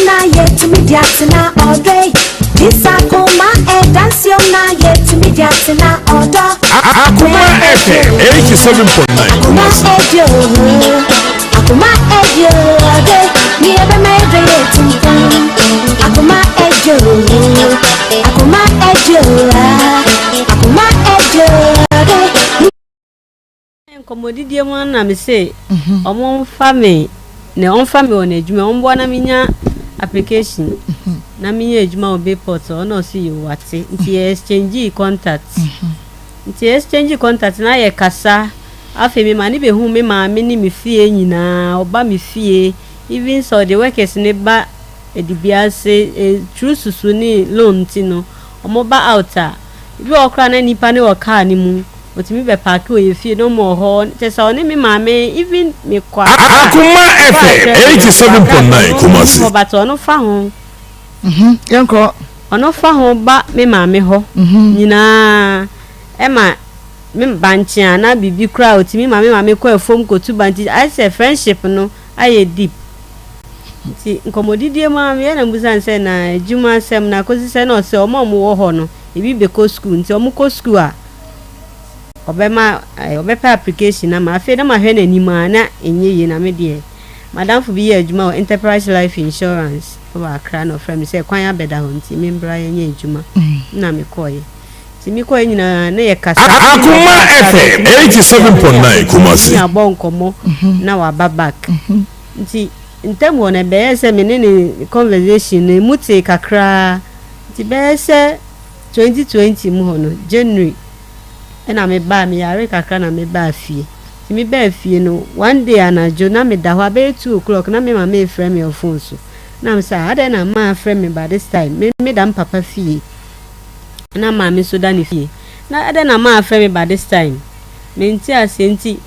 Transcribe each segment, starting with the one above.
na yɛtumi de atena ɔdɔ yi. This akoma ɛdansi na yɛtumi de atena ɔdɔ. Akoma FM 87.9 Akoma Kumasi. ɛdi o, akoma ɛdi o, ɔdɔ yi. Ni ɛbɛma ɛdɔ yɛ tuntum. Akoma ɛdi o, akoma ɛdi o, akoma ɛdi o, ɔdɔ yi. Nkɔmmɔdidie mu na me se ɔmo mfa me na ɔmfa me wɔ n'adwuma, ɔmboa na menya application na menya adwuma wɔ Bayport. Ɔna ɔse yɛ wate, nti yɛ exchange contact. Nti yɛ exchange contact na yɛ kasa. Afei me ma ne bɛhu me maame ne me fie nyinaa. Ɔba me fie, even sɛ ɔde workers ne ba adibi ase turu susu ne loan. Ti no ɔmo ba out a, ebi wɔ koraa na nipa ne wɔ kaa ne mu, otumi bɛ park wɔ yɛ fie na ɔmo wɔ hɔ, kyɛ sɛ ɔne me maame, even me kɔ. Akoma FM 87.9 Kumasi. But ɔno fa ho. Yɛnkɔ. Ɔno fa ho ba me maame hɔ nyinaa, ɛma me ba nkyɛn a na biribi koraa otumi ma me maame kɔ afuom kɔtu ba. Nti ayɛ sɛ friendship no ayɛ deep. Nti nkɔmmɔdidie mu a meyɛ na mbusa sɛ na adwuma asɛm na kɔsi sɛ na ɔsɛ ɔmo a ɔmo wɔ hɔ no ebi bɛkɔ school, nti ɔmo kɔ school a ɔbɛma ɔbɛpɛ application ama. Afei na mahwɛ n'anim a na ɛnyɛ yie. Na me deɛ, madamfo bi yɛ adwuma wɔ Enterprise Life Insurance wɔ Accra, na ɔfrɛ me sɛ kwan abɛda hɔ nti membra yɛnyɛ adwuma. Na mekɔɔyɛ, nti mekɔɔyɛ nyinaa na yɛ kasa. Akoma FM 87.9 Kumasi. Ne abɔ nkɔmmɔ na waba back. Nti ntam wɔ no bɛyɛ sɛ me ne ne conversation no emu tee kakraa. Nti bɛyɛ sɛ 2020 mu hɔ no, January, ɛna mebaa meyare kakra na mebaa fie. Nti mebaa fie no, one day anadwo na meda hɔ abɛyɛ 2 o'clock na me maame efrɛ me wɔ phone so. Na me sɛ, adɛn na maa frɛ me by this time? Me meda m papa fie na maame nso da ne fie, na adɛn na maa frɛ me by this time? Mente aseɛ. Nti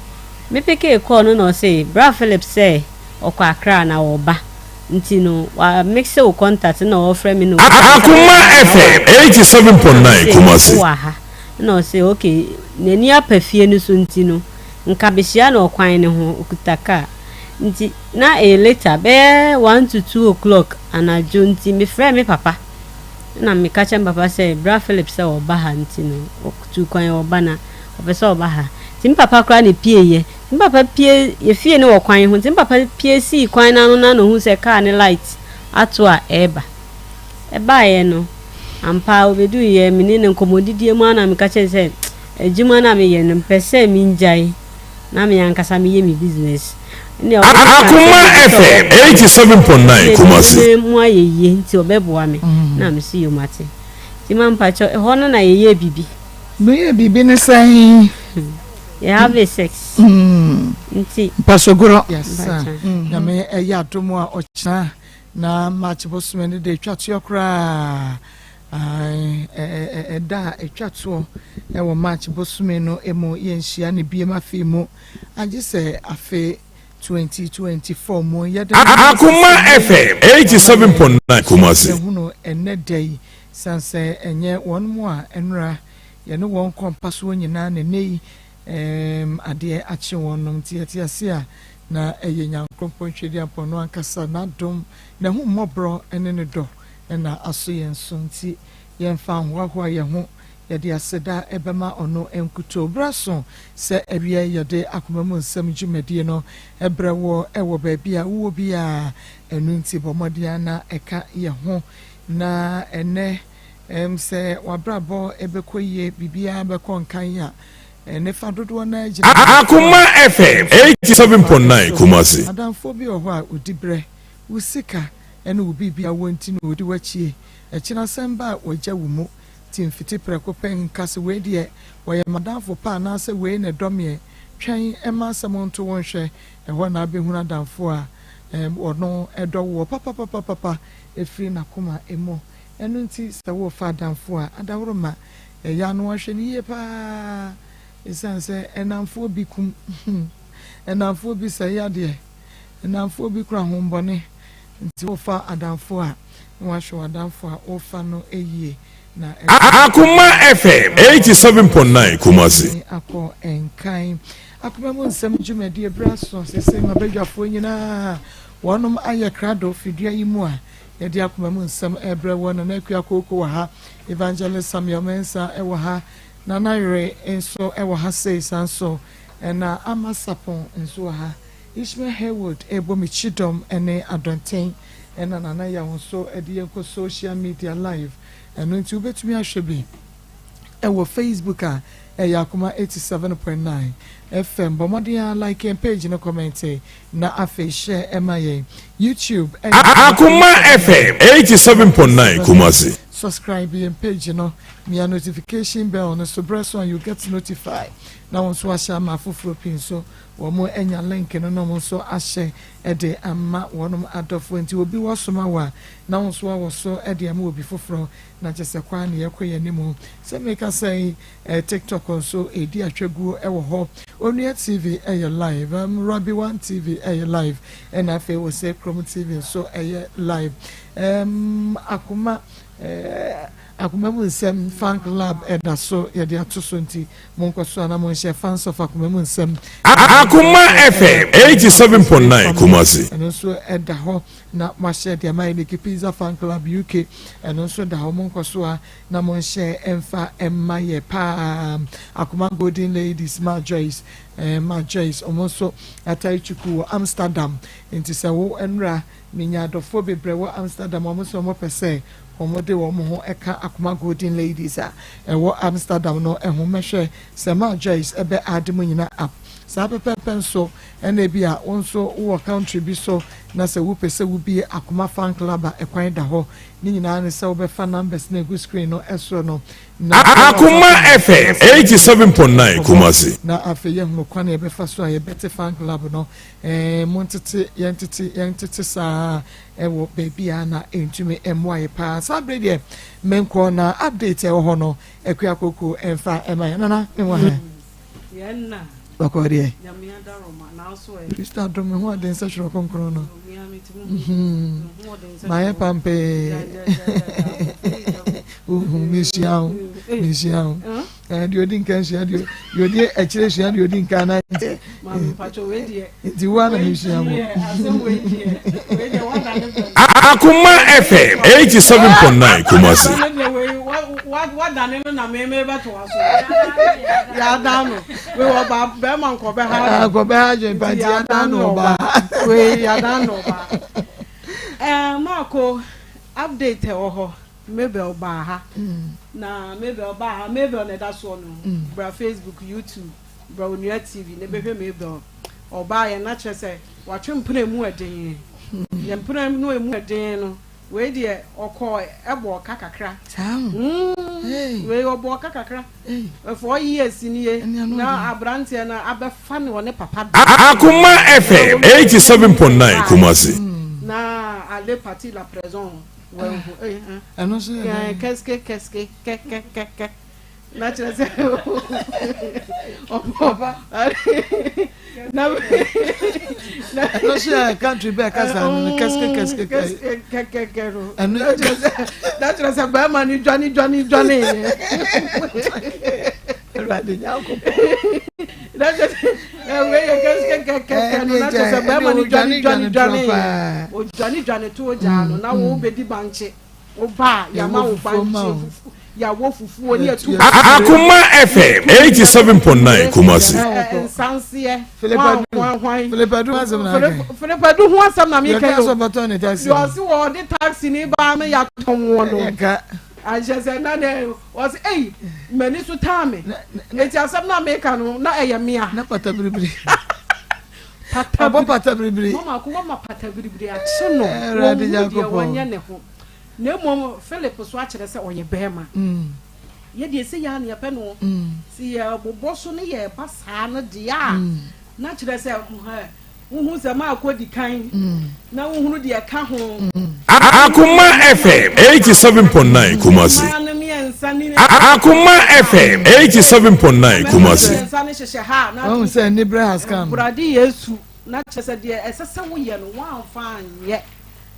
mepekee call no na ɔse bra Philip sɛ ɔkɔ Accra na ɔba, nti no wa mixe wo contact na ɔfrɛ me no. Akoma FM 87.9 Kumasi. Wɔ ha na ɔsɛ okay, n'ani apa fie no so, nti no nka behyia na ɔkwan ne ho okuta kaa. Nti na ɛyɛ later, bɛyɛ 1 to 2 o'clock anadwo. Nti mefrɛ me papa na meka kyerɛ me papa sɛ bra Philip sɛ ɔba ha, nti no ɔtu kwan ɔba na ɔpɛ sɛ ɔba ha. Nti me papa koraa na pie yɛ, me papa pie yɛ fie ne wɔ kwan ho. Nti me papa pie sii kwan n'ano na ohun sɛ kaa ne light ato a ɛɛba. Ɛbaeɛ no ampa obedu yɛ me ne ne nkɔmmɔdidie mu ana meka kyerɛ sɛ adwuma no a meyɛ no, mpɛ sɛ mengyae na me ankasa meyɛ me business. Akoma FM 87.9 Kumasi. Mu ayɛ yie nti ɔbɛboa me na mesi yɛ mate. Nti ma mpakyɛ ɛhɔ no na yɛyɛ bibi. Meyɛ biribi ne sɛn? Yɛ have sex nti. Mpasogorɔ yɛsa. Nyame ɛyɛ adom a, ɔkyena na March bosome no de atwa toɔ koraa. Ɛda a ɛtwa toɔ ɛwɔ March bosome no mu, yɛnhyia ne biem afei mu agye sɛ afe 2024 mu yɛde. Akoma FM 87.9 Kumasi. Yɛhunu ɛnɛ da yi san sɛ ɛnyɛ wɔn mu a ɛnora yɛne wɔn kɔ mpa soɔ nyinaa na ɛnɛ yi adeɛ akye wɔn nom. Nti yɛte ase a, na ɛyɛ Nyankopɔn Twɛdi no ankasa n'adom, n'ahu mmɔborɔ ne ne dɔ ɛna aso yɛn so. Nti yɛmfa ahoahoa yɛn ho, yɛde aseda ɛbɛma ɔno nkuto berɛ so sɛ awie. Yɛde akoma mu nsɛm dwumadie no ɛbrɛ wɔ ɛwɔ baabi a wowɔ biara. Ɛno nti bɔ mmɔden na ɛka yɛn ho na ɛnɛ sɛ wabrabɔ ɛbɛkɔ yie, biribiara bɛkɔ nkan a ne fa dodoɔ no gyina. Akoma FM 87.9 Kumasi. Adamfoɔ bi wɔ hɔ a ɔdi berɛ wo sika ɛne wo biribi a wɔ nti na ɔdi w'akyie. Ɛkyena sɛm ba a, wɔagya wo mu. Nti mfiti prɛko pɛ nka sɛ wei deɛ wɔyɛ madamfo pa anaasɛ wei na ɛdɔmeɛ. Twɛn ɛma asɛm nto wo nhwɛ, ɛhɔ na abɛhunu adamfo a ɔno ɛdɔ woɔ papapapapa ɛfiri n'akoma emu. Ɛno nti sɛ wɔrefa adamfo a, adaworo ma ɛyɛ ano ahwɛ no yie paa, ɛsiane sɛ ɛnamfoɔ bi kum, ɛnamfoɔ bi sɛe adeɛ, ɛnamfoɔ bi kura ahombɔne. Nti wofa adamfo a, na wahwɛ w'adamfo a wofa no yie na Akoma FM 87.9 Kumasi. Akɔ nkan. Akoma mu nsɛm dwumadie berɛ aso sese ma badwafoɔ nyinaa. Wɔnom ayɛ krado fidua yi mu a yɛde akoma mu nsɛm rebrɛ woɔ. Nana Akua Kooko wɔ ha, Evangelist Samuel Mensah wɔ ha, Nana Yere nso wɔ ha sei, saa nso na Ama Sarpong nso wɔ ha. Ishmael Haywood rebɔ me kyidɔm ne Adɔnten ɛna Nana Yaw nso de yɛn kɔ social media live. Ɛno nti wobɛtumi ahwɛ bi ɛwɔ Facebook a ɛyɛ Akoma 87.9 FM. Bɔ mmɔden ara like yɛn page no, comment na afei share ɛma yɛn. YouTube ɛyɛ Akoma FM 87.9 Kumasi. Subscribe yɛn page no, mia notification bell no so berɛ so a you get notified na wɔn nso ahyɛ ama afoforɔ pii nso wɔn anya link no na wɔn nso ahyɛ de ama wɔn adɔfoɔ. Nti obi wɔ soma wɔ a na wɔn nso awɔ so de ama obi foforɔ na kyerɛ sɛ kwan na yɛkɔ yɛn anim. Sɛ meka sɛ TikTok nso ɛdi atwaguo wɔ hɔ. Onua TV ɛyɛ live, Rabi One TV ɛyɛ live, ɛna afei wɔ sɛ Kurom TV nso ɛyɛ live. Akoma mu Nsɛm fan club ɛda so, yɛde ato so, nti monkɔ so ana monhyɛ fans of Akoma mu Nsɛm. Akoma FM 87.9 Kumasi. Ɛno nso ɛda hɔ na moahyɛ deɛ ma yɛ. Nikki Pizza fan club UK, ɛno nso da hɔ, monkɔ so a na monhyɛ ɛmfa ɛmma yɛ paa. Akoma Golden Ladies, Ma Joyce, Ma Joyce, ɔmo nso atare twuku wɔ Amsterdam. Nti sɛ wo nwura menya adɔfoɔ bebree wɔ Amsterdam, ɔmo nso ɔmo pɛ sɛ wɔn de wɔn ho ɛka Akoma Golden Ladies a ɛwɔ Amsterdam no ɛho, mɛhwɛ sɛ Ma Joyce ɛbɛ ade mu nyina up saa pɛpɛɛpɛ. Nso ɛna ebi a wɔn nso wɔ country bi so na sɛ wopɛ sɛ wobie Akoma fan club a, ɛkwan da hɔ. Ne nyinaa ne sɛ wobɛfa numbers na egu screen no ɛsoro no na Akoma FM 87.9 Kumasi. Na afei yɛhunu kwan a yɛbɛfa so a yɛbɛte fan club no. Mo ntete yɛntete yɛntete saa ɛwɔ baabi a na ntumi mmoa yɛ paa. Saa bere deɛ menkɔ na update ɛwɔ hɔ no, Akua Koko ɛmfa ɛma yɛ. Nana, me wɔ ha bɔkɔ deɛ, Kristo adom, me ho ade nsɛ twerɛ kronkron no mayɛ pampee. Wohu mesua wo, mesua wo. Deɛ odi nkan sua deɛ odi akyire sua deɛ odi nkan na nti wo ana mesua mo. Akoma FM 87.9 Kumasi. Wadane no na meme bɛtoa so yɛadan no wei ɔba bɛrima nkɔbɛha. Nkɔbɛha adwene pa nti yɛadan no ɔbaa. Wei yɛadan no ɔbaa. Maako, update ɛwɔ hɔ, Mabel baa ha na Mabel baa ha, Mabel na ɛda soɔ no. Bra Facebook, YouTube, bra Onua TV na bɛhwɛ Mabel. Ɔbaa yɛn na kyerɛ sɛ watwe mpena mu ɛden ne mpena no emu ɛden no. Wei deɛ ɔkɔɔ ɛbɔ ɔka kakra. Wei ɔbɔ ɔka kakra. 4 years nie na aberanteɛ no abɛfa ne ɔne papa da. Akoma FM 87.9 Kumasi. Na ale parti la prison wɔnhu. Ɛno nso yɛ dɛn? Kɛske kɛske kɛkɛkɛkɛ na kyerɛ sɛ ɔbɔ na Ɛno nso yɛ country bɛɛ kasa no, kɛske kɛske. Kɛske kɛkɛkɛ no. Ɛno na kyerɛ sɛ bɛrima no dwane dwane dwane. Awurade Nyankopɔn. Na kyerɛ sɛ ɛwei yɛ kɛske kɛkɛkɛ no, na kyerɛ sɛ bɛrima no dwane dwane dwane, odwane dwane to ogyaa no na wo bɛdi bankye, wo ba a yɛama wo bankye fufu, yɛawɔ fufuo ne yɛtu. Akoma FM 87.9 Kumasi. Nsanseɛ. Philip hwan hwan. Philip Adu asɛm na aka. Philip Adu ho asɛm na meka. Yɛka yi sɛ ɔbɛtɔn ne taxi. Deɛ ɔse wɔ ɔde taxi ni baa me yɛatɔn wɔ no. Yɛka. Ahyɛ sɛ na ne ɔse ei, m'ani so taa me, eti asɛm na meka no na ɛyɛ mea. Na pata biribiri. Pata. Ɔbɔ pata biribiri. Mama ko mama pata biribiri akye no. Awurade wɔn hu deɛ Nyankopɔn. Wɔnyɛ ne ho na mmom Philip so akyerɛ sɛ ɔyɛ bɛrima. Yɛdeɛ sɛ yɛa ne yɛpɛ no sɛ yɛbobɔ so ne yɛba saa no deɛ a, na kyerɛ sɛ wohu sɛ maakɔ di kan na wohunu deɛ ɛka ho. Akoma FM 87.9 Kumasi. Mmaa no mmiɛnsa ne Akoma FM 87.9 Kumasi. Mmiɛnsa ne hyehyɛ ha na Ɔhu sɛ aniberɛ has come. Awurade Yesu, na kyerɛ sɛ deɛ ɛsɛ sɛ woyɛ no woamfa anyɛ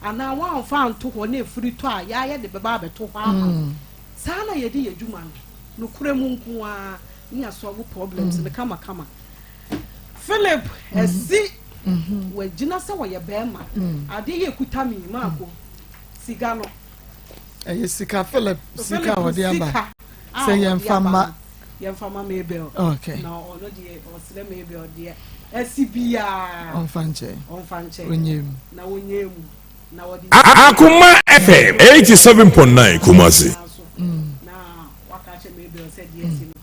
anaa woamfa anto hɔ na ɛfiri tɔ a yɛayɛ de bɛba abɛto hɔ ama wo. Saa na yɛde yɛ adwuma no nokorɛ mu nko ara ne asɔre problems no kamakama. Philip asi. Wagyina sɛ ɔyɛ bɛrima. Adeɛ yi ekuta mi maako sika no. Ɛyɛ sika Philip sika a ɔde aba Sika a sɛ ɔde yɛmfa aba ma no, yɛmfa ma Mabel. Okay. Na ɔno deɛ ɔsrɛ Mabel deɛ ɛsi biara ɔmfa nkyɛn. Ɔmfa nkyɛn. Onyɛ mu. Na ɔnyɛ mu na wɔde Akoma FM 87.9 Kumasi. Na waka kyerɛ Mabel sɛ deɛ ɛsi no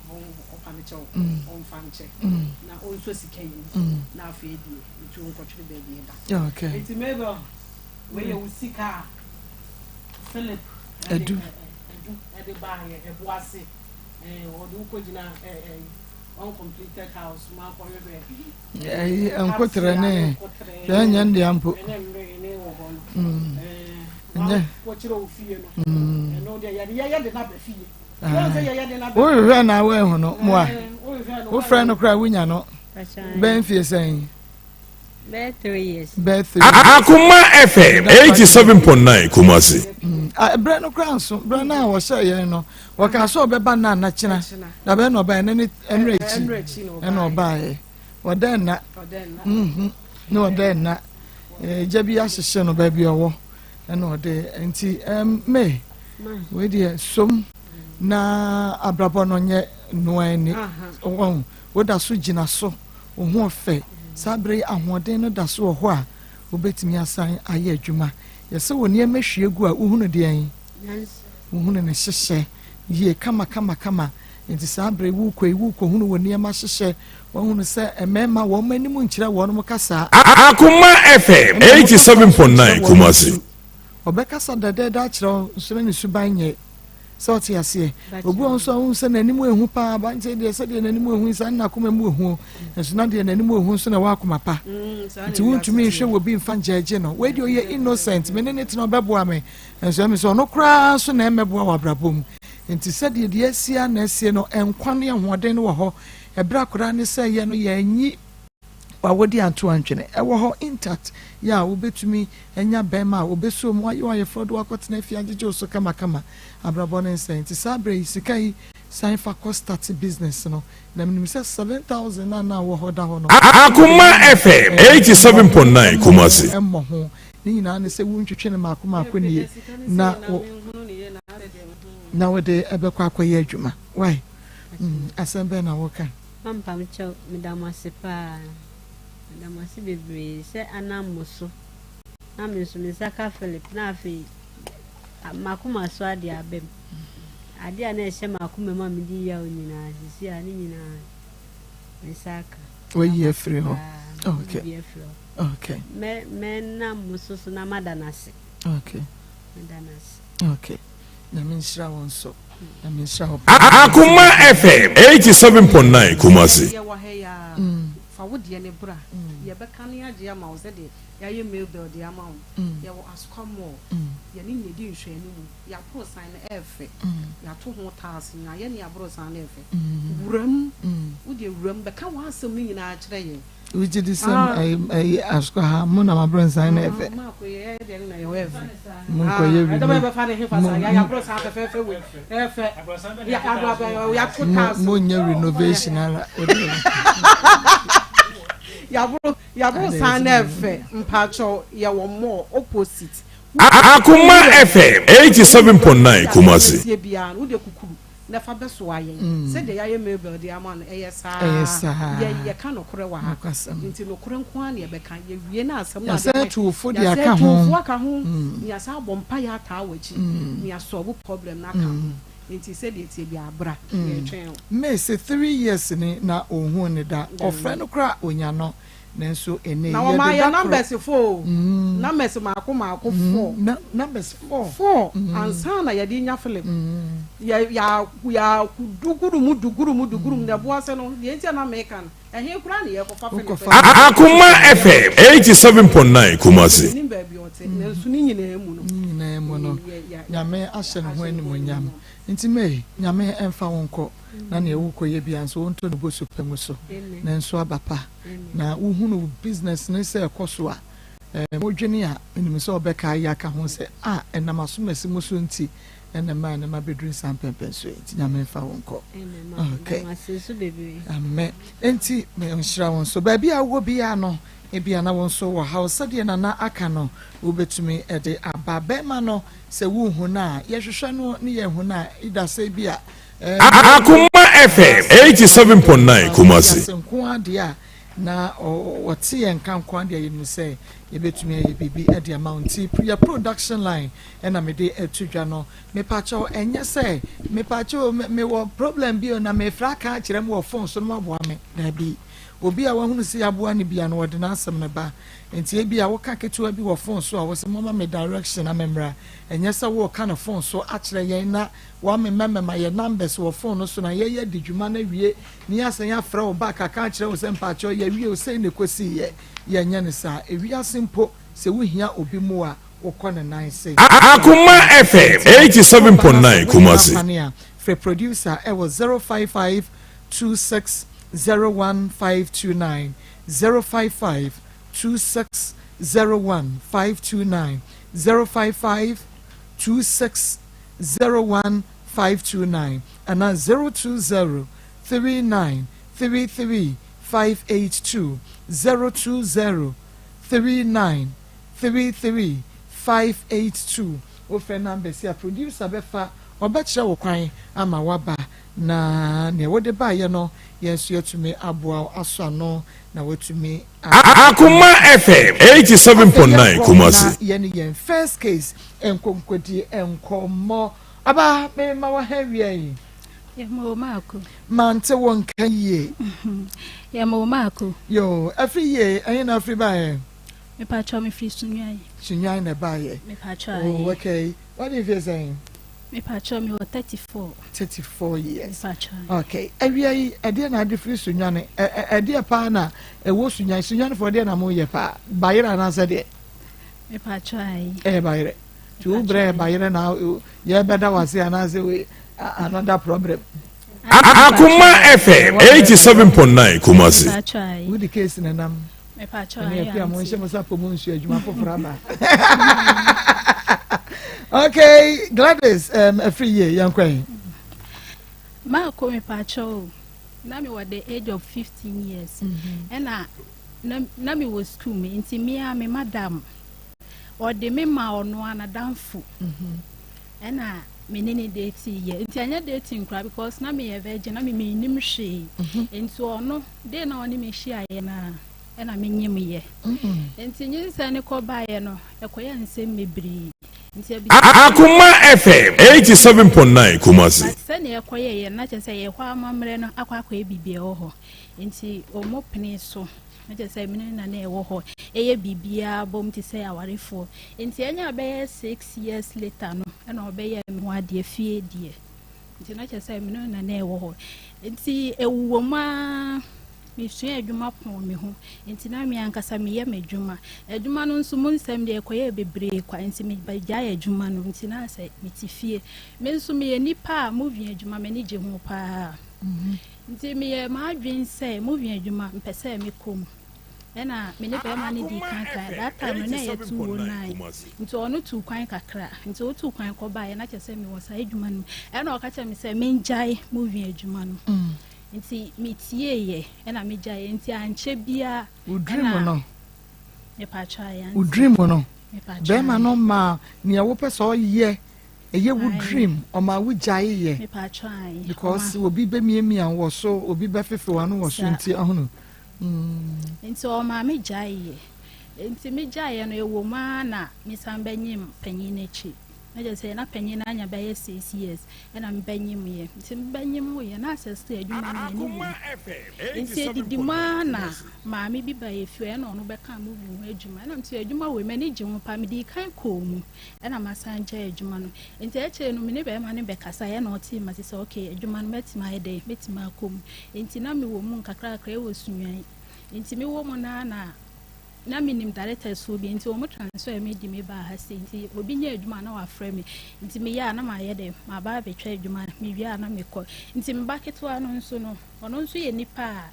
ɔpa no kyɛw, ɔmfa nkyɛ na ɔnsɔ sika yi mu na afei deɛ ntu nkɔtwere baabi ɛda. Nti Mabel, wei yɛ wo sika a Philip ɛde Adu. Adu ɛde baayɛ ɛbo ase ɔde wokɔ gyina ɛ ɛ uncompleted house mu akɔhwehwɛ. Ɛyi nkotere ne hwɛ nyɛ ndea mpo. Ɛne mmere ne wɔ hɔ no. Nyɛ. Wɔkyerɛ wo fie no. Ɛno deɛ yɛde yɛyɛ de n'aba fie. Wɔn sɛ yɛyɛ de n'aba. Wohwehwɛ na woahu no moa. Wohwehwɛ no. Wofrɛ no koraa wonya no. Bɛn fie sɛn? Bɛyɛ 3 years. Bɛɛ 3. Akoma FM 87.9 Kumasi. Ah, berɛ no koraa nso, berɛ no a wɔhyɛ yɛn no, wɔkaa sɛ ɔbɛba no anakyena na bɛɛ na ɔbaeɛ ne ne ɛnwerɛ akyi ɛna ɔbaeɛ ɔdɛ nna ne ɔdɛ nna gya bi ahyehyɛ no baabi a ɔwɔ ɛna ɔde nti me wei deɛ som na abrabɔ no nyɛ noa ani wɔn woda so gyina so wo ho ɔfɛ saa bere yi, ahoɔden no da so wɔ hɔ a wobɛtumi asan ayɛ adwuma. Yɛsɛ wɔ nneɛma hwie gu a wohunu deɛn, wohunu ne hyehyɛ yie kama kama kama. Nti saa bere wokɔ yi, wokɔhunu wɔ nneɛma hyehyɛ, wɔhunu sɛ mmarima wɔn anim nkyerɛ wɔn kasa. Akoma FM 87.9 Kumasi. Ɔbɛkasa dɛdɛɛdɛ akyerɛ wo nso na ne suban nyɛ sɛ ɔte aseɛ. Obi wɔ nso a wohu sɛ n'anim ehu paa ba nkyɛn deɛ, sɛdeɛ n'anim ehu yi saa ne n'akoma mu ehu, nso na deɛ n'anim ehu nso na ɛwɔ akoma pa. Nti wontumi nhwɛ wɔ bi nfa ngyɛgye no. Wei deɛ ɔyɛ innocent, me ne ne tena ɔbɛboa me, nso ɛmi sɛ ɔno koraa nso na ɛmɛboa wɔ abrabɔ mu. Nti sɛdeɛ deɛ asia na asie no, nkwa ne ahoɔden no wɔ hɔ. Ɛberɛ akwadaa ne sɛ yɛ no yɛnyi wawode anto antwene, ɛwɔ hɔ intact yɛ a wobɛtumi anya bɛrima a wɔbɛsuo mu ayɛ ayɛforɔ de wakɔtena fie agyegye wo so kamakama. Abrabɔ no nsɛn. Nti saa berɛ yi, sika yi san fa kɔ start business no, na menim sɛ 7,000 na wɔ hɔ da hɔ no. Akoma FM 87.9 Kumasi. Ɛmmɔ ho ne nyinaa ne sɛ wontwitwe no maako maako nie na wo na wode ɛbɛkɔ akɔyɛ adwuma. Wai asɛm bɛn na woka? Mampam kyɛw, meda mo ase paa, meda mo ase bebree sɛ anam mo so na me nso me nsa ka Philip, na afei makoma so adeɛ aba mu. Adeɛ a na ɛhyɛ makoma mu a mede yaw nyinaa, sisi a ne nyinaa me nsa aka. Wayi afiri hɔ. Paa, mayi afiri hɔ. Mɛ mɛnam mo so so na mada n'ase. Meda n'ase. Okay, Nyame nhyira wo nso, Nyame nhyira wo. Akoma FM 87.9 Kumasi. Yɛwɔ ha yi a, fa wo deɛ ne bra, yɛbɛka ne agye ama wo sɛdeɛ yɛayɛ Mabel deɛ ama wo. Yɛwɔ Asokwa Mall, yɛne ne yɛdi nhwɛani mu. Yɛaborosan no ɛɛfɛ, yɛato ho tiles nyinaa, yɛne aborosan no ɛɛfɛ. Wuram, wo deɛ wuram bɛka w'asɛm no nyinaa kyerɛ yɛn. Wogye di sɛ ɛyɛ Asokwa ha mo na mabrɔnsan no ɛfɛ? Maako yɛ deɛ no na yɛwɔ ɛfɛ. Monkɔyɛ ɛdɛ bɛ bɛfa ne hefa sa yɛ aborosan fɛfɛɛfɛ wei ɛfɛ. Yɛato tiles. Monyɛ renovation ara. Yɛaboro yɛaborosan no ɛfɛ mpakyɛw, yɛwɔ mall opposite. Akoma FM 87.9 Kumasi. Yɛ biara no wode kukuru na fa bɛsoa yɛn sɛdeɛ yɛayɛ Mabel de ama no, ɛyɛ saa. Ɛyɛ saa. Yɛ yɛka nokorɛ wɔ ha. Nokwasɛm. Nti nokorɛ nko ara na yɛbɛka. Yɛwie na asɛm no Yɛasɛ ade atuofo de yɛasɛ aka ho. atuofo aka ho na yɛasan abɔ mpaeɛ ataa w'akyi na yɛasɔlve problem no aka ho. Nti sɛdeɛ ɛteɛ biara, bra, yɛretwɛn wo. May sɛ 3 years ni na ɔnhuu ne da. Ɔfrɛ no koraa onya no, nanso ɛnɛ yi na wɔma yɛde yɛ da koro numbers fo numbers maako maako four. Na numbers four. Four ansa na yɛde nya Philip. Yɛ yɛ yɛ duguru mu duguru mu duguru mu na ɛboa sɛ no deɛ nti a na meka no ɛhe koraa na yɛkɔfa Philip. Wokɔfa. Akoma FM 87.9 Kumasi. Nim baabi ɔte, nanso ne nyinaa mu no ne nyinaa mu no Nyame Nyame ahyɛ ne ho animonyam. Nti May, Nyame ɛmfa wo nkɔ na nea wokɔyɛ bia nso wontɔ ne bosu pɛ mu so nanso aba pa na wohunu wo business ne sɛ ɛkɔ so a modwene a menim sɛ wobɛka ayɛ aka ho sɛ a ɛnam asomasi mu so nti ɛna maa ne ma bɛduru saa mpɛmpɛnso yi. Nti Nyame mfa wo nkɔ. Okay. Meda mo ase nso bebree. Amen. Nti nhyira wo nso. Baabi a wowɔ biara no. Ebia na wo nso wɔ haw sɛdeɛ Nana aka no, wobɛtumi de aba. Bɛrima no, sɛ wonhu no a, yɛhwehwɛ no ne yɛahu no a, either sɛ ebia eh, Akoma FM 87.9 Kumasi. Ase nko ara deɛ a, na ɔte yɛn nka nko ara deɛ yɛnim sɛ yɛbɛtumi ayɛ biribi de ama wo. Nti yɛ production line ɛna mede ato dwa no. Mepakyɛw, ɛnyɛ sɛ mepakyɛw mewɔ problem bi o na mefrɛ aka akyerɛ mo wɔ phone so na moaboa me. Daabi. Obi a wahunu sɛ yɛaboa no bia no, ɔde n'asɛm no ba. Nti ebia woka ketewa bi wɔ phone so a, wose momma me direction na memmra. Ɛnyɛ sɛ woreka no phone so akyerɛ yɛn na woamemamema yɛn numbers wɔ phone no so na yɛyɛ adi dwuma no awie na yɛasan afrɛ wo back aka akyerɛ wo sɛ mpakyɛw yɛawie o, sei na ɛkɔsiiɛ. Yɛnyɛ no saa. Ewiase mpo, sɛ wohia obi mmoa a, wokɔ ne nan ase. Akoma FM 87.9 Kumasi. Frɛ producer ɛwɔ 055 26 01529 055 26 01529 055 26 01529 anaa 020 39 33 582 020 39 33 582. Wofrɛ numbers yi a, producer bɛfa, ɔbɛkyerɛ wo kwan ama woaba, na nea wode baeɛ no, yɛn nso yɛatumi aboa wo asɔ ano na woatumi a. Akoma FM 87.9 Afei yɛnkɔ Kumasi. na yɛne yɛn first case nkonkodi nkɔmmɔ. Aba, mema wo ha awia yi. Yɛma wo maako. Mante wo nka yie. Yɛma wo maako. Yoo, afiri yie, ɛhe na afiri baeɛ? Mepakyɛw mefiri Sunyani. Sunyani na ɛbaeɛ. Mepakyɛw Oh, okay. Wadi mfeɛ sɛn? Mepakyɛw mewɔ 34. 34 years. Mepakyɛw. Okay. Awia yi, ɛdeɛ na ade firi Sunyani? Ɛdeɛ paa na ɛwɔ Sunyani? Sunyanifoɔ deɛ na moyɛ paa? Bayerɛ anaasɛ deɛ? Mepakyɛw ayi. Ɛyɛ bayerɛ. Nti wo brɛ bayerɛ na yɛbɛda wase anaasɛ wei another problem. Akoma FM 87.9 Kumasi. Mepakyɛw ayi. Wodi case na nam. Mepakyɛw Ɛne ayi afei a mo auntie. nhyɛ mo sapɔ mu nsuo adwuma foforɔ aba. Okay, Gladys, afiri yie, yɛnkɔ yi. Maako mepakyɛw o. Na mewɔ the age of 15 years. Ɛna na mewɔ school mu nti me a me madam ɔde me ma ɔno a n'adamfo. Ɛna me ne ne date yɛ nti ɛnyɛ dating koraa because na meyɛ virgin na me mennim hwee. Nti ɔno de na ɔne me hyiaeɛ na ɛna menyim yɛ. Nti nyinsɛn ne kɔ baeɛ no ɛkɔyɛ nsɛm bebree. Nti abisa Akoma FM 87.9 Kumasi. But sɛnea ɛkɔyɛeɛ no na kyerɛ sɛ yɛhɔ amammerɛ no akɔ akɔyɛ biribi ɛwɔ hɔ nti ɔmo pene so na kyerɛ sɛ mene na na ɛwɔ hɔ ɛyɛ biribiara bom te sɛ awarefoɔ nti ɛnyɛ bɛyɛ 6 years later no ɛna ɔbɛyɛ me ho adeɛ fie deɛ nti na kyerɛ sɛ mene na na ɛwɔ hɔ nti ɛwuwɔ mu a mesua adwuma pɔn me ho nti na me ankasa meyɛ m'adwuma. Adwuma no nso mu nsɛm deɛ ɛkɔyɛ bebree kwa nti mebɛgyae adwuma no nti na sɛ mete fie. Me nso meyɛ nipa a movie adwuma m'ani gye ho paa nti meyɛ m'adwen sɛ movie adwuma mpɛ sɛ mekɔ mu. Ɛna me ne bɛrima no di kan kan that time no na ɛyɛ 209 nti ɔno tu kwan kakra nti wotu kwan kɔ baeɛ na kyerɛ sɛ mewɔ saa adwuma no mu. Ɛna ɔka kyerɛ me sɛ mengyae movie adwuma no nti metieeɛ ɛna megyaeɛ nti ankyɛ biara. Wo dream no. Mepatwa ayɛ. Wo dream no. Bɛrima no ma nea wopɛ sɛ ɔyɛ ɛyɛ wo dream ɔma wo gyae yɛ. Mepatwa ayɛ. Because obi bɛmiamia wɔ so, obi bɛfefe w'ano wɔ so nti ɔhono. Nti ɔma me gyaeɛ nti me gyaeɛ no ɛwɔ mu ara na mesan bɛnyim panyin n'akyi na kyerɛ sɛ na panyin no anya bɛyɛ 6 years ɛna mebɛnyim yɛ nti mebɛnyim yɛ na asɛ sɛ adwuma no m'ani wɔ mu nti edidi mu ara na maame bi ba yɛ fie ɛna ɔno bɛka movie ho adwuma ɛna nti adwuma wɔ m'ani gye ho pa mede kan kɔɔ mu ɛna masan gya adwuma no nti akyire no me ne bɛrima no bɛkasa ɛna ɔte ma sɛ okay, adwuma no mɛtumi ayɛ dɛ mɛtumi akɔ mu nti na mewɔ mu nkakrakra ɛwɔ Sunyani nti mewɔ mu naa na menim directors foɔ bi nti wɔn transfer me di me ba ha se nti obi nyɛ adwuma na wafrɛ me nti meyɛ a na mayɛ dɛ maba abɛtwa adwuma mewie a na mekɔ. Nti me ba ketewa no nso no ɔno nso yɛ nipa a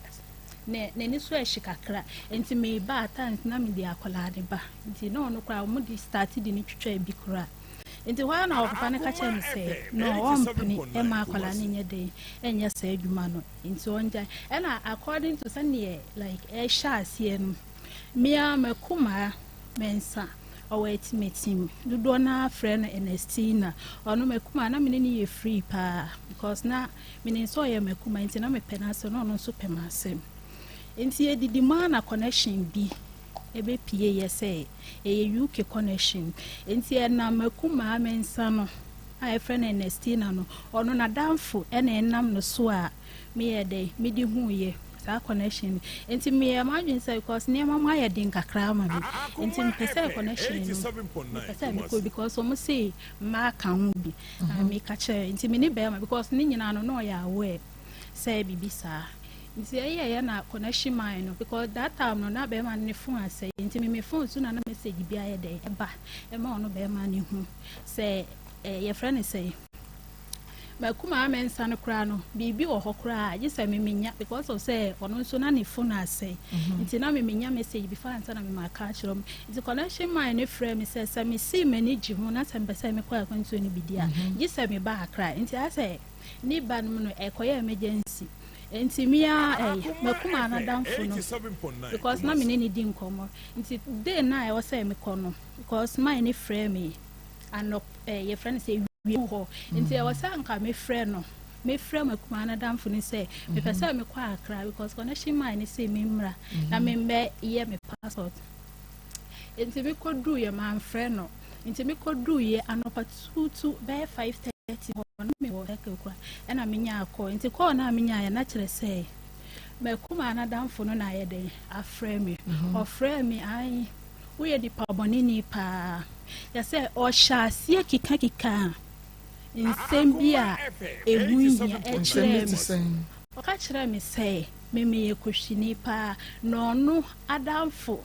ne n'ani so ɛhye kakra nti meba at times na mede akwadaa ne ba nti na ɔno koraa wɔn de start de ne twitwa bi koraa nti hɔ ara na ɔpapa no ka kyerɛ me sɛ no ɔmpene ɛma akwadaa no nyɛ den ɛnyɛ saa adwuma no nti ɔngyae. Ɛna according to sɛneɛ like ɛhyɛ aseɛ no. Me ara m'akumaa Mensah, ɔwɔ Atimatim, dodoɔ no ara frɛ no Ernestina. Ɔno m'akumaa na me ne no yɛ free paa because na menim sɛ ɔyɛ m'akumaa nti na mepɛ n'asɛm na ɔno nso pɛ m'asɛm. Nti yɛdidi mu ara na connection bi ɛbɛpieeɛ sɛ ɛyɛ UK connection. Nti ɛnam m'akumaa Mensah no a yɛfrɛ no Ernestina no, ɔno n'adamfo ɛna ɛnam no so a meyɛɛ dɛn, mede huiɛ saa connection no. Nti meyɛɛ m'adwene sɛ because nneɛma mu ayɛ den kakra ama me, nti mepɛ sɛ connection no, mepɛ sɛ mekɔ because wɔn se mmaa ka ho bi. Na meka kyerɛ, nti me ne bɛrima because ne nyinaa no na ɔyɛ aware sɛ biribi saa. Nti ɛyɛɛyɛ na connection man no because that time no na bɛrima no ne phone asɛe, nti me me phone so na na message bi ayɛ dɛn ɛba ɛma ɔno bɛrima no hu sɛ eh, yɛfrɛ no sɛ M'akumaa Mensah no koraa no, biribi wɔ hɔ koraa a, gye sɛ me menya because of sɛ ɔno nso na ne phone asɛe. Mhm. Nti na me menya message before ansa na me ma aka akyerɛ mu. Nti connection man no frɛ me sɛ sɛ mesi m'ani gye ho na sɛ mpɛ sɛ mekɔ akwantuo no bi di a, mhm. gye sɛ meba Accra. Nti ayɛ sɛ ne ba no mu no ɛkɔyɛ emergency. Nti me ara ɛy m'akumaa no adamfo no because na me ne ne di nkɔmmɔ. Nti day no a ɛwɔ sɛ mekɔ no because man no frɛ me anɔp eh, yɛfrɛ no sɛ wiem hɔ nti ɛwɔ sɛ anka mefrɛ no mefrɛ m'akumaa no adamfo no sɛ mepɛ sɛ mekɔ Accra because connection man no sɛ memmra na memmɛyɛ me passport nti mekɔduruiɛ mamfrɛ no nti mekɔduruiɛ anɔpa tuutu bɛyɛ 5:30 hɔ no mewɔ circle kora ɛna menyaa call nti call no a menyaeɛ na kyerɛ sɛ m'akumaa no adamfo no na ayɛ dɛn afrɛ me ɔfrɛ me ae Woyɛ nipa bɔneni paa. Kyerɛ sɛ ɔhyɛ aseɛ kekakekaa nsɛm bi a ɛho nhia kyerɛɛ me. Ɔka kyerɛɛ me sɛ me meyɛ kohwini paa na ɔno adamfo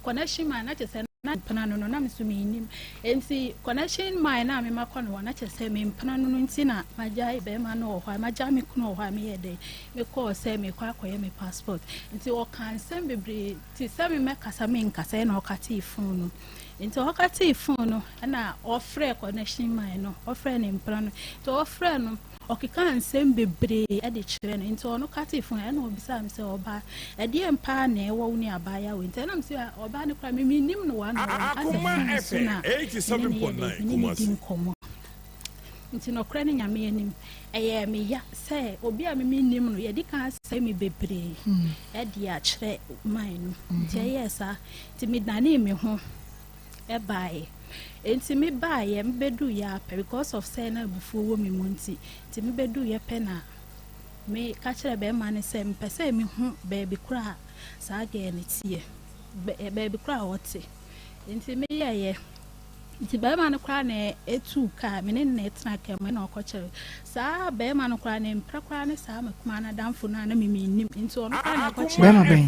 connection man na kyerɛ sɛ na mpena no no na me nso mennim. Enti connection man no a mema kɔ no hɔ na kyerɛ sɛ me mpena no no nti na magyae bɛrima no wɔ hɔ a magyae me kunu wɔ hɔ a meyɛ dɛn mekɔɔ sɛ mekɔ akɔyɛ me passport. Nti ɔkaa nsɛm bebree Nti sɛ me mɛkasa menkasa ɛna ɔkatee phone no nti ɔkatee phone no ɛna ɔfrɛ connection man no ɔfrɛ ne mpena no nti ɔfrɛ no ɔkeka nsɛm bebree ɛde kyerɛ no nti ɔno katee phone ɛna ɔbisaa me sɛ ɔbaa ɛdeɛ mpaa na ɛwɔ wo ne abaayewa wei nti ɛna me sɛ ɔbaa no koraa me menim no wa na ɔwɔ asɛ phone so na me ne yɛ dɛ me ne ne di nkɔmmɔ. Nti nɔkorɛ ne Nyame anim, ɛyɛɛ me ya sɛ obi a me mennim no, yɛadi kan asɛe me bebree de akyerɛ man no. Nti ɛyɛɛ saa. Nti medanee me ho baeɛ. Nti mebaeɛ, mebɛduruiɛ ara pɛ, because of sɛ na abufuo wɔ me mu nti, nti mebɛduruiɛ pɛ na meka kyerɛɛ bɛrima no sɛ mepɛ sɛ mehu baabi korɔ a saa girl no teɛ, baabi korɔ a ɔte. Nti meyɛeɛ. Nti barima no koraa na etuu kaa, me ne no na ɛtena kaa mu ɛna ɔkɔkyerɛ. Saa barima no koraa ne mpra koraa ne saa m'akumaa no adamfo no a na me mennim. Nti ɔno koraa na ɛkɔkyerɛ. Barima bɛn?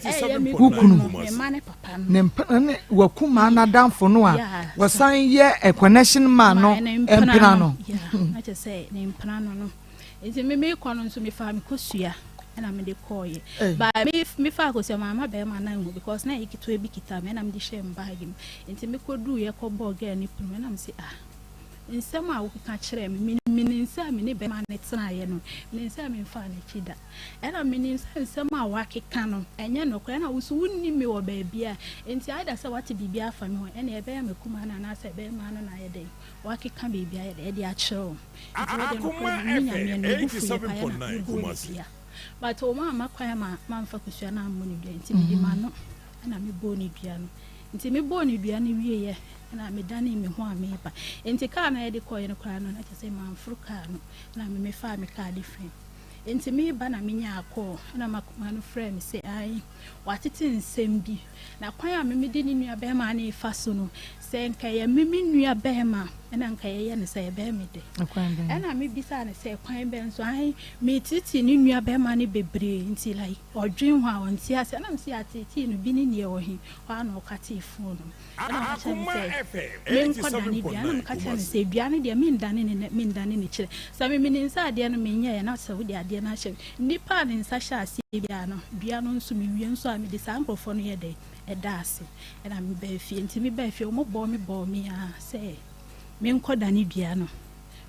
Ɛyɛ me Wo kunu kunu? no, me mma ne papa no. Ne mpena ne w'akumaa no adamfo no a Yeah, wɔsan yɛ ɛ connection man no Ma ne mpena mpena no. no. Yeah, na kyerɛ sɛ ne mpena no no. Nti me mekɔ no nso mefaa me kosua ɛna mede kɔɔyɛ. Ba me mefaa kosua mamma bɛrima no anhu because na ɛyɛ ketewa bi kita me ɛna mede hyɛɛ me bag mu. Nti mekɔduruiɛ kɔbɔɔ girl no pono ɛna mese ah nsɛm a wokeka kyerɛɛ me menim sɛ me ne bɛrima no tenaeɛ no menim sɛ memfaa n'akyi da. Ɛna menim sɛ nsɛm a wakeka no ɛnyɛ nokorɛ ɛna wo nso wonnim me wɔ baabi a nti either sɛ wate biribi afa me ho ɛna ɛbɛyɛ m'akumaa no anaasɛ bɛrima no na ayɛ dɛn wakeka biribi ayɛ dɛn ɛde akyerɛ wo. Nti wo deɛ Akoma nokorɛ no me Nyame FM no me bo fuiɛ paa ɛna 87.9 me bɔɔ ne Kumasi. dua but wɔn amma kwan ma mamfa kosua no ammɔ ne dua nti mede m'ano ɛna me bɔɔ ne dua no nti me bɔɔ ne dua no wieɛ ɛna me danee me ho a meba nti kaa no a yɛde kɔeɛ no koraa no na kyerɛ sɛ mamforo kaa no ɛna me mefaa me kaa different nti meba na menyaa call ɛna makoma no frɛɛ me sɛ ae Watete nsɛm bi. Na kwan a me mede ne nua barima no refa so no, sɛ nka ɛyɛ me me nua barima na nka yɛyɛ no sɛ ɛbɛyɛ me dɛ. Ɛna mebisaa no sɛ kwan bɛn so? Ae, meteetee ne nua barima no bebree nti like ɔdwen ho a ɔnte ase. Ɛna mese ateetee no bi ne neɛ wɔ he? Hɔ ara na ɔkatee phone no. Ɛna ɔka kyerɛɛ me sɛ menkɔdane dua. Ɛna meka kyerɛɛ no sɛ dua no deɛ mendane ne nɛ, mendane ne kyerɛ. Sɛ me menim sɛ adeɛ no menyɛeɛ na sɛ wode adeɛ no ahyɛ me. Nnipa a ne nsa hyɛ aseɛ biara no, dua no nso mewie nso a mede saa nkurɔfoɔ no yɛ dɛn? Ɛda ase. Ɛna mebaa fie. Nti mebaa fie, wɔbɔɔ me bɔɔ me ara sɛ menkɔdane dua no.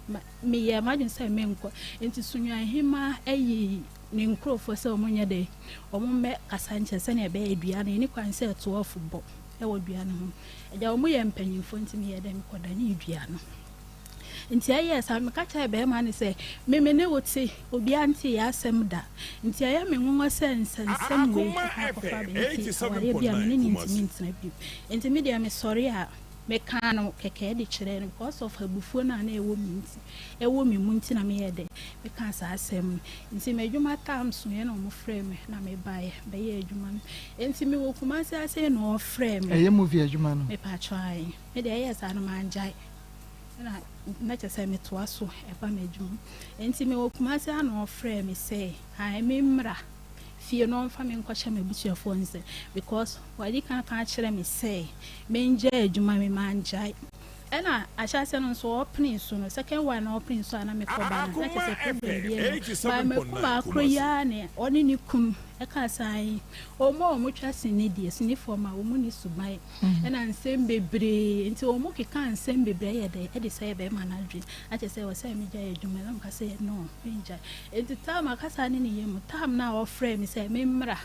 Ma, meyɛɛ m'adwene sɛ menkɔ. Nti Sunyani Hemaa ayi. ne nkurɔfoɔ sɛ wɔn nyɛ dɛ, wɔn mmɛ kasa nkyerɛ sɛnea ɛbɛyɛ dua no ɛni kwan sɛ 12 bɔ ɛwɔ dua no ho. Agya, wɔn yɛ mpanyinfoɔ, nti meyɛ dɛ mekɔdane dua no. Nti ɛyɛɛ saa, meka kyerɛɛ barima no sɛ, Me me ne wo te, obiara ntee yɛn asɛm da. Nti ɛyɛ me nwonwa sɛ nsɛnsɛm wei Akoma akɔ akɔfa FM aba nti awareɛ bi a me ne no ntumi ntena bio. Nti me deɛ mesɔre a, mekaa no kɛkɛ de kyerɛɛ no because of abufuo no a na ɛwɔ me nti, ɛwɔ me mu nti na meyɛɛ dɛ mekaa saa asɛm no. Nti m'adwuma time soeɛ na wɔfrɛɛ me na mebaeɛ bɛyɛɛ adwuma no. Nti mewɔ Kumasi ha sei na wɔfrɛɛ me. Ɛyɛ movie adwuma no? Mepaakyɛw ae. Me deɛ ɛyɛɛ saa no mangyae. Ɛna na kyerɛ sɛ metoa so ba m'adwuma mu. Enti mewɔ Kumasi ha na ɔfrɛɛ me sɛ ae memmra fie na ɔmfa me nkɔhyɛ m'abusuafoɔ nsa because wadi kan aka akyerɛ me sɛ mengyae adwuma me mangyae. Ɛna ahyɛaseɛ no nso ɔpenee so no, second one na ɔpenee so a na mekɔ ba no na kyerɛ Akoma sɛ problem FM biara nni hɔ. But mako 87.9 baako yi Kumasi. ara na ɔne ne kunu ɛkaa sɛ ae wɔn a wɔtwa sini deɛ sinifoɔ ma wɔn nni suban. Ɛna nsɛm bebree nti wɔn keka nsɛm bebree ɛyɛ dɛ ɛde sɛe bɛrima no adwene na kyerɛ sɛ ɛwɔ sɛ megyae adwuma na meka sɛ no mengyae. Nti time akasa ne ne yɛ mu time no a ɔfrɛ me sɛ memmra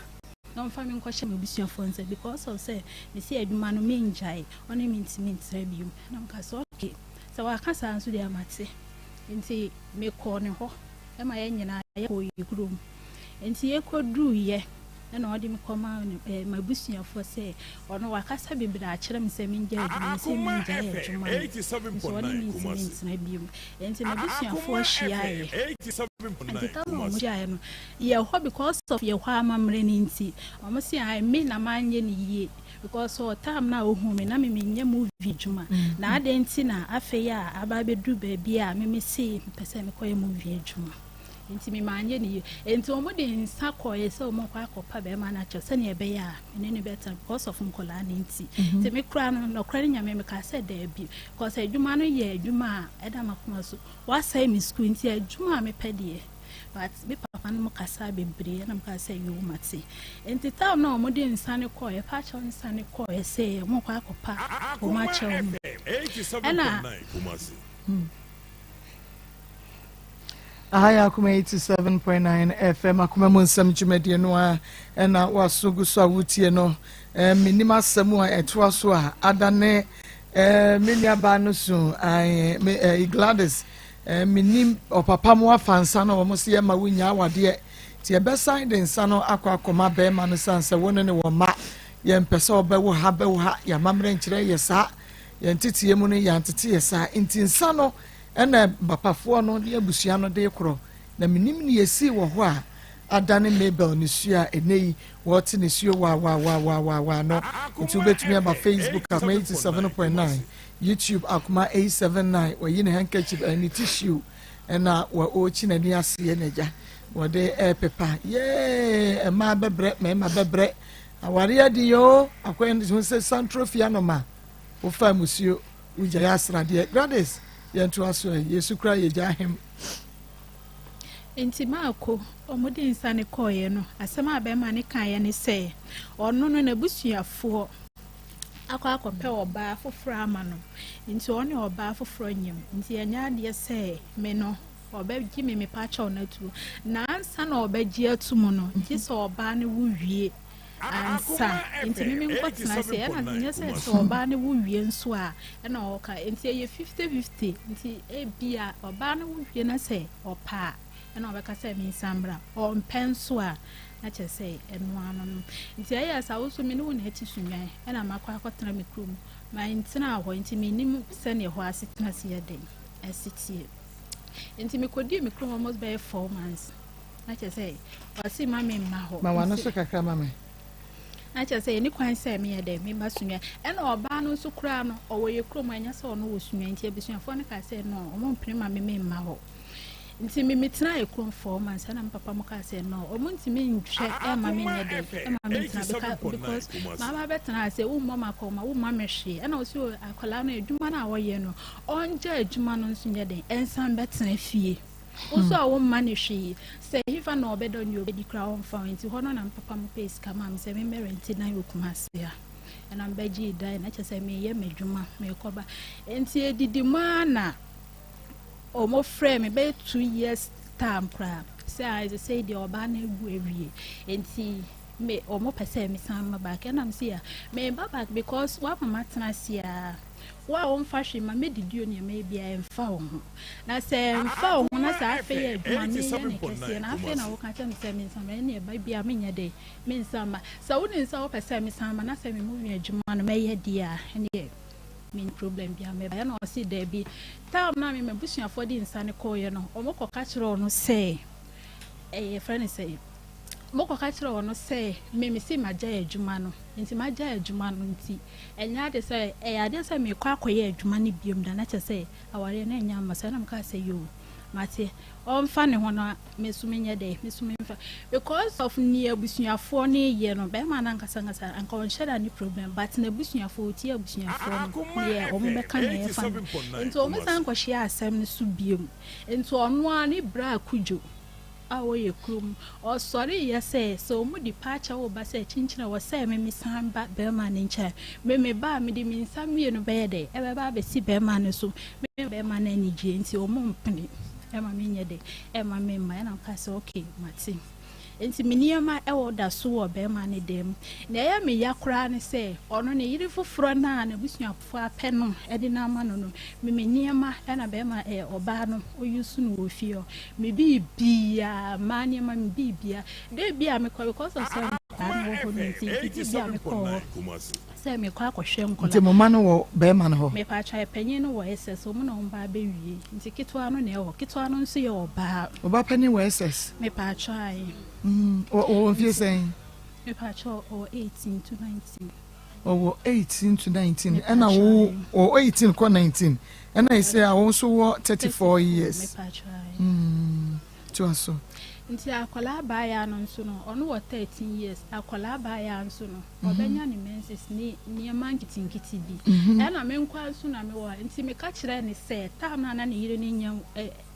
na ɔmfa me nkɔhyɛ m'abusuafoɔ nsa because of sɛ mesi adwuma no mengyae, ɔne me ntumi ntra bio, na meka sɛ okay, sɛ waka saa nso deɛ mate. Nti mekɔɔ ne hɔ ɛma yɛn nyinaa yɛkɔɔ yɛ kurom. Nti yɛkɔduruiɛ ɛna ɔde me kɔmaa ne m'abusuafoɔ sɛ ɔno wakasa bebree akyerɛ me sɛ mengyae adwuma no, sɛ Akoma mengyae FM adwuma no nso ɔne 87.9 me ntumi Kumasi. ntena bio. Nti m'abusuafoɔ Akoma hyiaeɛ. FM 87.9 Nti tam a wɔn Kumasi. hyiaeɛ no, yɛ hɔ because of yɛ hɔ amammerɛ no nti, wɔn se ae me na manyɛ no yie because ɔ time no a ɔhuu me na me menyɛ movie adwuma, na adɛn nti na afei a aba abɛduru baabi a me mese mepɛ sɛ mekɔyɛ movie adwuma. Nti me manyɛ no yie. Nti wɔn de nsa kɔɔɛ sɛ wɔn kɔ akɔpa bɛrima no akyɛw sɛnea ɛbɛyɛ a me ne no bɛtena because of nkɔlaa no nti. Nti me koraa no, nɔkorɛ ne Nyame, mekaa sɛ daabi because adwuma no yɛ adwuma a ɛda m'akoma so. Wasɛe me sukuu nti adwuma a mepɛ deɛ, but me papa no mo kasaa bebree ɛna mekaa sɛ yoo mate. Nti time no a wɔn de nsa no kɔɔɛ, pa akyɛw nsa no kɔɔɛ sɛ wɔn kɔ akɔpa wɔn Akoma akyɛw no. FM Ɛna 87.9 Kumasi. Aha yɛ Akoma 87.9 FM, Akoma mu nsɛm dwumadie no a ɛna waso gu so a wotie no. Menim asɛm a ɛtoa so a adane me nuabaa no so ae, me Gladys, menim ɔpapa mu afa nsa no a wɔn sɛ yɛma wonya awadeɛ nti yɛbɛsan de nsa no akɔ akɔma bɛrima no san sɛ wo ne ne wɔ mma, yɛmpɛ sɛ ɔbɛwo ha bɛwo ha. Yɛamammerɛ nkyerɛ yɛ saa, yɛn teteɛ mu no yɛantete yɛ saa, nti nsa no ɛna papafoɔ no ne abusua no de korɔ na menim ne yɛsii wɔ hɔ a adane Mabel ne suo a ɛnɛ yi wɔte ne suo waawaawaawaa no. Nti wobɛtumi aba Facebook, Akoma 87.9, YouTube, Akoma 879. Wɔyi ne handkerchief ɛne tissue ɛna wɔkyi n'ani aseɛ n'agya wɔde ɛɛpepa. Yee, mmaa bɛbrɛ, mmarima bɛbrɛ, awareɛ de yoo akɔyɛ ho sɛ santro fie anoma wofa musuo wogya yɛ asradeɛ. Gladys, yɛntoa so ɛ, yɛsu kora yɛgya ahem. Nti maako ɔmode nsa ne kɔɔeɛ no, asɛm a bɛrima ne kaeɛ ne sɛ ɔno no n'abusuafoɔ akɔ akɔpɛ ɔbaa foforɔ ama no, nti ɔne ɔbaa foforɔ nyim, nti ɛnyɛ adeɛ sɛ me no ɔbɛgye me mepa kyɛw no atu, na ansa na ɔbɛgye ato mu no gye sɛ ɔbaa no wo wie ansa. Nti mimi nkɔtena ase ɛna nyɛ sɛ ɔbaa no wo wie nso a ɛna ɔka, nti ɛyɛ 50-50. Nti ebia ɔbaa no wo wie na sɛ ɔpa a ɛna ɔbɛka sɛ me nsa mmra, ɔmpɛ nso a na kyerɛ sɛ ɛno ano no. Nti ɛyɛ sa wo so me ne wo na ɛte Sunyani ɛna makɔ akɔtena me kurom mantena hɔ, nti menim sɛneɛ hɔ asetena se yɛ den ɛse tie. Nti mekɔdii me kurom almost bɛyɛ 4 months na kyerɛ sɛ ɔse ma me mma hɔ. Ma wano so kakra ma me. Na kyerɛ sɛ yɛne kwan sɛ meyɛ dɛ meba Sunyani, ɛna ɔbaa no nso koraa no ɔwɔ yɛ kurom, ɛnyɛ sɛ ɔno wɔ Sunyani. Nti abusuafoɔ no kaa sɛ no ɔmo mpene ma me memma hɔ. Nti me metena yɛ kurom 4 months ɛna me papa mo kaa sɛ no ɔmo ntumi nhwɛ ɛma me nyɛ dɛ ɛma me ntena because maama bɛtena ase wommɔ ma akɔma womma me hwee. Ɛna ɔsi akwadaa no adwuma no a ɔyɛ no ɔngya adwuma no nso nyɛ dɛ ɛnsan bɛtena fie nso a womma ne hwee sɛ hifa na ɔbɛdɔ ne obɛdi koraa ɔmfa ho. Nti hɔ no na papa mo pɛ sika maa me sɛ memmɛ rent dan wɔ Kumase a ɛna mbɛgye dan na kyerɛ sɛ meyɛ m'adwuma mekɔba. Nti edidi mu a na ɔmo frɛ me bɛyɛ 2 years time koraa. Sɛ a sesei deɛ ɔbaa no awu awie nti me ɔmo pɛ sɛ mesan ba back. Ɛna mese a meba back because woama matena ase a wo a womfa hwee ma mɛdidi o, nneɛma bi a ɛmfa wo ho, na sɛ ɛmfa wo ho na sɛ afei adwuma meyɛ ne kɛseɛ na afei na woka kyerɛ me sɛ mensan ma, ɛne ɛba bi a menyɛ dɛ mensan ma. Sɛ wo ne nsa wopɛ sɛ mesan ma na sɛ memu wie adwuma no mɛyɛ deɛ a, ɛneɛ me problem bia mɛba. Ɛna ɔse daabi, time na me mabusuafoɔ de nsa no kɔɔyɛ no, ɔmo kɔka kyerɛ ɔno sɛ ɛyɛ frɛ no sɛ mokɔka kyerɛ ɔno sɛ me mese magyae adwuma no, nti magyae adwuma no nti ɛnyɛ ade sɛ ɛyɛ adeɛ sɛ mekɔ akɔyɛ adwuma no biom da, na kyerɛ sɛ awareɛ no ɛnyɛ ama sɛ. Ɛna meka sɛ yoo, mate, ɔmfa ne ho no, me so menyɛ dɛ me so memfa because of nea abusuafoɔ no yɛ no. Bɛrima no ankasa ankasa anka ɔnhyɛ da ne problem, but n'abusuafoɔ, ɔtie abusuafoɔ no deɛ ɔmo bɛka na ɛfa no, nti ɔmo san kɔhyia asɛm no so biom. Nti ɔno ara ne bra akudwo a ɔyɛ kurom ɔsɔre yɛ sɛ ɔmo di paakyɛ wɔ ba sɛ kyinkyini a wɔsɛ me mesan ba bɛrima no nkyɛn, me ba a mede me nsa mmienu bɛyɛ dɛ ɛbɛba abɛsi bɛrima no so, me bɛrima no ani gye, nti ɔmo mpene ɛma menyɛ dɛ ɛma me mma. Ɛna mka sɛ okay, mate. Nti me nneɛma ɛwɔ da so wɔ bɛrima no dɛm. Na ɛyɛ me ya koraa ne sɛ ɔno ne yere foforɔ no a n'abusuafoɔ apɛ no ɛde no ama no, me nneɛma ɛna bɛrima ɛyɛ ɔbaa no ɔyi so no wɔ fie hɔ, me biribiaa mmaa nneɛma, me biribiaa de bi a mekɔ because of sɛ nkɔlaa no wɔ hɔ no nti nti bi a mekɔ hɔ sɛ mekɔ akɔhwɛ nkɔlaa. Nti mo ma no wɔ bɛrima no hɔ? Mepatwa, panyin no wɔ SS, ɔmo na ɔmo ba abɛwie, nti ketewa no na ɛwɔ, ketewa no nso yɛ ɔbaa. Ɔba panin wɔ SS? Mepatwa ayi. Ɔwɔ mfie sɛn? Mepatwa, ɔwɔ 18 to 19. Ɔwɔ 18 to 19, ɛna wo ɔwɔ 18 kɔ 19, ɛna ɛsɛ a wo nso wɔ 34 years. Mepatwa ayi. To so. Nti akwadaa abaayewa no nso no, ɔno wɔ 13 years. Akwadaa abaayewa nso no, ɔbɛnya ne menses ne nneɛma nketenkete bi, ɛna me nkwa nso na mewɔ ha. Nti meka kyerɛ ne sɛ time no a na ne yere no nya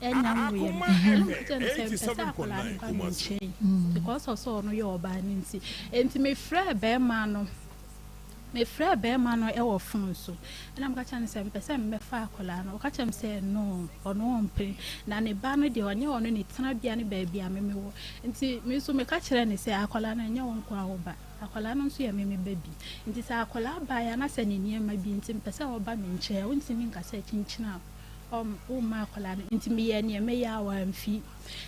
ɛnya nwoeɛ no, ɛna meka kyerɛ ne sɛ mpɛ sɛ akwadaa no ba me nkyɛn because of sɛ ɔno yɛ ɔbaa no nti. Nti mefrɛ bɛrima no, mefrɛ bɛrima no ɛwɔ phone so, ɛna meka kyerɛ no sɛ mpɛ sɛ mbɛfa akwadaa no. Ɔka kyerɛ me sɛ no, ɔno ɔmpere, na ne ba no deɛ ɔnyɛ ɔno ne tenabea ne baabi a meme wɔ. Nti me nso meka kyerɛ ne sɛ akwadaa no ɛnyɛ wo nko a wo ba, akwadaa no nso yɛ meme ba bi, nti sɛ akwadaa baeɛ na sɛ ne nneɛma bi nti mpɛ sɛ ɔba me nkyɛn a, wontumi nka sɛ kyinkyini a womma akwadaa no. Nti meyɛ nea mɛyɛ a wamfi.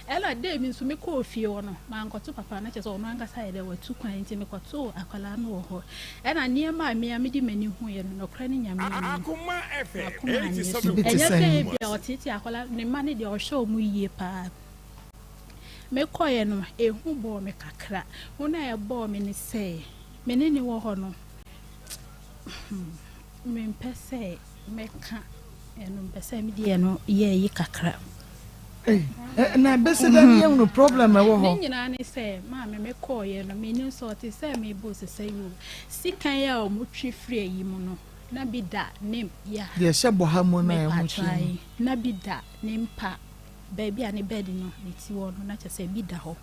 Ɛna de mi nso mekɔɔ fie hɔ no, mankɔto papa no, kyerɛ sɛ ɔno ankasa yɛ dɛ watu kwan, nti mekɔtoo akwadaa no wɔ hɔ, ɛna nneɛma a mea mede m'ani huiɛ no, nɔkorɛ ne Nyame anim, Akoma FM makoma anyɛ so. Bi te Ɛnyɛ sɛn? sɛ ebi a ɔtete akwadaa ne mma no deɛ, ɔhwɛ ɔmo yie paa. Mekɔɛ no, ehu bɔɔ me kakra. Ho na ɛbɔɔ me ne sɛ me ne ne wɔ hɔ no, mempɛ sɛ mɛka ɛno, mpɛ sɛ mede ɛno yɛ yi kakra. Na bɛsi dɛ ne yɛhunu problem ɛwɔ Ne hɔ? nyinaa ne sɛ maame, mekɔɔyɛ no, menim sɛ ɔte sɛ mebɔ sesɛ yi o, sikan a ɔmo twe firi ayi mu no na bi da ne ya. Deɛ ɛhyɛ bɔ ha mu no a ɛmo mepatwa twe no. Yi na bi da ne mpa baabi a ne bed no ne ti wɔ no, na kyerɛ sɛ bi da hɔ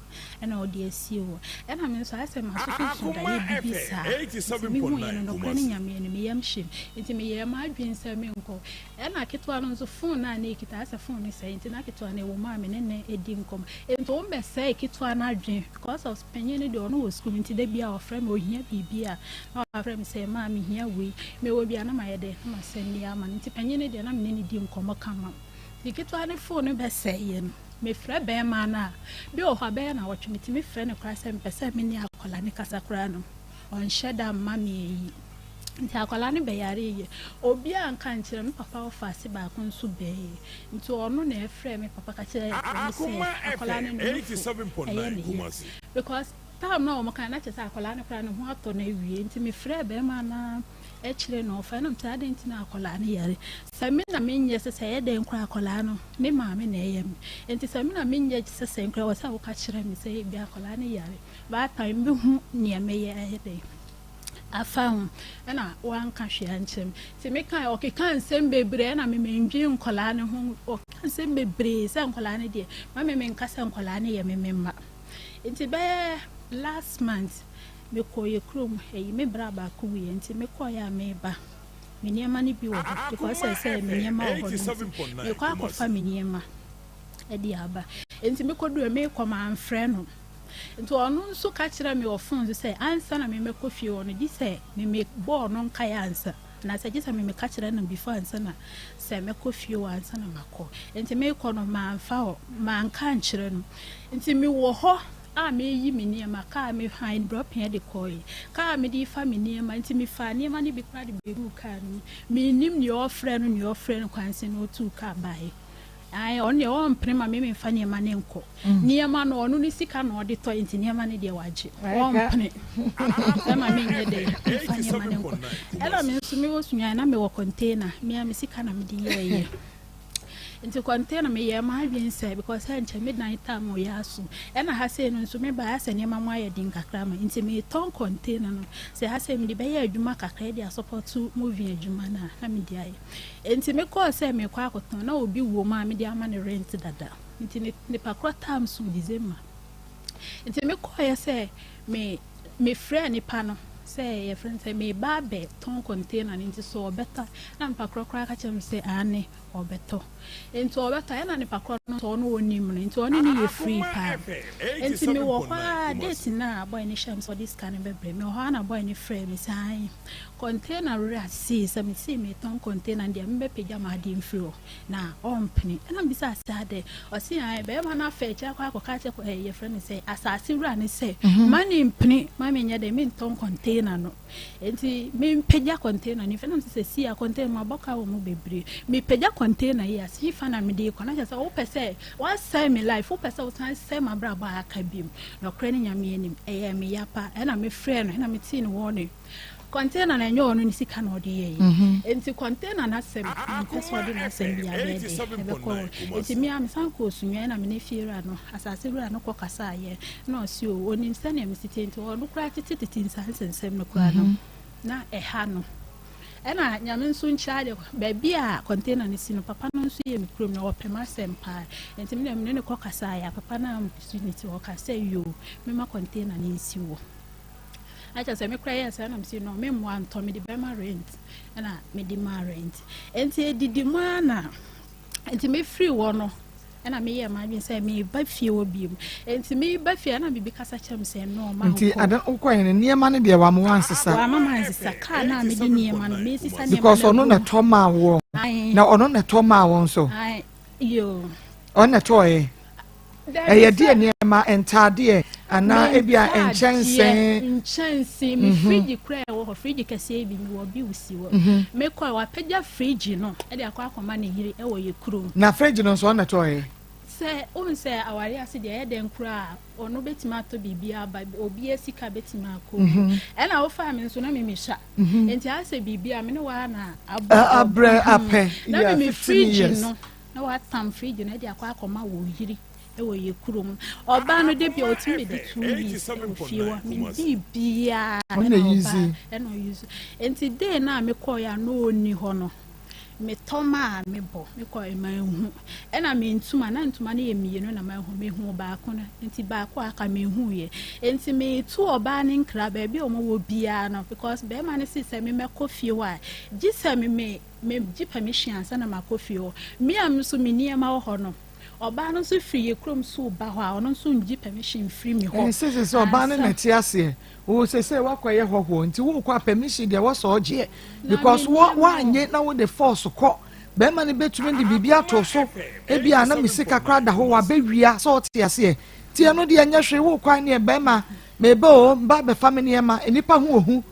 ɛna ɔde asie hɔ. Ɛna me nso ayɛ sɛ masoso daeɛ bibi saa, nti mehu yɛ no, nɔkorɛ ne Nyame anim, meyam hyɛ m, nti meyɛɛ m'adwene sɛ menkɔ. Ɛna ketewa no nso phone a na ɛkita, ayɛ sɛ phone no sɛe, nti na ketewa no ɛwɔ mu a me ne ne ɛdi nkɔmmɔ, nti wɔn bɛsɛe ketewa no adwene because of panyin no deɛ, ɔno wɔ sukuu, nti da bi a ɔfrɛ me, ohia biribi a na wafrɛ me sɛ maa mehia wei, mewɔ bi a na mayɛ dɛ na masɛnde ama no. Nti panyin no deɛ, na me ne ne di nkɔmmɔ kama, nti ketewa no phone no bɛsɛe yɛ no, mefrɛ bɛrima no a bi wɔ hɔ a bɛyɛ na wɔtwe metumi frɛ no koraa sɛ mpɛ sɛ me ne akwadaa ne kasa koraa no, ɔnhyɛ da mma me ayi. Nti akwadaa no bɛyare yie, obiara nka nkyerɛ me. Papa ɔfa ase baako nso bɛɛ, nti ɔno na ɛfrɛ me papa ka kyerɛ ɔno sɛ akwadaa no ne nufu ɛyɛ ne yie, because time na wɔn kan na kyerɛ sɛ akwadaa no koraa ne ho atɔ no awie. Nti mefrɛ bɛrima na ɛkyerɛ na ɔfa ɛnam sɛ adi nti na akwadaa no yare, sɛ me na menyɛ sɛ ɛyɛ dɛn koraa, akwadaa no ne maame na ɛyɛ me, nti sɛ me na menyɛ sɛ koraa wɔ sɛ woka kyerɛ me sɛ ebi akwadaa no yare baatan mehu nea mɛyɛ ɛyɛ dɛn afa ho. Ɛna wanka hwee ankyerɛ me, nti meka ɔkeka nsɛm bebree, ɛna memendwe nkɔlaa no ho. Ɔkeka nsɛm bebree sɛ nkɔlaa no deɛ ma me menka sɛ nkɔlaa no yɛ me me mma. Nti bɛyɛ last month mekɔ yɛ kurom ɛyi, me bra baako wuyɛ, nti mekɔɔyɛ a meba, me nneɛma no bi wɔ hɔ because sɛ me nneɛma wɔ hɔ no, nti mekɔ akɔfa me nneɛma ɛde aba. Nti mekɔduruiɛ meekɔ mamfrɛ no. Nti ɔno nso ka kyerɛɛ me wɔ phone so sɛ ansa na memɛkɔ fie hɔ no gye sɛ me mebɔɔ no nkaeɛ ansa. Anaasɛ gye sɛ me meka kyerɛ no before ansa na sɛ mɛkɔ fie hɔ ansa na makɔ. Nti meekɔ no mamfa hɔ, manka ankyerɛ no. Nti mewɔ hɔ a mereyi me nneɛma, kaa me hann drɔpea de kɔeɛ. Kaa a mede refa me nneɛma, nti mefaa nneɛma no bi koraa de bɛguu kaa no mu. Mennim deɛ ɔrefrɛ no, deɛ ɔfrɛ no kwansin na ɔtuu kaa baeɛ. Ae, ɔno deɛ ɔmpene ma me memfa nneɛma no nkɔ. Nneɛma no, ɔno ne sika na ɔde tɔe nti nneɛma no deɛ wagye. Ɔmpene ma menyɛ dɛn mfa nneɛma no nkɔ. Ɛna me nso mewɔ Sunyani na mewɔ container, me ara me sika na mede yɛeɛ. Nti container meyɛɛ m'adwene sɛ because sɛ nkyɛ me dan tam yɛ aso. Ɛna ha sei no nso mebaeɛ asɛ nneɛma mu ayɛ den kakra ma nti metɔn container no. Sɛ ha sei mede bɛyɛ adwuma kakra de asɔpɔto moving adwuma no a na mede ayɛ. Enti mekɔɔ sɛ merekɔ akɔtɔn, na obi wɔ mu a mede ama no rent dada. Nti ne nipa korɔ time so December. Nti mekɔeɛ sɛ me mefrɛɛ nipa no sɛ yɛfrɛ no sɛ meba abɛtɔn container no nti sɛ ɔbɛtɔ a, na nipa korɔ koraa ka kyerɛ me sɛ aane ɔbɛtɔ. Nti ɔbɛtɔ a ɛna nipa korɔ no nso ɔno ɔnim no nti ɔne no yɛ free paa. Nti mewɔ hɔ ara date no a boy no hyɛɛ me sɛ ɔde sika no bɛbrɛ me, mewɔ hɔ ara na boy no frɛɛ me sɛ aane Container wura see sɛ mesee metɔn container no deɛ mebɛpagya m'adeɛ mfiri hɔ na ɔmpene ɛna mebisaa sɛ adɛn ɔse ae bɛrima no afa akyire akɔ akɔka akyerɛ eh, yɛfrɛ no sɛ asase wura no sɛ mhm. ma ne mpene ma menyɛ dɛ mentɔn container no nti mempagya container no mfiri na mesɛ sɛ si a container mu abɔka wɔ mu bebree mepagya container yi a si fa na mede kɔ na kyerɛ sɛ wopɛ sɛ wasɛe me life wopɛ sɛ wosan sɛe m'abrabɔ a aka biom nɔkorɛ ne nyame anim ɛyɛ me ya pa ɛna mefrɛ no ɛna metee ne wɔne Container no ɛnyɛ ɔno ne sika na ɔde yɛeɛ mhm. nti container no asɛm mempɛ sɛ ɔde n'asɛm bi abɛɛ de ɛbɛkɔ hɔ nti me a mesan kɔɔ Sunyani na me ne fie wura no asase wura no kɔ kasaeɛ na ɔse o ɔnim sɛnea mesi tie nti ɔno koraa tete tete nsaa nsɛnsɛm no koraa no mhm. na ɛha no ɛna nyame nso nkyerɛ adeɛ baabi a container no si no papa no nso yɛ me kurom na ɔpɛ m'asɛm paa nti me ne ne kɔ kasaeɛ a papa no ampusu ne ti ɔka sɛ yoo mema container no nsi wɔ Na kyerɛ sɛ me koraa yɛɛ saa na mese no me mmoa ntɔ mede bɛma rent ɛna mede maa rent nti edidi mu ara na nti mefiri hɔ no ɛna meyɛɛ m'adwene sɛ meba fie hɔ bio nti meba fie ɛna biribi kasa kyerɛ me sɛ no ɔma nti ada wokɔɛ no nneɛma no deɛ wama wansesa wama mansesa kaa no a mede nneɛma no mesesa nneɛma because ɔno na ɛtɔ maa woɔ na ɔno na ɛtɔ maa wo nso ɔno na ɛtɔɔɛ Ɛyɛ deɛ nneɛma, ntaadeɛ anaa ebia nkyɛnsee. Nkyɛnsee, me fridge koraa ɛwɔ hɔ, fridge kɛseɛ bi mewɔ bi si hɔ. Mekɔ a wapagya fridge no de akɔ akɔma ne yere ɛwɔ yɛ kurom. Na fridge no nso ɔno na ɛtɔɔɛ? Sɛ wohu sɛ awareɛ ase deɛ ɛyɛ dɛn koraa a ɔno bɛtumi atɔ biribi aba, obiara sika bɛtumi akɔ mu. Ɛna wofaa me nso na me mesua. Nti ayɛ sɛ biribi a me ne wo ara na abɔ. Abrɛ apɛ, yeah, 15 years. Na me me fridge no Na watam fridge no de akɔ akɔma wɔ yiri wɔ yɛ kurom. Ɔbaa no de bia ɔtumi bɛdi 2 weeks wɔ fie hɔ. Me biribiara ɛna ɔbaa ɛna ɔyusu. Nti day no a mekɔeɛ a na ɔnni hɔ no, metɔ maa mebɔ mekɔ manhu. Ɛna me ntoma na ntoma no yɛ mmienu na manhu mehu baako no nti baako a aka menhuiɛ. Nti metu ɔbaa no nkra baabi a wɔwɔ biara no because bɛrima no se sɛ memɛkɔ fie hɔ a gye sɛ me me Megye permission ansa na makɔ fie hɔ. Me a me nso me nneɛma wɔ hɔ no, ɔbaa no nso firi yɛn kurom nso reba hɔ a, ɔno nso ngye permission mfiri me hɔ. Ɛnsɛ sɛ sɛ ɔbaa no na ɛte aseɛ. Wo sese wakɔyɛ hɔhoɔ nti wokɔ a permission deɛ wɔsɛ ɔgyeɛ because wo woanye na wode force kɔ bɛrima no bɛtumi de biribi ato so ebi a na me sika koraa da hɔ wabɛwia sɛ ɔte aseɛ nti ɛno deɛ nyɛ hwee wokɔ a neɛ bɛrima meba o mba bɛfa me nneɛma nnipa ho ohu.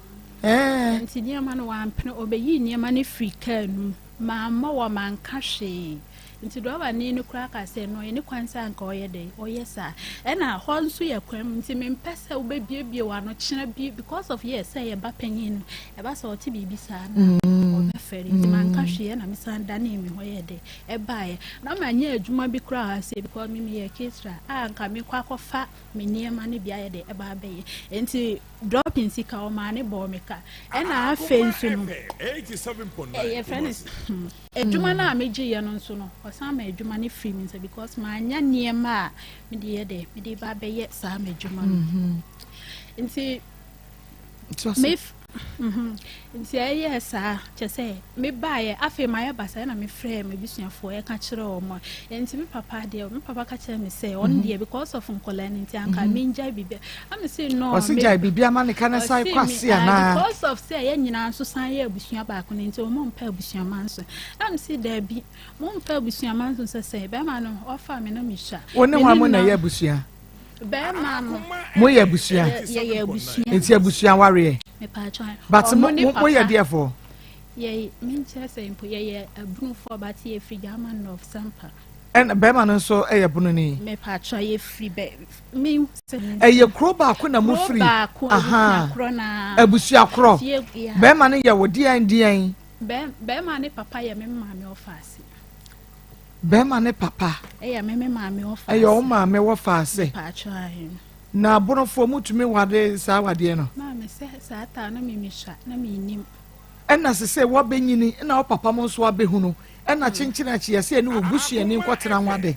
Ɛɛ. Nti nneɛma no wampene, ɔbɛyii nneɛma no firii kaa no mu. Mammɔ wɔ, manka hwee. Nti drɔbani no koraa kaa sɛ, no, ɛni kwan sɛ anka ɔyɛ dɛn, ɔyɛ saa. Ɛna hɔ nso yɛ kwan mu, nti mempɛ sɛ wobɛbiebie w'ano kyena bi, because of yɛ sɛ yɛ ba panyin no, ɛba sɛ ɔte biribi saa no a, ɔbɛfɛre. Nti manka hwee, ɛna mesan danee me ho yɛɛ dɛn, ɛbaeɛ. Na manyɛ adwuma bi koraa wɔ ha sei, because me meyɛ caterer a anka mekɔ akɔfa me nneɛma no bi ayɛ dɛn, ɛba abɛyɛ. Nti. Dropping sika ɔmaa ne bɔɔ me ka ɛna afei nso no yɛfrɛ no hmm, adwuma no a megyeeɛ no nso no ɔsan ma adwuma no firi me nsa because manya nneɛma a mede yɛ dɛ mede ba bɛyɛ saa m'adwuma no mhm. nti me Nti ɛyɛɛ saa, kyerɛ sɛ mebaeɛ, afei mayɛ basaa ɛna mefrɛɛ m'abusuafoɔ ɛka kyerɛɛ wɔn. Nti me papa deɛ, me papa ka kyerɛɛ me sɛ ɔno deɛ because of nkwadaa no nti anka mengyae biribi. Na me se no. Ɔse gyae biribi ama ne ka no san kɔ ase anaa? Because of sɛ yɛn nyinaa nso san yɛ abusua baako no nti wɔn mpɛ abusua manso. Na me se daabi, mo mpɛ abusua manso sɛ sɛ bɛrima no ɔfa me na mesua. Wo ne hwan mo na ɛyɛ abusua? Bɛrima no. Mo yɛ abusua. Yɛyɛ abusua. Nti abusua wareɛ. Mepatwa. But mo mo yɛ deɛ fo. Yɛ menkyerɛ sɛ mpo yɛyɛ abunufoɔ but yɛfiri German North Sampa. Ɛna bɛrima no nso yɛ bununi. Mepatwa yɛfiri bɛ me sɛ. Ɛyɛ kuro baako na mo firi. Kuro baako abusua korɔ na. Abusua korɔ. Bɛrima no yɛ wo deɛn deɛn. Bɛrima ne papa yɛ me maame ɔfaase. Bɛrima ne papa. Ɛyɛ me me maame wɔfa ase. Ɛyɛ wo maame wɔfa ase. Mepatwa ahe. Na abonofoɔ mo tumi wade saa wadeɛ no. Maame sɛ saa taa na me misua na me nim. Ɛna sese wabɛnyini ɛna wo papa mo nso abɛhunu ɛna kyenkyen akyi yɛsɛ ɛne wo busuani nkɔtena ho ade.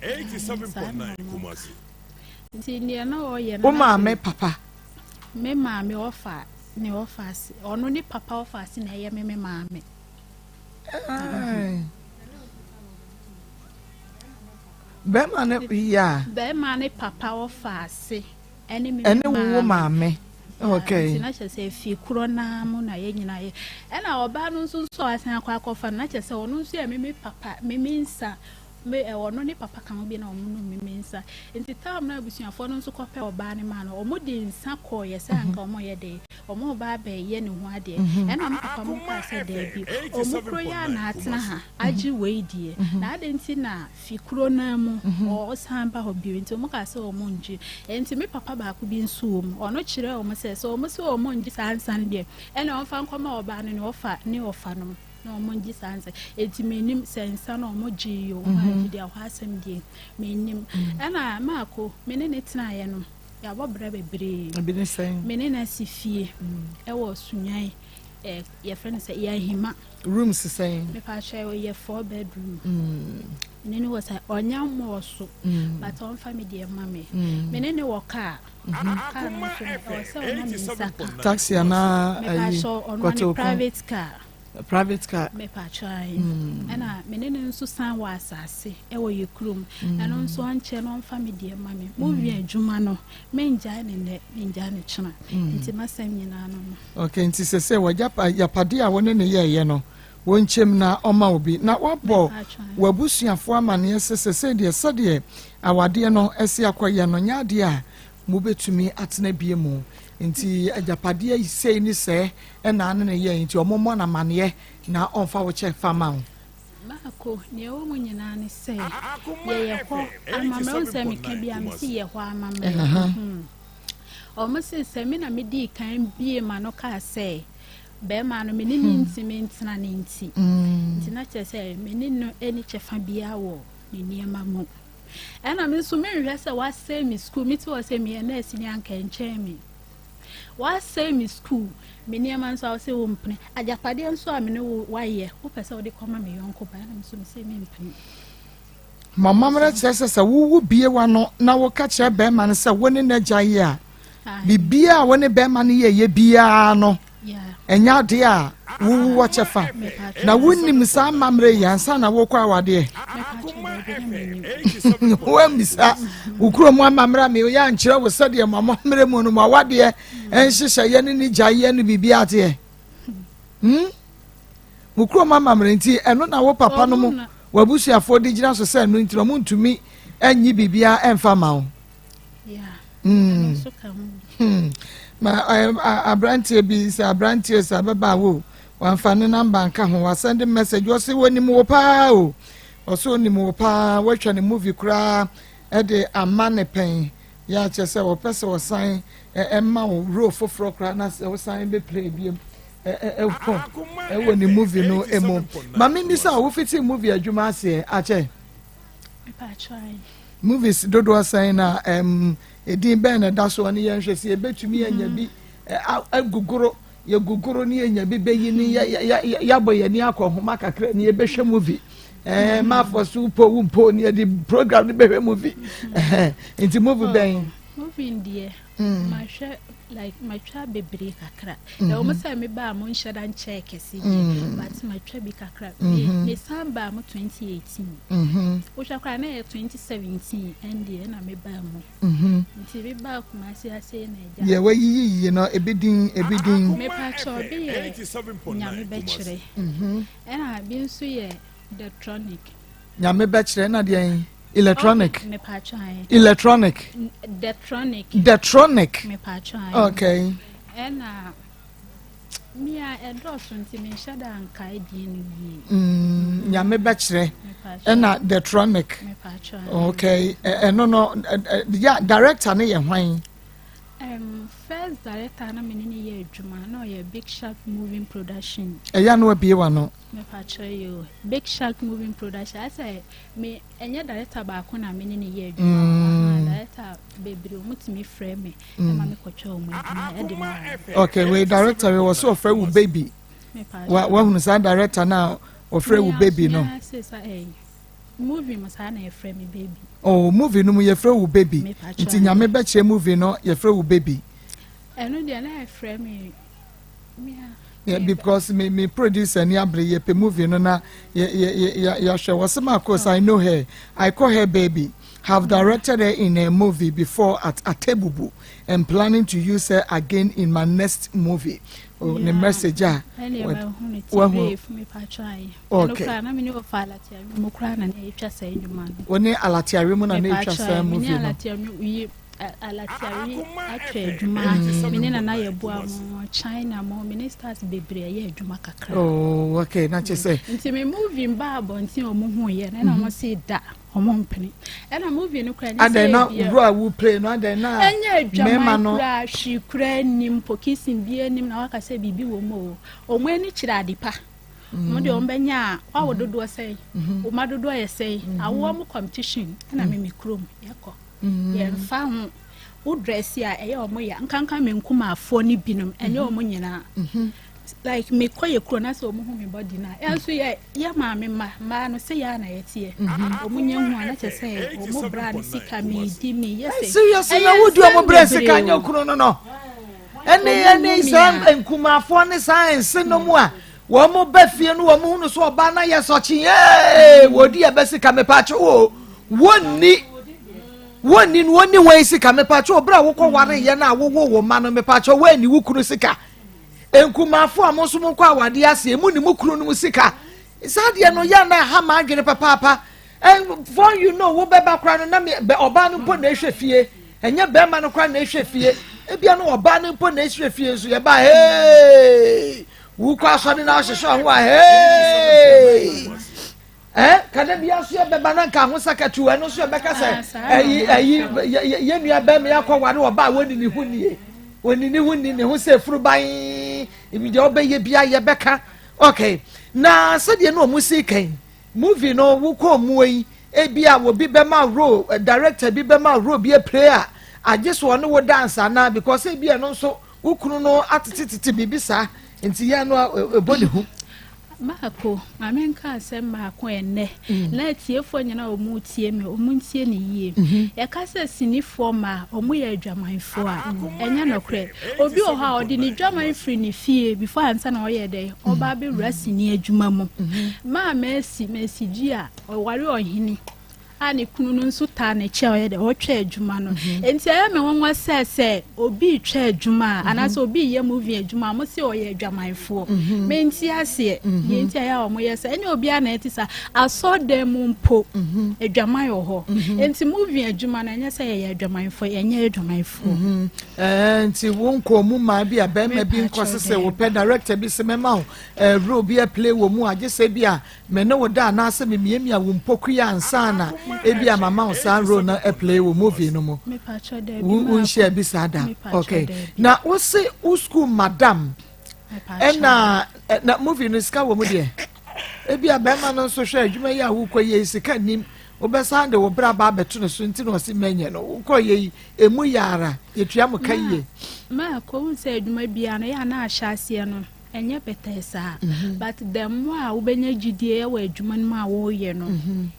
Nti deɛ na ɔyɛ no. Wo maame papa. Me maame wɔfa ne wɔfa ase ɔno ne papa wɔfa ase na ɛyɛ me me maame. Bɛrima no yɛ a. Bɛrima ne papa wɔfa ase ɛne me ɛne wo maame. Okay. Nti na kyerɛ sɛ fi korɔ naa mu na yɛ nyinaa yɛ ɛna ɔbaa no nso nso a wasan akɔ akɔfa no na kyerɛ sɛ ɔno nso yɛ me me papa me me nsa me ɔno ne papa ka ho bi na ɔmo nom me me nsa nti tam na abusuafoɔ no nso kɔpɛ ɔbaa no maa no ɔmo de nsa kɔɔ yɛ sɛ anka ɔmo yɛ de Ɔmo reba abɛyɛ ne ho adeɛ. Ɛna me papa mo kaa sɛ daabi, ɔmo kuro yi ara na atena ha agye wei deɛ, na adɛn nti na fi kuro no ara mu ɔsan ba hɔ bio? Nti ɔmo kaa sɛ ɔmo ngye. Nti me papa baako bi nso wɔ mu, ɔno kyerɛɛ ɔmo sɛ, sɛ ɔmo se ɔmo ngye saa nsa no deɛ, ɛnna ɔmfa nkɔma ɔbaa no ne ɔfa ne ɔfa nom na ɔmo ngye saa nsa. Nti mennim sɛ nsa no ɔmo gyee o, ɔmo angye deɛ, ɛhɔ asɛm deɛ mennim. Ɛna Maako, me ne no tenaeɛ no, Yɛabɔ bra bebree. Ebi ne sɛn? Me ne no asi fie ɛwɔ Sunyani. Ɛ yɛfrɛ no sɛ Yɛahima. Rooms sɛn? Mepaakyɛ yɛ four bedroom. Mm. Me ne no wɔ sɛ ɔnya mmɔɔ so. Mm. But ɔmfa me deɛ ma me. Mm. Me ne no wɔ kaa. Mm-hmm. Kaa no nso no ɛwɔ sɛ ɔma me nsa ka. Taxi anaa ayi? Mepaakyɛ ɔno ne private car. Private car. Mepaakyɛ ayi. Ɛna me ne no nso san wɔ asase ɛwɔ yɛ kurom. Ɛno nso ɔnkyɛ no ɔmfa me deɛ ma me. Mo wie adwuma no, mengyae ne nnɛ, mengyae ne kyena. Nti m'asɛm nyinaa no no. Okay, nti sese w'agyapadeɛ a wo ne no yɛɛyɛ no, wɔnkyɛm na ɔma wo bi. Na woabɔ w'abusuafoɔ amaneɛ sɛ sese deɛ sɛdeɛ awadeɛ no asi akɔyɛ no nyɛ adeɛ a mobɛtumi atena bie mu. Nti agyapadeɛ sei ne sɛɛ na ne ne yɛe nti ɔmo mmɔ no amaneɛ na ɔmfa wo kyɛ fa ma wo. Maako, nea ɛwɔ mu nyinaa ne sɛ yɛyɛ hɔ amammerɛ wo sɛ meka bia mese yɛ hɔ amammerɛ. Ɔmo se sɛ me na medii kan bie ma no kaa sɛ bɛrima no me ne ne ntumi ntena ne nti nti na kyerɛ sɛ me ne no ani kyɛfa biara wɔ ne nneɛma mu. Ɛna me nso menhwɛ sɛ wasɛe me sukuu mete hɔ sɛ meyɛ nɛɛse ni anka ɛnkyɛn me. Woasɛe me sukuu, me nneɛma nso a wose wompene, agyapadeɛ nso a me ne wo wayɛ, wopɛ sɛ wode kɔma me yɔnko ba, ɛna me nso mese mempene. Ma amammerɛ kyerɛ sɛ sɛ wowo bue w'ano na woka kyerɛ bɛrima no sɛ wo ne no agyae a, biribiara a wo ne bɛrima no yɛeɛ biara no, ɛnyɛ adeɛ a wowu wɔ kyɛfa. Na wonim saa amammerɛ yi ansa na wokɔ awadeɛ. Woammisa wo kurom amammerɛ a meyɛ ankyerɛ wo sɛdeɛ mo amammerɛ mu no mo awadeɛ nhyehyɛeɛ ne ne gyaeɛ no biribi ateɛ. Hmm? Mo kurom amammerɛ nti ɛno na wo papa no mo w'abusuafoɔ de gyina so sɛ ɛno nti na ɔmo ntumi nyi biribiara ɛmfa ma wo. Hmm. Hmm. Ma aberanteɛ bi sɛ aberanteɛ sɛ ababaawa o wamfa ne namba nka ho wasɛnde message ɔse wɔnim wo paa o ɔse onim wo paa watwa ne movie koraa ɛde ama ne pɛn yɛ akyɛ sɛ wɔpɛ sɛ ɔsan ɛma wo role foforɔ koraa na sɛ wosan bɛplay biam ɛwɔ ɛwɔ ne movie no mu ma membisa wo wofiti movie adwuma aseɛ akyɛ Movies dodoɔ sɛn na ɛm edin bɛn na ɛda soɔ ne yɛn hwɛ sɛ yɛbɛtumi anya bi agugoro yɛgugoro ne yɛnya bi bɛyi ne yɛabɔ yɛn ani akɔ nhoma kakra ne yɛbɛhwɛ movie ɛɛ maafɔ so po wo mpo ne yɛde program ne bɛhwɛ movie ɛhɛn nti movie bɛn. Movie deɛ. Mahwɛ like matwa bebree kakra. Ɛwɔ mu sɛ mebaa mo nhyɛ da nkyɛɛ kɛse deɛ, but matwa bi kakra. Mesan baa mo 2018. Wohwɛ koraa na ɛyɛ 2017 ɛndeɛ na mebaa mu. Nti mebaa Kumasi ase na agya. Deɛ wayiyi yie no, ebi din, ebi din. Mepakyɛ, obi yɛ Nyame Bɛkyerɛ. Ɛna bi nso yɛ Detronic. Nyame Bɛkyerɛ na deɛ Electronic. Mepakyɛ ayɛ. Electronic. Detronic. Detronic. Mepakyɛ ayɛ. Ɛna mia ɛdɔɔso nti menhyɛ da nkae din no yie. Nyame Bɛkyerɛ ɛna Detronic. Mepakyɛ ayɛ. Okay, ɛno no ya director ne yɛ hwan? First director na mene ne yɛ adwuma na ɔyɛ Big Shark Moving Production. Ɛyɛ no abie wa no. Mepakyɛ yi o, Big Shark Moving Production, asɛ me ɛnyɛ director baako na mene ne yɛ adwuma. Director bebree ɔmo tumi frɛ me ɛma me kɔtwa ɔmo adwuma ɛde ma wɔn. Okay, wei director wei wɔ so ɔfrɛ wo baby. Mepakyɛ. Wa wahunu saa director na ɔfrɛ wo baby no? Movie mu saa na yɛfrɛ me baby. Oh, movie no mu yɛfrɛ wo baby. Mepakyɛ. Nti Nyame Bɛkyerɛ movie no yɛfrɛ wo baby? Ɛno deɛ na yɛfrɛ me mea. Yeah, because me producer ni abere yɛpɛ movie no na yɛ yɛ yɛ yɛ yɛahwɛ. Wɔsɛ Marcos, I know her, I call her baby, have directed her in a movie before at Atebubu and planning to use her again in my next movie. Oh, ne message a ɛne mahu no. Wahu. Ti mepakyɛ ayɛ. Ɛno koraa na mene wɔfa Alatiare mu koraa na na yɛtwa saa adwuma no. Wɔne Alatiare mu na na ɛtwa saa movie no? Alatiare yi, Alatiare atwa adwuma, mene Nana Yɛboa mo, China mo, mene stars bebree ɛyɛ adwuma kakra. Oh, okay, na kyerɛ sɛ nti me movie mba abɔnten a ɔmo hu yɛ no, ɛna ɔmo se da ɔmo mpene, ɛna movie no koraa ɛnyɛ adɛn sɛ na ebia wuro a wo play no, adɛn na ɛnyɛ mmarima adwaman no koraa, hwee koraa nim pokisi bi anim na waka sɛ biribi wɔ mu o. Ɔmo ani kyerɛ ade pa, ɔmo deɛ ɔmo bɛnya a wawo dodoɔ sɛn, ɔmo adodoɔ yɛ sɛn, awoɔ mo competition. Ɛna me kurom yɛkɔ yɛmfa ho wo dress a ɛyɛ ɔmo yɛ nkanka me nkumaafoɔ no binom, ɛnyɛ ɔmo nyinaa. Like mekɔ yɛ kuro na sɛ ɔmo hu me body na ɛnso yɛ maame mma mmaa no sɛ yɛ a na yɛteɛ, ɔmo nyɛ hu a na kyerɛ sɛ ɔmo bra ne sika meedi me yɛ sɛ Seriously? Na ɛyɛ wodi ɔmo nsɛm brɛ sika bebree nyɛ o. kunu no ɛne Ɔmo ɛne hu me saa a. nkumafoɔ ne saa nse no mu a wɔn mo bɛ fie no, wɔn ho no so ɔbaa na yɛ sɔkye yee wɔdi ɛbɛ sika. Mepatwe wo, wɔnni wɔnni no, wɔnni wɔn sika. Mepatwe wo, bere a wokɔ ware yɛ no a wowɔ wo ma no, mepatwe wɔnni wo kunu sika. Nkumafoɔ a mo nso mo kɔ awadeɛ ase emu ne mo kunu no mu sika, saa deɛ no yɛ na ɛha maa adwene papaapa. And for you know, wo bɛba koraa no na me bɛ ɔbaa no mpo na ehwɛ fie, ɛnyɛ bɛrima no koraa na ehwɛ fie. Ebia no ɔbaa no mpo na ehwɛ fie nso yɛba hey, wukɔ asɔre na ahyehyɛ ho a hey, kada bi aso yɛ bɛba na nka ho sakatu ɛno nso yɛbɛka sɛ Ah, saa ɛyi na ɛyi yɛ nua bɛrima yɛ akɔ ware ɔbaa a wɔni ne ho nie, wɔni ne ho ni ne ho sɛ efuruban ebi deɛ ɔbɛyɛ bia yɛbɛka. Okay, na sɛdeɛ no ɔmo si kan movie no wokɔ mu yi, ebi a obi bɛma role, director bi bɛma role bi apire a agye so ɔne wo dance anaa? Because ebi ɛno nso wo kunu no atetetete biribi saa nti yɛn no ɛbɔ ne ho. Maako, maame nka asɛm baako ɛnnɛ na atiefoɔ nyinaa a ɔmo tie me, ɔmo ntie ne yie. Yɛka sɛ sinifoɔ ma ɔmo yɛ adwamanfoɔ a, ɛnyɛ nokorɛ. Obi wɔ hɔ a ɔde ne dwaman firi ne fie before ansa na ɔyɛ dɛ ɔba abɛwura sini adwuma mu. Maa Mercy, Mercy G a ɔware ɔhene a ne kunu no nso taa n'akyi a ɔyɛ dɛ ɔtwa adwuma no. Nti ɛyɛ me nwanwa sɛ obi retwa adwuma a anaasɛ obi yɛ movie adwuma a mo sɛ ɔyɛ adwamanfoɔ. Menti aseɛ deɛ nti ɛyɛ a ɔmo yɛ sɛ ɛnyɛ obiara na ɛte sa. Asɔɔdan mu mpo adwaman wɔ hɔ, nti movie adwuma no ɛnyɛ sɛ yɛyɛ adwamanfoɔ, yɛnyɛ adwamanfoɔ. Nti wo nkɔ mu maa bi a bɛrima bi nkɔ sɛ wopɛ director bi sɛ mɛma wo role bi play wɔ mu agye sɛ bi a me ne wo da anaasɛ memiamia wo mpokua ansa na ebi a mama wo saa role na play wɔ movie no mu? Mepakyɛ, daabi. Wo Maako. nhyia bi saa da? Mepakyɛ, Okay. daabi. Na wo se wo school madam Mepakyɛ. ɛna na movie no sika wɔ mu deɛ, ebi a bɛrima no nso hwɛ adwuma yi a wokɔ yɛ yi, sika nim, wobɛsan de wo bra ba abɛto ne so nti na ɔsi mɛnyɛ no. Wokɔ yɛ yi emu yɛ ara yɛtua mo ka yie? Maako, wohu sɛ adwuma biara no yɛ a na ahyɛ aseɛ no. Ɛnyɛ pɛtɛɛ saa. But the more a wobɛnya gyidie wɔ adwuma no mu a woreyɛ no,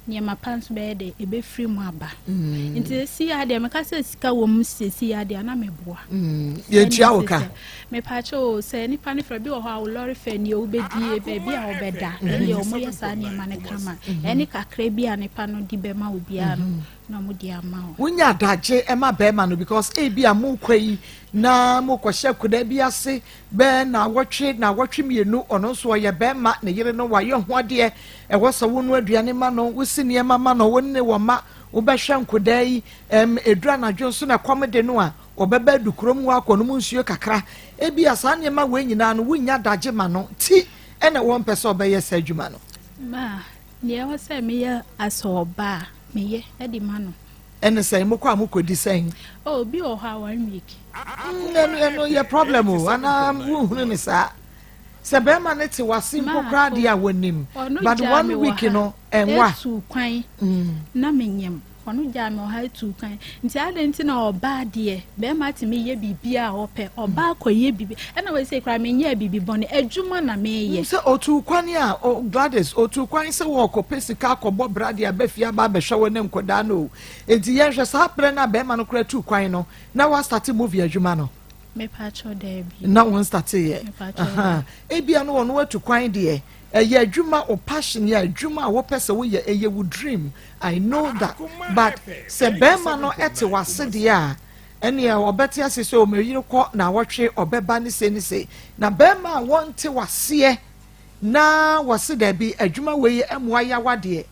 nneɛma pa nso bɛyɛ dɛ, ɛbɛfiri mu aba. Nti seesei ara deɛ meka sɛ sika wɔ mu seesei ara deɛ a na meboa. Yɛntua wo ka? Mepaakyɛw o, sɛ nipa no frɛ, bi wɔ hɔ a wo lɔre fare nie, wobɛdie, baabi a wobɛda, ɛndeɛ wɔyɛ saa nneɛma no kama. Ɛne kakra bi a nipa no de bɛma wo biara no, na ɔmo de ama wo. Wonya adagye ma bɛrima no because ebi a mokɔ yi na mokɔhyɛ akwadaa bi ase bɛɛ naawɔtwe naawɔtwe mmienu ɔno nso ɔyɛ bɛrima ne yere no wayɛ ho adeɛ ɛwɔ sɛ wono aduane ma no wosi nneɛma ma no wo ne wɔ ma wobɛhwɛ nkodaa yi ɛm eduru anadwo nso na ɛkɔm de no a wɔbɛba adu kurom hɔ akɔ nom nsuo kakra ebi a saa nneɛma wei nyinaa no wonya adagye ma no ti ɛna wɔmpɛ sɛ ɔbɛyɛ saa adwuma no. Ma Nea ɛwɔ sɛ meyɛ as ɔba a, meyɛ de ma no. Ɛne sɛn? Mokɔ a mokɔdi sɛn? Oh, obi wɔ hɔ a one week. Mm, ɛno ɛno yɛ problem o, anaa wonhunu ne saa? Sɛ bɛrima no te wase mpo koraa deɛ a wɔnim, but one week no ɛnwa. Etu kwan na menyam. Ɔno gyaa me wɔ ha tuu kwan. Nti adɛn nti na ɔbaa deɛ bɛrima tumi yɛ biribiara a ɔpɛ, ɔbaa kɔyɛ biribi. Ɛna wei sei koraa menyɛɛ biribi bɔne, adwuma na meyɛ. Sɛ ɔtuu kwan a, o, Gladys, ɔtuu kwan sɛ ɔrekɔpɛ sika akɔbɔ bra de aba fie aba abɛhwɛ wo ne nkwadaa no o. Nti yɛnhwɛ, saa berɛ no a bɛrima no koraa tuu kwan no, na woastate movie adwuma no? Mepakyɛw, daabi. Na wonstateeɛ? Mepakyɛw, Ahaa. daabi. Ebia na ɔno atu kwan deɛ, ɛyɛ adwuma, wo passion yɛ adwuma a wopɛ sɛ woyɛ, ɛyɛ wo dream. I know that but sɛ bɛɛma no te wase deɛ a ɛneɛ ɔbɛte ase sɛ o meyere kɔ naawɔtwe ɔbɛba ne sei ne sei na bɛɛma a wɔnte waseɛ na wɔse daabi adwuma wei ɛmoa yawa deɛ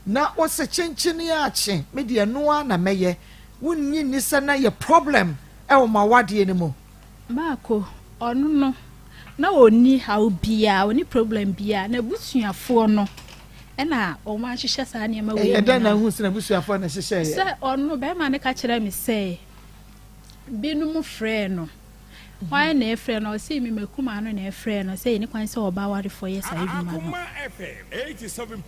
na wose kyenkyene akye me deɛ ɛno ara na mɛyɛ wonnye nni sɛ na yɛ problem ɛwɔ mo awadeɛ no mu. Marco, ɔno no na ɔnni haw biara, ɔnni problem biara, n'abusuafoɔ no na wɔn ahyehyɛ saa nneɛma wei Ɛyɛ dɛn na nyinaa. wohu sɛ n'abusuafoɔ na ɛhyehyɛeɛ? Sɛ ɔno bɛrima no ka kyerɛɛ me sɛ binom frɛɛ no, hwan na ɛfrɛ no? Ɔsee me m'akumaa no na ɛfrɛɛ no sɛ ɛni kwan sɛ ɔbaa warefoɔ yɛ saa adwuma no. Akoma FM 87.9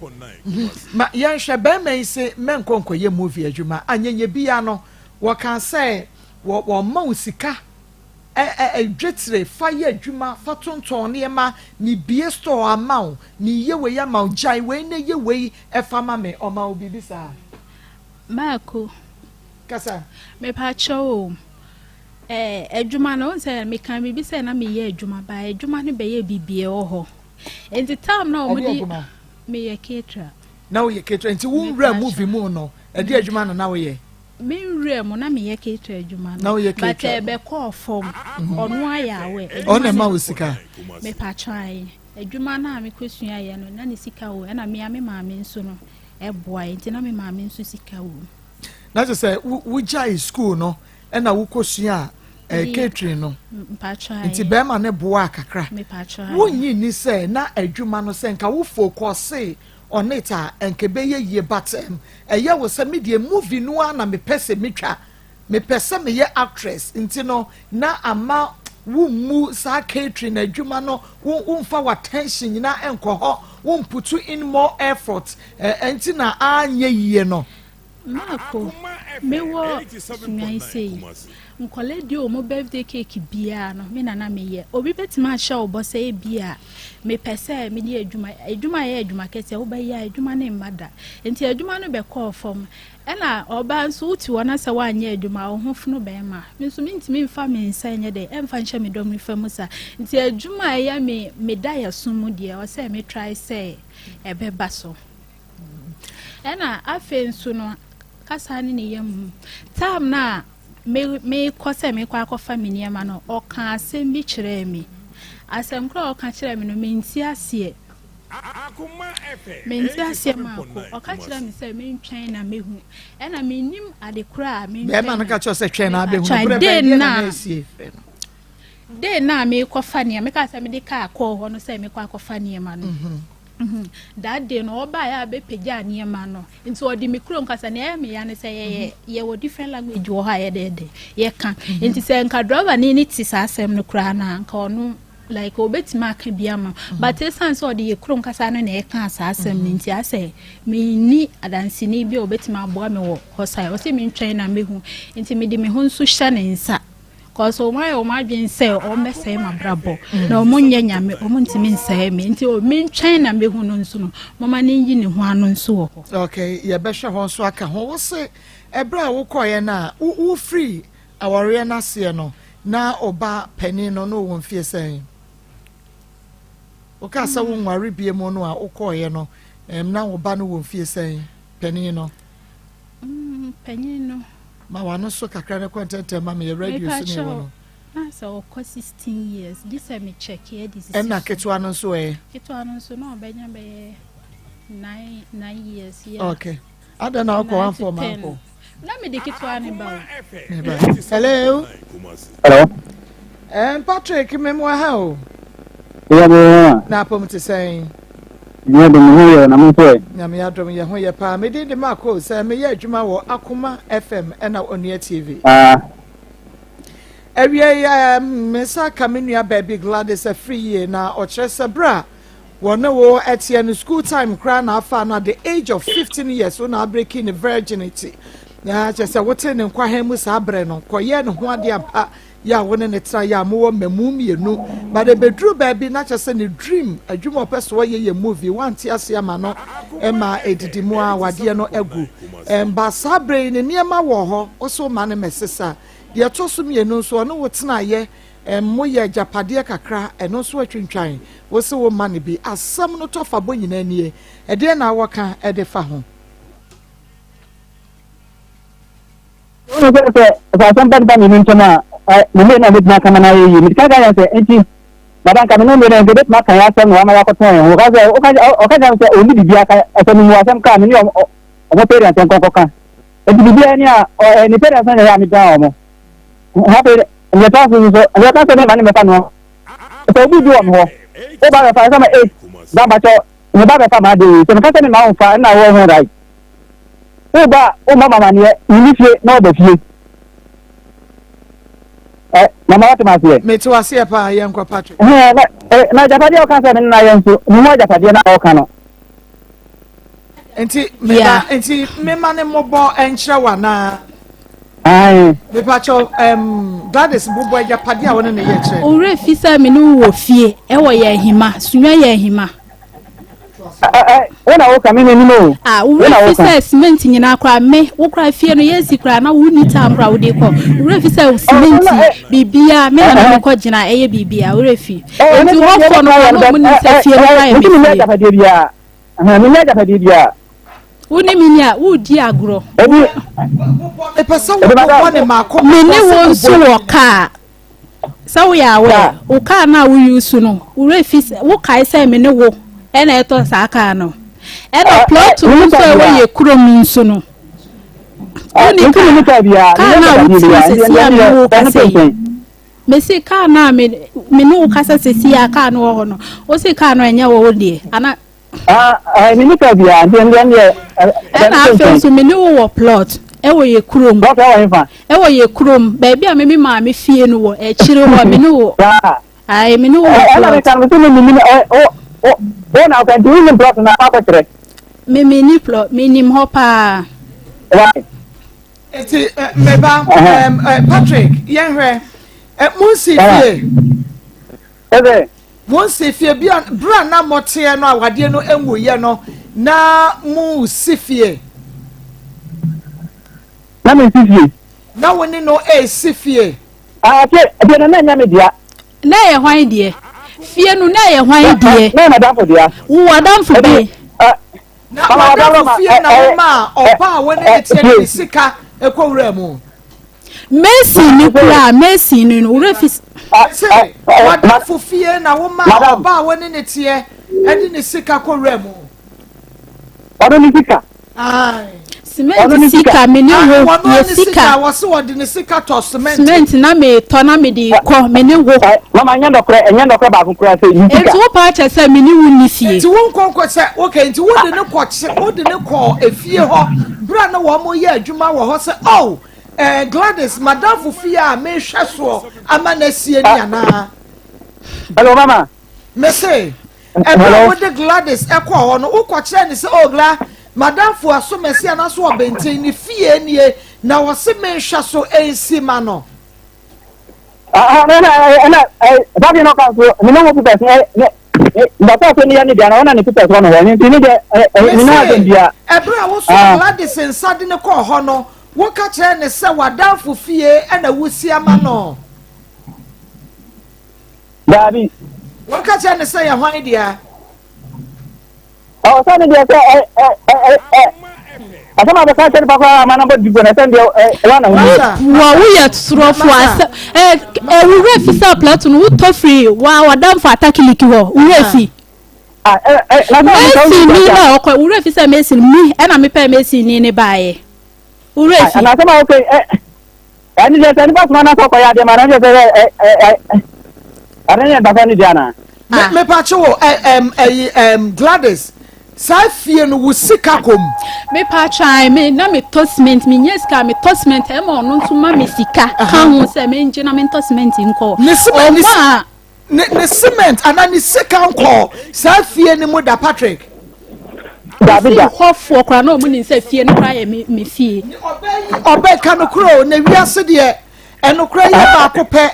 Kumasi. Ma yɛnhwɛ, barima yi se mɛnkɔ nkɔyɛ movie adwuma, anyɛnyɛ biara no wɔkaa sɛ wɔ wɔma wo sika ɛ ɛ ɛ dwetire fa yɛ adwuma fa tontɔn nneɛma mebue store ama wo meyɛ wei ama wo gyae wei na yɛ wei fa ma me ɔma wo biribi saa. Marco, Kasa. Mepakyɛw o, eh, adwuma no, wohu sɛ meka biribi sɛ na meyɛ adwuma, ba adwuma no bɛyɛ biribi ɛwɔ hɔ. Nti time na wɔn Ɛde de adwuma? meyɛ caterer. Na woyɛ caterer, nti wo nwura movie mu no, ɛde adwuma na na woyɛ? Me nwura mu na meyɛ caterer adwuma no. Na woyɛ But caterer no. ɛbɛkɔɔ fam. Ɔno ayɛ aware. Ɔno na ɛma wo sika? Mepakyɛw ae. Adwuma no a mekɔsuaeɛ no, na ne sika wɔ mu. Ɛna me ara me maame nso no, ɛboaeɛ. Nti na me maame nso sika wɔ mu. Na kyerɛ sɛ wogyae school no ɛna wokɔsuaa eh, catering no. Mpakyɛw ae. Nti bɛrima no boaa kakra. Mepakyɛw ae. Wonnye nni sɛ na adwuma no sɛ nka wo focusee on it a nka ɛbɛyɛ yie but um, ɛyɛ wo sɛ me deɛ movie no ara na mepɛ sɛ metwa, mepɛ sɛ meyɛ actress nti no na ama wommu saa catering adwuma no, wo womfa w'attention nyinaa nkɔ hɔ, womputu in more effort, ɛnti na anyɛ yie no. Marco, mewɔ Sunyani sei, nkwadaa di wɔn birthday cake biara no, me na na meyɛ. Obi bɛtumi ahyɛ wo bɔ sɛ ebia mepɛ sɛ mede adwuma, adwuma a ɛyɛ adwuma kɛseɛ wobɛyɛ a adwuma no mma da. Nti adwuma no bɛkɔɔ fam. Ɛna ɔbaa nso wote hɔ na sɛ woanyɛ adwuma a wo ho fono bɛrima. Me nso mentumi mfa me nsa nyɛ dɛ ɛmfa nhyɛ me dɔm nifa mu saa. Nti adwuma a ɛyɛ me me daeɛso mu deɛ ɛwɔ sɛ me try sɛ ɛbɛba so. Ɛna afei nso no, kasa ne ne yam mu. Time no a me mekɔ sɛ mekɔ akɔfa me nneɛma no, ɔka asɛm bi kyerɛɛ me. Asɛm korɔ a ɔka kyerɛɛ me no, mente aseɛ. Mente aseɛ maako. Ɔka kyerɛɛ me sɛ mentwɛn na mehu. Ɛna mennim ade korɔ a mentwɛn. Bɛrima no ka kyerɛ sɛ twɛn na abɛhu. Berɛ bɛn deɛ na na esie frɛ no. Day no a mekɔfa nneɛma, meka sɛ mede kaa kɔɔ hɔ no sɛ mekɔ akɔfa nneɛma no. Mm -hmm. That day no ɔbaeɛ a bɛpagyaa nneɛma no nti ɔde me kurom kasa nea ɛyɛ me ya ne sɛ yɛyɛ yɛwɔ different language wɔ hɔ a yɛde de yɛka nti sɛ nka driver ne ne te saa asɛm no koraa no a nka ɔno like ɔbɛtumi aka bi ama but ɛsiane sɛ ɔde yɛ kurom kasa no na ɛka saa asɛm no nti asɛ menni adanseni bi a ɔbɛtumi aboa me wɔ hɔ saa ɔsɛ mentwɛn na mɛhu nti mede me ho nso hyɛ ne nsa. Cause wɔn ayɛ wɔn adwene sɛ wɔn bɛsɛe m'abrabɔ na wɔn nyɛ nyame, wɔn ntumi nsɛe me nti mentwɛn na mehu no nso no, moma no nyi ne ho ano nso wɔ hɔ. Okay, yɛbɛhwɛ hɔ nso aka ho. Wo se ɛberɛ a wokɔeɛ no a, wo wofiri awareɛ no aseɛ no, na wo ba panin no na ɔwɔ mfie sɛn? Wokaa sɛ wonware bie mu no a wokɔeɛ no, na wo ba no wɔ mfie sɛn, panin no? Mm, panin no. Ma w'ano so kakra ne kɔ ntɛntɛm ma me yɛ radio so ne ɛwɔ no. Na sɛ ɔkɔ 16 years, gye sɛ me check yɛ de sisi. Ɛna ketewa no nso ɛ? Ketewa no nso na ɔbɛnya bɛyɛ 9 years. Yeah. Okay. Adɛn na wokɔ one for mankɔ? Na mede ketewa no ba o. Meba. Hello. Hello. Patrick, memo ha o. Yeah, me ha. Na apom te sɛn? Nyɛ de me ho yɛ na mo nso ɛ. Nyame adom yɛ ho yɛ paa. Me din de Marco sɛ meyɛ adwuma wɔ Akoma FM ɛna Onua TV. Ah. Awiei me nsa aka me nua baabi Gladys afiri yie na ɔkyerɛ sɛ berɛ a wɔne wo ɛteɛ no school time koraa na afa no at the age of 15 years wo na abreki ne virginity na kyerɛ sɛ wote ne nkwahan mu saa berɛ no kɔyɛɛ ne ho adeɛ ampa yɛ a wo ne ne tra yɛ a mowɔ mmamu mmienu but ɛbɛduru baabi na kyerɛ sɛ ne dream adwuma ɔpɛ so ɔyɛ yɛ movie wante ase ama no ɛma ɛdidi mu a wadeɛ no agu ɛmba saa berɛ yi ne nneɛma wɔ hɔ wo so ma no mɛsesa. Deɛ ɛtɔ so mmienu nso, ɔne wo tenaeɛ, moyɛ agyapadeɛ kakra, ɛno nso atwintwan, wo se womma no bi. Asɛm no tɔ fa bɔ nyinaa nie. Ɛdeɛn na wɔ ka de fa ho? Wohu sɛ sɛ sɛ asɛm ba nnipa mmienu ntam a, me mmienu na mɛtumi aka ma no ayɛ yie. Mede kan ka yɛn sɛ, enti baba nka me ne wo mmienu nka ɛbɛtumi aka yɛn asɛm na wama yɛakɔtɔn yɛn ho. Ɔka sɛ, ɔka kyerɛ me sɛ ɔnni biribiara ka, sɛ memu asɛm ka a, me ne ɔmo parents nkɔnkɔka. Enti biribiara ni a, ɔ, ne parents no na ɛyɛ a medan wɔn. Afei, deɛ ɛtɔ so nso, deɛ ɔka sɛ mema ne mmɛfa no, sɛ obi di wɔ me hɔ, wo ba bɛfa, ɛsɛ ma eight, ba mpakyɛ, me ba bɛfa m'adeɛ wei, sɛ meka sɛ mema wo mfa, ɛna wɔ ho right. Wo ba, wo mma mamaneɛ, menni fie na ɔba fie. Ɛ, mama wate m'aseɛ. Mete w'aseɛ paa, yɛnkɔ Patrick. Ɛhɛn, na, na agyapadeɛ a ɔka sɛ me ne no ayɛ nso, mehu agyapadeɛ no a ɔka no. Nti mema nti mema ne mmobɔ nkyerɛ wo anaa? Ae. Mepakyɛw um, Gladys bobɔ agyapadeɛ a wo ne ne yɛ kyerɛ. Owura fi sɛ me ne wo wɔ fie ɛwɔ yɛ ahima sunwa yɛ ahima. Wo na woka me m'anim o. Ah, owura fi sɛ cement nyinaa koraa me wo koraa fie no yɛsi koraa na wo ni time koraa wode kɔ. Owura fi sɛ cement biribiara me na na mekɔ gyina ɛyɛ biribiara owura fi. Nti hɔfoɔ no wɔn a wɔn nim sɛ fie no koraa yɛ me fie. Menni agyapadeɛ biara. Wo ne me ni a, woredi agorɔ. Ebi. Mepɛ sɛ wobobɔ ne mmaako mmaako. Me ne wo nso wɔ kaa. Sɛ woyɛ aware, wo kaa no a wo use no, wo werɛ fi sɛ, wokae sɛ me ne wo na ɛtɔ saa kaa no. Ɛna plot no nso a ɛwɔ yɛ kurom nso no, wonni kaa. Kaa no a wote mu sɛsi a me ne wo kasa yi. Mese kaa no a me me ne wo kasa sɛsi a kaa no wɔ hɔ no, wo se kaa no ɛnyɛ wo deɛ ana? Ah, ah, me ni kaa biara, nti ɛndeɛ ɛndeɛ. Ɛna afei nso me ne wo wɔ plot ɛwɔ yɛ kurom. Plot ɛwɔ hefa? Ɛwɔ yɛ kurom, baabi a me me maame fie no wɔ akyire hɔ, me ne wo. Saa. Ae, me ne wo wɔ plot. Ɛna me ka no, me se me me ɔ ɔ wo na ɔka nti wo nim plot no akɔ akɔkyerɛ. Me me ni plot, me nim hɔ paa. Why? Nti me ba Patrick yɛnhwɛ monsi fie. Monsi fie bi a bere a na moteɛ no awadeɛ no nwuyɛ no na mosi fie. Na mensi fie. Na wo ne no esi fie. Ah, fie fie no na ɛnyɛ me dea. Na ɛyɛ hwan deɛ? Fie no na ɛyɛ hwan deɛ? Na ɛyɛ m'adamfo dea. Wo adamfo bɛn? Na w'adamfo fie na womaa ɔbaa a wo ne no teɛ no de sika kɔwuraa mu. Mason no koraa, Mason no no, wura fi. Se w'adamfo fie na womaa ɔbaa a wo ne no teɛ de ne sika kɔwuraa mu. Ɔno ne sika. Ae. Cement sika me ne wo yɛ sika. Wɔse wɔde ne sika tɔ cement. Cement na metɔ na mede kɔ me ne wo. Mama ɛnyɛ nɔkorɛ ɛnyɛ nɔkorɛ baako koraa sɛ ne sika. Enti wo paa kyɛ sɛ me ne wo nni fie. Enti wo nkɔ nkɔ sɛ okay nti wo de ne kɔ wo de ne kɔ efie hɔ bere a na wɔn yɛ adwuma wɔ hɔ sɛ oh eh, Gladys madamfo fie a mehwɛ soɔ ama no asie ni anaa. Hello mama. Mese ɛberɛ a wode Gladys kɔɔ hɔ no wokɔkyerɛ ne sɛ oh Gla M'adamfo Asomasi anaasɛ Ɔbenten ne fie nie na ɔse menhwɛ so nsi ma no. Ɛna ɛna saa deɛ na ɔka nso ne ne ho pepɛs ne ne mbata sɛ ne yɛ ne deɛ na ɔna ne pepɛs wɔ ne hɔ nti ne deɛ ne ne ho asɛm bia. Ɛberɛ a wosɔ Gladys nsa de ne kɔɔ hɔ no, woka kyerɛɛ ne sɛ w'adamfo fie ɛna wosi ama no. Daabi. Woka kyerɛ ne sɛ yɛ hwan dea? Ɔ sɛ ne deɛ sɛ ɛ ɛ ɛ ɛ asɛm a bɛka kyerɛ nipa koraa ama no bɔ digo na sɛ deɛ ɛ ɛwɔ na ho. Wɔ woyɛ torɔfo asɛ ɛ ɛ wo werɛ fi sɛ plato no wotɔ firi wa wadamfo atakiliki hɔ wo werɛ fi. Mason ni na ɔkɔ wo werɛ fi sɛ Mason mi ɛna mepɛ Mason ni ne baayɛ wo werɛ fi. Asɛm a wokɛ ɛ ɛne deɛ sɛ nipa soma na sɛ ɔkɔyɛ adeɛ ma na deɛ sɛ ɛ ɛ ɛ ɛne ne ntafɛ ne deɛ anaa. Ah. Mepatwe wo ɛm ɛyi ɛm Gladys saa fie no wo sika kɔ mu. Mepatwe me na metɔ cement me nye sika metɔ cement ɛma ɔno nso ma me sika ka ho sɛ me ngye na me ntɔ cement nkɔ. Ne cement ne ne cement ana ne sika nkɔ saa fie no mu da Patrick. Dabi da. Hɔfoɔ koraa na ɔmo nim sɛ fie no koraa yɛ me me fie. Ɔbɛ ka no koro na wiase deɛ ɛnokorɛ yɛ baako pɛ.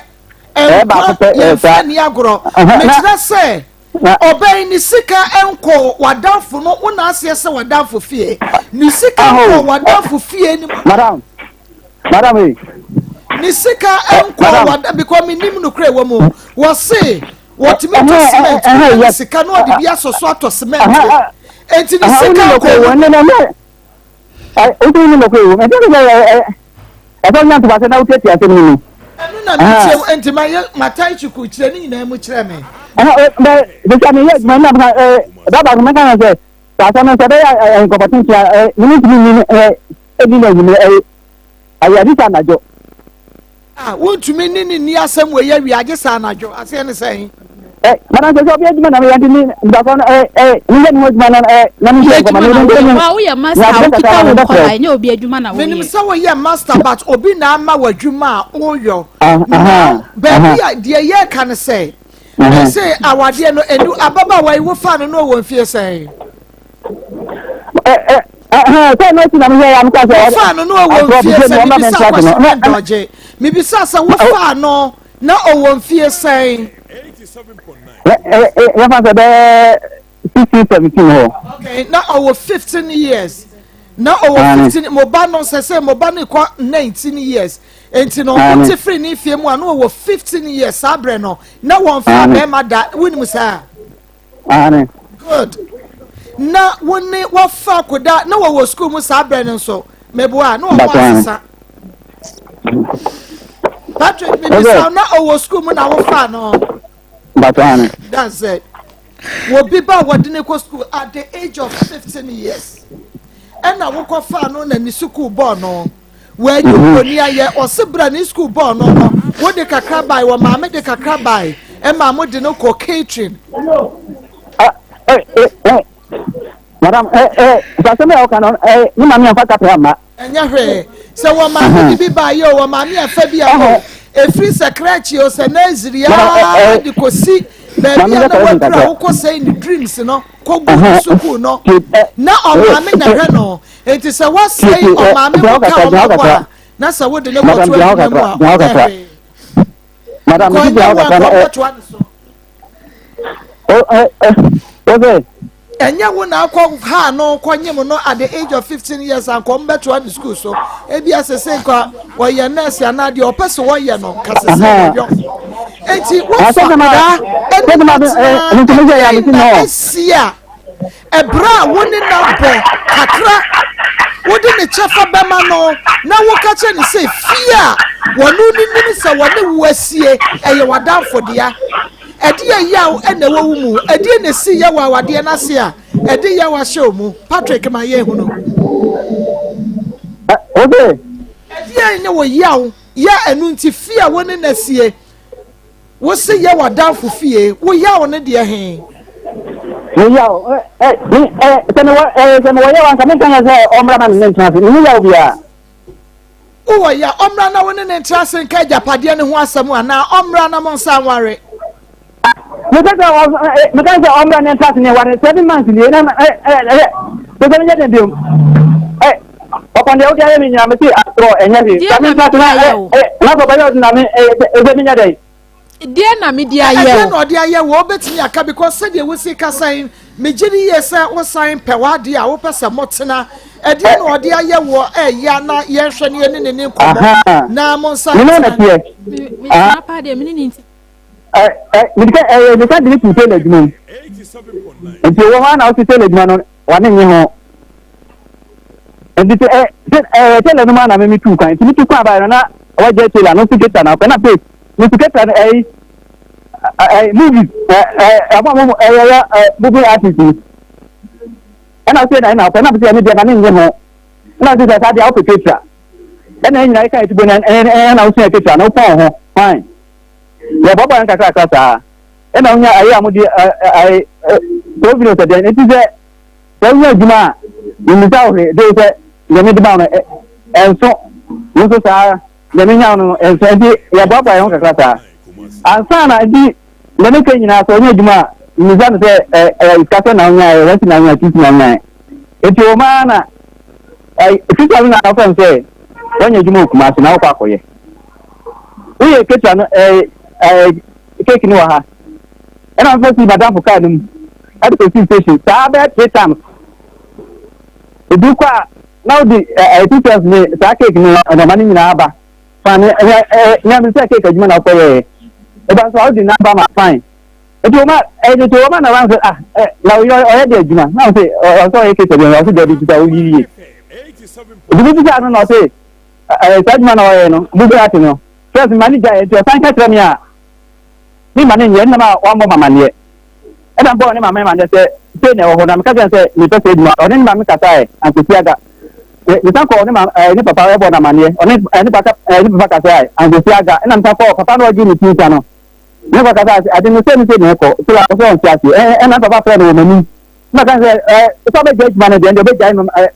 Nkwa yɛmfa nni agorɔ. Mekyerɛ sɛ ɔbɛn ne sika nkɔ w'adamfo no wo na aseɛ sɛ w'adamfo fie. Ne sika nkɔ w'adamfo fie no mu. Madam, madam ee. Ne sika nkɔ w'adamfo because menim nokorɛ wɔ mu. Wɔse wɔtumi tɔ cement wɔ ne sika na ɔde bi asɔ so atɔ cement. Enti ne sika nkɔ wɔ. Wotumi ne nɔkɔ ewu. Ɛsɛ sɛ ɛsɛ ɔnya ntoma sɛ na wotiatia asɛm no mu. Ɛno na metie mu nti ma yɛ matae kyuku kyerɛ ne nyinaa mu kyerɛ me. Bɛ sɛ meyɛ adwuma no na daba no mɛka no sɛ sɛ asɛm no sɛ ɛbɛyɛ nkɔmɔ tenten a mene ntumi nni ɛdi no anwummerɛ ɛyɛ ade sɛ anadwo. A wontumi ne ne nni asɛm wei awie agye sɛ anadwo aseɛ ne sɛn? Ɛ madam sɛ sɛ ɔbɛ adwuma na meyɛ nti ne nkurɔfoɔ no ɛ ɛ meyɛ ne ho adwuma na ɛ na mehwɛ nkɔmɔ no mede ne wa woyɛ master a wokita wo nkɔla ɛnyɛ obi adwuma na woyɛ. Menim sɛ woyɛ master but obi na ama w'adwuma a woyɔ na baabi a deɛ yɛreka ne sɛ ɛsɛ awadeɛ no ɛnu ababaawa yi wofaa no na ɔwɔ mfie sɛn? Wofaa no na ɔwɔ mfie sɛ mebisa kwasi ne dɔgye mebisa sɛ wofaa no na ɔwɔ mfie sɛn. Yɛfa sɛ bɛyɛ 16 17 hɔ. Okay, na ɔwɔ 15 years na ɔwɔ 15 mo ba no sɛ sɛ mo ba no kɔ 19 years nti no wote firi ne fie mu a na ɔwɔ 15 years saa berɛ no na wɔmfa bɛrima da wonim saa. Aane. Good. Na wo ne wɔfa akoda na wɔwɔ sukuu mu saa berɛ no nso meboa na wɔn asesa. Patrick mebisa na ɔwɔ sukuu mu na wofaa no. Aane. That's it. Wɔbi ba wɔde ne kɔ sukuu at the age of 15 years. Ɛna wokɔfaa no na ne sukuu bɔɔ no. Wanyi broni ayɛ ɔse bra ne school bɔɔl no no wo de kakra bae wɔ maame de kakra bae ɛma mo de no kɔ catering. Madam ɛ ɛ sasɛm a ɔka no ɛ ne maame anfa kapra amma. Ɛnyɛ hwee sɛ wɔ maame de bi baeɛ o wɔ maame afa bi ama o ɛfiri sɛ krɛkye o sɛ nursery a de kɔsi baabi a na waduru a wokɔ sɛe ne dreams no kɔgu ne sukuu no na ɔmaame na hwɛ no. Enti sɛ woasɛe ɔmaame ho ka a ɔma wo a, na sɛ wode no kɔto adwuma mu a, ɔnyɛ hwee. Madam, Kɔ ɛnyɛ wo a, nka ɔbɛtoa ne so. Ɛnyɛ wo na akɔ ha no kɔnyem no at the age of 15 years anka ɔmbɛtoa ne sukuu so. Ebi asese nka ɔyɛ nurse anaa deɛ ɔpɛ sɛ ɔyɛ no nka sese ɔyɔ. Enti wofa daa ɛne atena na asi a Ɛberɛ a wo ne no abɔ kakra, wode ne kyɛfa bɛma no na woka kyerɛ no sɛ fie a wɔno no nim sɛ wɔne wo asie ɛyɛ w'adamfo dea. Ɛdeɛ yaw na ɛwɔ wo mu? Ɛdeɛ na ɛsi yɛ wɔ awadeɛ no ase a ɛde yaw ahyɛ wo mu? Patrick ma yɛnhunu. Ɛdeɛn ne wo yaw yɛ ɛno nti fie a wo ne no asie Wo se yɛ w'adamfo fie, wo yaw no deɛ he? Me yaw, ɛ, ɛ, me, ɛ, sɛ mewɔ, ɛ, sɛ mewɔ yaw anka menka nyɛ sɛ ɔmmra na ne ne ntena ase, menni yaw biara. Wowɔ yaw, ɔmmra na wo ne ne ntena ase nka agyapadeɛ no ho asɛm anaa ɔmmra na monsan nware? Meka sɛ, ɔ, ɛ, meka sɛ ɔmmra ne ntena ase ne nware, 7 months nie, na, ɛ, ɛ, ɛ, sɛ sɛ menyɛ den biom, ɛ. Papa deɛ wode ayɛ me nyinaa mese atorɔ ɛnyɛ hwee. Deɛ Sa na me nsa mede na ayɛ wo? ɛ na sɛ ɔbɛyɛ ɔde na me ɛ ɛ menyɛ dɛn? Deɛ na mede ayɛ Ɛdeɛn wo? na ɔde ayɛ wo? Wobɛtumi aka because sɛdeɛ wosi kasa yi, megye di yie sɛ wosan pɛ w'adeɛ a wopɛ sɛ motena. Ɛdeɛn na ɔde ayɛ woɔ ɛya na yɛnhwɛ ne yɛne ne ne nkɔmmɔ Aha. na mo nsa Me ne wo na ntena. teɛ. Me me Aha. tena paa deɛ me ne ne nti. Ɛ ɛ mede sɛ ɛyɛ meka de ne tu tailor adwuma mu. Nti wɔ hɔ a na wosi tailor adwuma no wane nye ho. Nti sɛ ɛ sɛ ɛyɛ tailor no mu a na me metu kwan. Nti metu kwan baeɛ no na wagya tailor no nso ketewa na ɔpɛ na pay. Metu ketewa no ɛyi ɛ movies ɛ ɛ ɛmo a mo ɛyɛ yɛ ɛ movie artist yi. Ɛna ɔsɛ na ɛna ɔpɛ na sɛ ɛno deɛ ma ne nye ho. Ɛna ɔsɛ sɛ saa deɛ wopɛ ketewa. Ɛna ɛnyina ɛka ɛti bo na ɛna wosua ketewa na wopɔn ho fine. Yɛboaboa yɛn kakrakra saa. Ɛna wonya ayɛ a mode ayɛ providence ɛdeɛn nti sɛ sɛ wonya adwuma a mmisa wo hwee de sɛ deɛ mede ma wo no ɛnso wo nso saa deɛ menya wo no ɛnso nti yɛboaboa yɛn ho kakra saa ansa na nti deɛ meka nyinaa sɛ wonya adwuma a mmisa no sɛ ɛyɛ sika sɛ na wonyaeɛ wɔsi na wonya titi na wonyaeɛ nti wɔn ara na sista no na ɔfɛn sɛ wɔnyɛ adwuma wɔ Kumasi na wɔkɔ akɔyɛ woyɛ ketewa no ɛɛ ɛɛ cake no wɔ ha ɛna nfa si madamfo kaa no mu ɛde kɔ si station saa bɛyɛ three times ebi kɔ a na wode ɛɛ teachers ne saa cake no nneɛma no nyinaa aba fine ɛɛ ɛɛ nyame sɛ cake adwuma na wokɔ yɛɛ ɛba nso a wode n'aba ma fine nti wɔn a ɛɛ nti wɔn a na wɔn sɛ ah ɛ na ɔyɛ ɔyɛ de adwuma na wɔn sɛ ɔsɛ ɔyɛ cake adwuma ɔsɛ dɛbi bisa oyi yie ebi bi bisa no na ɔsɛ ɛɛ saa adwuma na ɔyɛ no bubu ate no first ma ne gya yɛ nti ɔsan ka kyerɛ me a me ma ne nyɛ nnam a wammɔ ma maneɛ ɛna mbɔɔ ne maame maneɛ sɛ sei na ɛwɔ hɔ na meka kyerɛ sɛ mepɛ sɛ adwuma ɔne ne maame kasaɛ ankosi aga mesan kɔɔ ne ma ɛɛ ne papa ɛbɔ no amaneɛ ɔne ɛɛ ne papa ɛɛ ne papa kasaɛ ankosi aga ɛna mesan kɔɔ papa no ɔgye ne ti nsa no ne kɔ kasa ade no sɛ ne sɛ na ɛkɔ so la ɔsɛ ɔnte aseɛ ɛɛ ɛna papa frɛ no wɔ m'anim na ka sɛ ɛɛ sɛ ɔbɛgya adwuma no deɛ ɛnde ɔbɛgyae no ɛɛ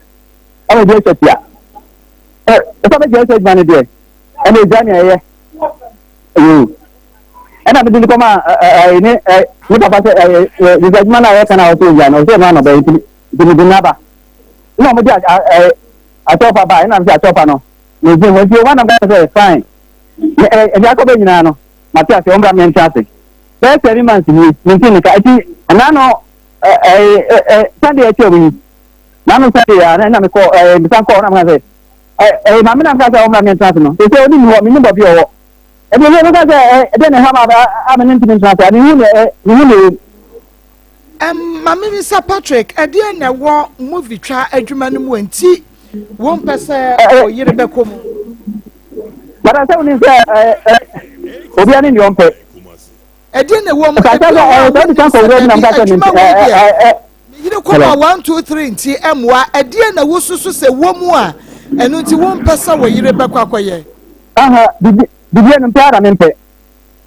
ɔbɛgya ahyɛ tia ɛɛ sɛ ɔbɛgya ahyɛ adwuma no deɛ ɛna ɛgya nea ɛyɛ yoo ɛna mede ne kɔma ɛɛ ne ɛɛ ne papa sɛ ɛɛ ɛɛ sɛ adwuma no a yɛka no a ɔsɛ ɔgya no ɔsɛ ɛno anɔbɛ nti nti mede no aba ɛna ɔmode ɛɛ akyɛwpa ba ɛna mesɛ akyɛwpa no mede ho nti ɔma nam ka sɛ fine ɛɛ ɛde akɔbɛ nyinaa no mate ase ɔmbra mente ase bɛyɛ 7 months nie mente ne ka nti ɛna no ɛɛ ɛɛ Sunday akyɛ mu yi na no Sunday a ɛna mekɔ ɛɛ mesan kɔɔ na meka sɛ ɛɛ maame na meka sɛ ɔmmra mentena ase no sɛ sɛ ɔnim hɔ menim baabi ɔwɔ ɛbi ɛbi meka sɛ ɛ ɛdɛn na ɛha ma a me ne ntumi ntena ase a mehu ne ɛ mehu ne ɛwom. Maame Misa Patrick, ɛdeɛn na ɛwɔ movie twa adwuma no mu nti wompɛ sɛ wo yere bɛkɔ mu? Madam sɛ wonim sɛ obiara ne deɛ ɔmpɛ. Ɛdeɛn na ɛwɔ mu? Ebi wɔ hɔ a wonim sɛ dabi adwuma wei deɛ me yere kɔ mu a one two three nti ɛmmoa. Ɛdeɛn na wosusu sɛ wɔ mu a ɛno nti wompɛ sɛ wo yere bɛkɔ akɔyɛ? Aha, biribi anim pɛ ara na mempɛ.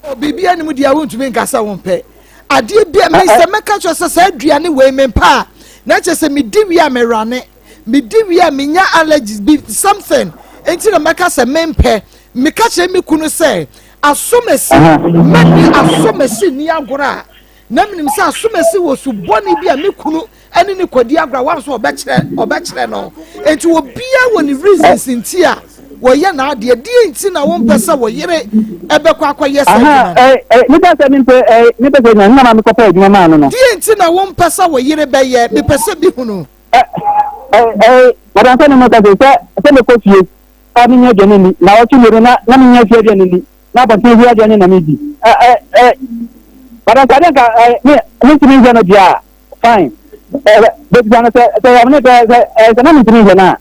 O, biribi anim deɛ wontumi nka sɛ wompɛ. Adeɛ bi a me sɛ mɛka kyerɛ sɛ saa aduane wei mempɛ a, na kyerɛ sɛ medi wie a merane. Medi wie a menya allergies bi something. Enti na mɛka sɛ mempɛ. Meka kyerɛ me kunu sɛ asomasi mɛne asomasi nni agorɔ a, na menim sɛ asomasi wɔ su bɔne bi a me kunu ɛne ne kɔdi agorɔ a wɔn nso ɔbɛkyerɛ ɔbɛkyerɛ no. Enti obiara wɔ ne reasons nti a wɔyɛ n'adeɛ. Deɛ nti na wompɛ sɛ wo yere ɛbɛkɔ akɔyɛ saa adwuma no? Mepɛ sɛ mempɛ mepɛ sɛ adwuma na ma mekɔpɛ adwuma maa no no. Deɛ nti na wompɛ sɛ wo yere bɛyɛ? Mepɛ sɛ bi hunu. Madam sɛ ne mo ka sɛ sɛ sɛ mekɔ fie a menya aduane nni na ɔtwe mmienu na na menya fie aduane nni na abɔnten fie aduane na medi. Madam sɛ adeɛ nka me mentumi nhwɛ no deɛ a fine. Bɛbisa no sɛ sɛ ɔne sɛ sɛ sɛ na mentumi nhwɛ no a.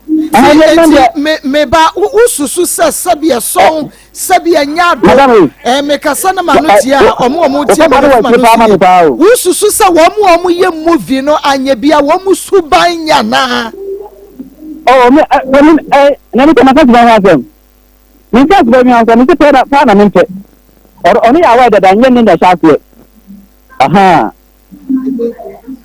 Nti me me ba wosusu sɛ sɛbi ɛsɔn sɛbi ɛnyɛ ado ɛɛ mekasa na ma no tie a ɔmo ɔmo tie ma no ma no sie wosusu sɛ wɔn mo ɔmo yɛ movie no anyɛ bia wɔn mo suban nya naa. Ɔ me ɛ me ɛ na mi sɛ ma ka suban ho asɛm mi nka suban ho asɛm mi sɛ pɛɛ na paa na mi mpɛ ɔno yɛ awɔ dada nyɛ ne na ɛhyɛ aseɛ ahaa.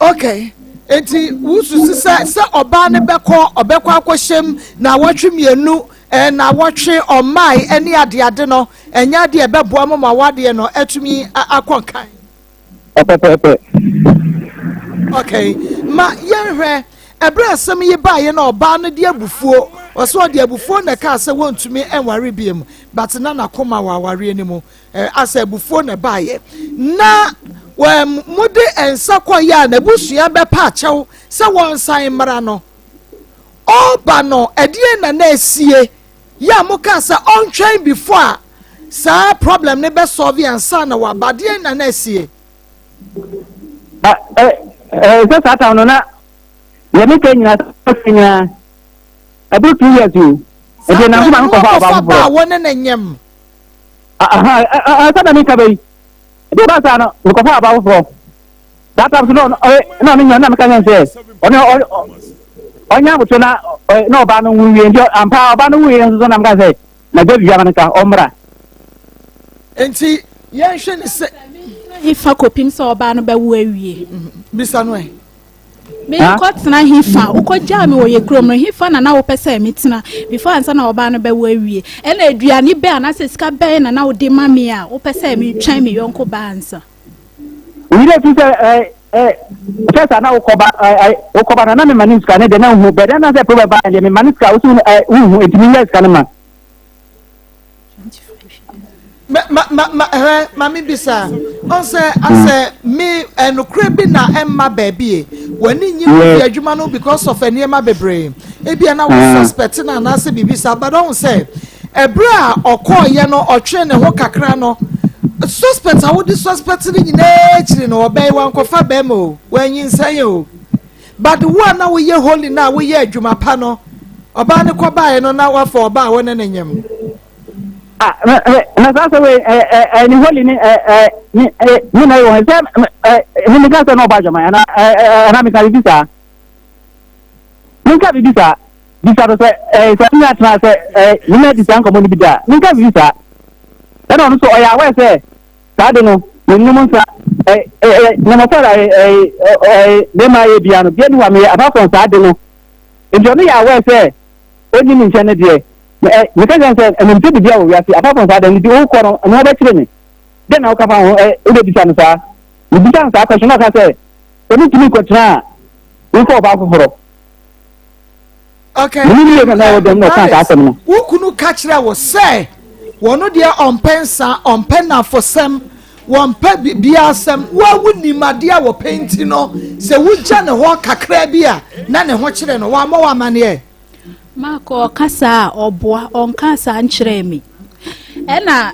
Okay, nti wosusu sɛ sɛ ɔbaa no bɛkɔ ɔbɛkɔ akɔhyɛm na awɔtwe mmienu ɛɛ na awɔtwe ɔmae ɛne adeade no ɛnyɛ adeɛ ɛbɛboa mo ma wadeɛ no atumi akɔ nkan. Pɛpɛpɛpɛ. Okay, ma yɛnhwɛ ɛberɛ a asɛm yi baeɛ na ɔbaa no de abufuo, ɔsɛ ɔde abufuo na ɛkaa sɛ wɔntumi nware biom, but na n'akoma wɔ awareɛ no mu, asɛ abufuo na ɛbaeɛ. Na wɔn mode nsa kɔeɛ a n'abusua bɛpa akyɛw sɛ wɔnsan mmra no, ɔreba no ɛdeɛn na na asie? Yɛ a mokaa sɛ ɔntwɛn before a saa problem no bɛ solve ansa na waba, deɛn na na asie? Sɛ saa tam no na deɛ meka nyina sɛ nyinaa ɛboro 2 years o. Ɛdeɛ nanso ma mekɔfa ɔba foforɔ a wo ne ne nyem. Sɛ na meka bɛyi deɛ ba saa no, mekɔfa ɔba foforɔ saa tam so na ɔno nya na meka nyɛ sɛ ɔno ɔnya aboto na na ɔba no wu wie. Nti ampa ɔba no wuie nso so na meka sɛ na gya biribi ama no ka ɔmmra. Nti yɛnhwɛ ne sɛ hefa kɔpim sɛ ɔbaa no bɛwo awie? Bisa no ɛ. Menkɔtena hefa? Wokɔgyaa me wɔ yɛ kurom no, hefa na na wopɛ sɛ metena before ansa na ɔbaa no bɛwo awie? Ɛna aduane bɛn anaasɛ sika bɛn na na wode ma me a wopɛ sɛ metwɛn me yɔnko baa ansa? Nyina fi sɛ ɛ ɛ sɛ sa na wokɔba ɛ wokɔba na na mema ne sika ne deɛ na nhu bɛdɛ na sɛ problem ba deɛ mema ne sika wosi ɛ wohu ntumi nyɛ sika no ma. Ma ma ma ma hɛ ma mi bisa ɔn sɛ asɛ mi ɛnukure bi na ɛmma baabi e w'ani nyi mu fi adwuma no because of nneɛma bebree ebi na wɔ suspect na anaasɛ biribi saa, but ɔn sɛ ɛbrɛ a ɔkɔɔyɛ no ɔtwe ne ho kakra no, suspect a wodi suspect no nyinaa akyiri no, ɔbɛn wankɔfa bɛrima o, wanyinsɛn o, but wo a na woyɛ holy na woyɛ adwuma pa no, ɔbaa no kɔbaeɛ no na wafa ɔbaa a wɔne ne nyam. Ah, na saa sɛ wei ɛ ɛ ɛ ne holy ne ɛ ɛ ne ɛ ne na yɛ wɔn sɛ ɛ ne mi ka sɛ na ɔba adwaman ana ɛ ɛ ana mi ka bibi saa, mi nka bibi saa. Bisa no sɛ ɛ sɛ mi atena sɛ ɛ ne na di saa nkɔmɔ no bi da, mi nka bibi saa. Ɛna ɔno nso ɔyɛ awɛ sɛ saa de no mi nom nsa ɛ ɛ ɛ nyamɔfra ɛ ɛ ɛ bɛrima yɛ bia no bia ni wa mi yɛ apart from saa de no. Nti ɔno yɛ awɛ sɛ ɔnni mi nkyɛn no deɛ ɛ meka kyerɛ sɛ ɛnum sɛ biribi a wɔ wiase apart from saa de no. Nti wokɔ no ɛno wɔbɛkyerɛ me dɛn na woka fa ho ɛ wobɛbisa no saa. Mebisa no saa question na ɔka sɛ sɛ mentumi nkɔtena a womfa ɔbaa foforɔ. Okay. Mene ne yɛ na ɛwɔ dɛm na ɔka saa asɛm no. Wo kunu ka kyerɛ wo sɛ wɔn deɛ ɔmpɛ nsa, ɔmpɛ nafosɛm, wɔmpɛ biribiara asɛm. Wo a wonim adeɛ a wɔpɛ nti no, sɛ wogya ne hɔ kakra bi a na ne ho kyerɛ no, wammɔ wo amanneɛ? Mark ɔka saa a ɔboa, ɔnka saa nkyerɛɛ me. Ɛna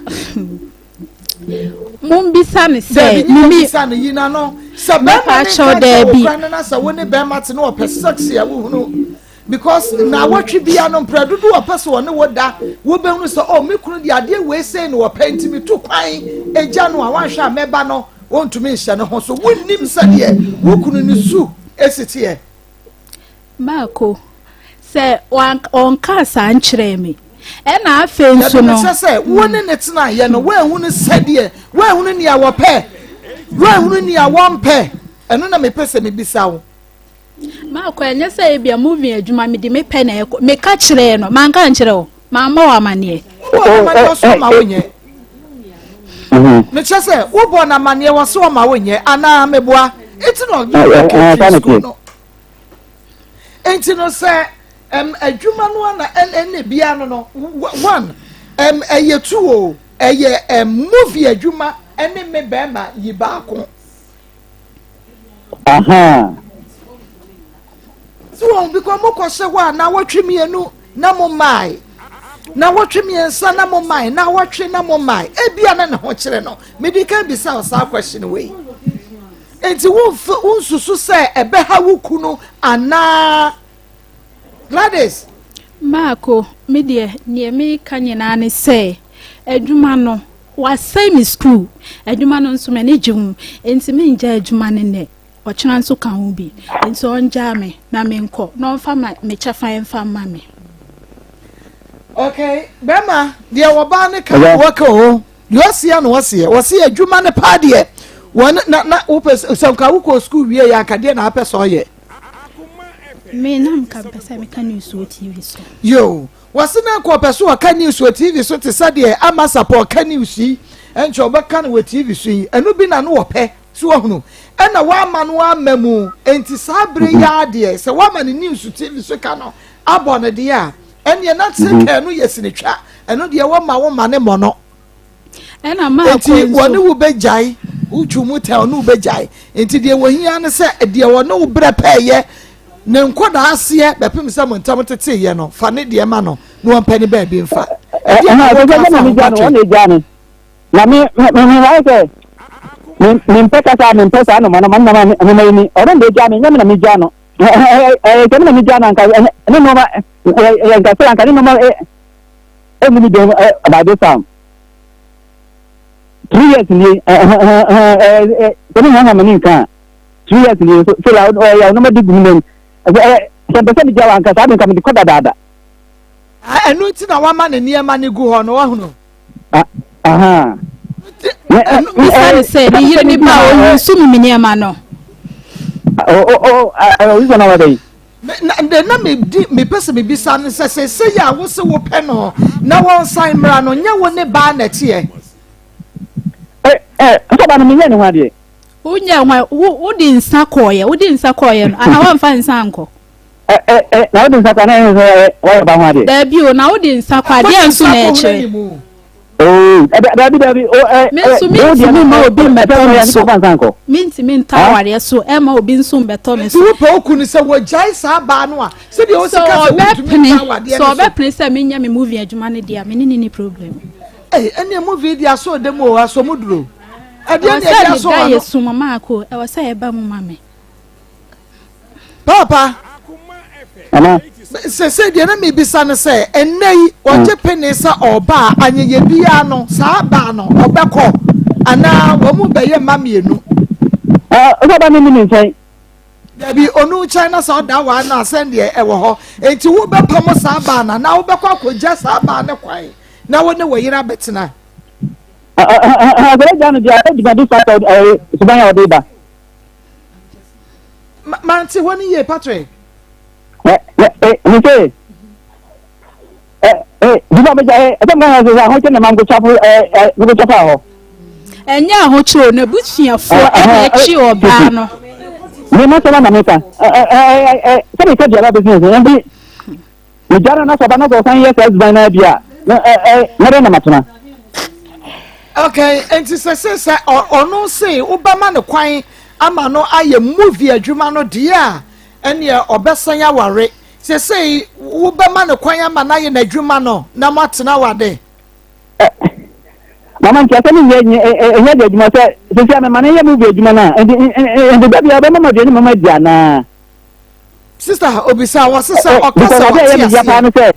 mumbisa ne sɛ mimi bisa no yi na no sɛ bɛrima ne nka kyerɛ wo kora no na sɛ wo ne bɛrima te na ɔpɛ sex a wohunu because na awɔtwe bia no mprɛ dodo ɔpɛ sɛ ɔne wo da, wobɛhunu sɛ oh, me kunu deɛ adeɛ wei sei na ɔpɛ, nti metu kwan agya no a wanhwɛ a mɛba no ɔntumi nhyɛ ne ho so. Wonnim sɛdeɛ wo kunu ne su ɛsi teɛ. Marco, sɛ ɔnkaa saa nkyerɛɛ me. Ɛna afei nso no. Ɛsɛ sɛ wo ne ne tenaeɛ no, woahunu sɛdeɛ, woahunu nea wɔpɛ, woahunu nea wɔmpɛ. Ɛno na mepɛ sɛ mebisa wo. Marco, ɛnyɛ sɛ ebia movie adwuma mede mepɛ na ɛkɔ. Meka kyerɛɛ no, manka nkyerɛ wo, mammɔ wo amanneɛ. Wobɔ no amanneɛ ɔso ɔma wo nyɛ. Mekyerɛ sɛ wobɔ no amanneɛ wɔ so ɔma wo nyɛ anaa meboa. Nti na ɔde kɔ sukuu no. Nti no sɛ adwuma no ana ɛne bia no one ɛyɛ tu o, ɛyɛ movie adwuma ɛne me bɛrima yi baako. So wɔn bi kɔ mo kɔ hyɛ hɔ a na wɔtwe mmienu na mo maae, na wɔtwe mmiɛnsa na mo maae, na wɔtwe na mo maae, ebia na ne ho kyerɛ no. Mede kan bisa ɔsaa question wei. Enti womf wonsusu sɛ ɛbɛha wo kunu anaa? Gladys. Marco, me deɛ, neɛ meka nyinaa ne sɛ, adwuma no, wasɛe me sukuu. Adwuma no nso, m'ani gye ho. Enti mengyae adwuma no nnɛ. Ɔkyena nso ka ho bi. Enti ɔngyaa me na menkɔ, na ɔmfa ma me kyɛfa mfa mma me. Okay, bɛrima, deɛ wɔbaa no ka no wɔka o. Deɛ ɔseɛ na ɔseɛ, ɔse adwuma no paa deɛ wɔn na na wopɛ sɛ nka wokɔ sukuu wie yɛ anka deɛ na apɛ sɛ ɔyɛ. Me na nka mpɛ sɛ meka news wɔ TV so. Yo, wɔse na nka ɔpɛ so ɔka news wɔ TV so te sɛ deɛ ama sapɔ ɔka news yi, ɛnkyɛ ɔbɛka no wɔ TV so yi, ɛno bi na no wɔpɛ so wahunu. Ɛna woama no amma mu, enti saa bere yi ara deɛ, sɛ woama ne news TV so ka no abɔ no deɛ a, ɛneɛ na sekan no yɛ sinitwa, ɛno deɛ wɔma wo ma ne mmɔ no. Ɛna maa Enti kɔ nso. wɔne wo bɛgyae, wotwu mu tɛ ɔne wo bɛgyae. Enti deɛ wɔhia ne sɛ deɛ wɔne wo berɛ pɛɛyɛ ne nkɔdaa aseɛ bɛpem sɛ mo ntam teteeɛ no, fa ne deɛ ma no na wɔmpɛ ne baabi mfa. Ɛdeɛ na Ɛhɛn, woka sɛ afa na ho megya no, Patrick? wɔn na egya no. Na me, me, me, me, ayɛ sɛ, me, mempɛ kasa, mempɛ saa noma no, ma noma noma yi ni. Ɔno na egya me, nyɛ me na megya no. Ɛyɛ sɛ me na megya no anka, ne noma, ɛyɛ nka sɛ anka ne noma ɛnni me dɛm by this time. 3 years nie, sɛ ne hɔn m'ani nka a, 3 years nie, so la ɔyɛ ɔnoma di gu me nam. Sɛ mpɛ sɛ megya wɔ anka saa de nka mede kɔ dadaada. Ɛno nti na wama ne nneɛma no gu hɔ no, wahunu. Bisa ne sɛ ne yere ne ba a ɔyi nsu mimi nneɛma no. Na na medi mepɛ sɛ mebisa no sɛ seesei a wo se wopɛ no na wɔnsan mmra no nyɛ wo ne baa na ɛteɛ. Sɛ ba no menyɛ ne ho adeɛ. Wonyɛ ho wo wode nsa kɔɔyɛ wode nsa kɔɔyɛ no anaa wɔmfa nsa ankɔ. Na wode nsa kɔ na ɛyɛ sɛ wɔyɛ ba ho adeɛ. Daabi o, na wode nsa kɔ adeɛ nso na ɛkyerɛ. Daabi daabi o. Me nso mentumi mma obi mmɛtɔ me so. Mentumi ntɔ awareɛ so ɛma obi nso mmɛtɔ me so. Nti wopɛ oku no sɛ wɔgyae saa baa no a sɛdeɛ wosi ka sɛ wontumi ntɔ awadeɛ no so. Sɛ ɔbɛpene sɛ menyɛ me movie adwuma no deɛ a me ne no nni problem. Ei ɛneɛ movie deɛ asɔ ɔda mu o asɔ mu duro. Ɛdeɛ ne ɛde asɔ Ɛwɔ sɛ meda ano. yɛ sum maako ɛwɔ sɛ ɛba mu ma me. Paapa, Ana? Sese deɛ na mebisa no sɛ ɛnnɛ yi ɔgye pene sɛ ɔba a anyɛyɛ biara no saa baa no ɔbɛkɔ anaa wɔn mu bɛyɛ mma mmienu. Ɔsɛ ɔba no nni ne nkyɛn. Dabi ɔnu nkyɛn na sɛ ɔda waa no a sɛndeɛ ɛwɔ hɔ enti wobɛpamo saa baa no anaa wobɛkɔ akɔgya saa baa no kwan na wo ne wo yere abɛtena. Akɔda gya no deɛ adwuma de fa suban a ɔde ba. Mante hɔ no yie, Patrick. Me se, before me gya, ɛsɛ mo kan sɛ ahokyɛ na ma nkotwa nkotwa fa hɔ. Ɛnyɛ ahokyɛ o, n'abusuafoɔ ɛna akyi ɔbaa no. Me ma sɛm na meka. Sɛ meka duaba business, ɛnti Megya no na sɛ ɔba na sɛ ɔsan yɛ saa suban no ara bi a, na ɛ ɛ mɛdɛn na matena? Okay, nti sɛ sɛ sɛ ɔno se wobɛma no kwan ama no ayɛ movie adwuma no deɛ a, ɛneɛ ɔbɛsan aware. Sesei wobɛma no kwan ama no ayɛ n'adwuma no na moatena wade? Mama nti asɛm nyɛ ɛnyɛ de adwuma sɛ sisi a mema no yɛ movie adwuma no a, nti nti da biara ɔbɛma ma aduane mama adi anaa? Sister obisa wɔse sɛ ɔka sɛ wate aseɛ. Because adeɛ a ɛyɛ me ya paa ne sɛ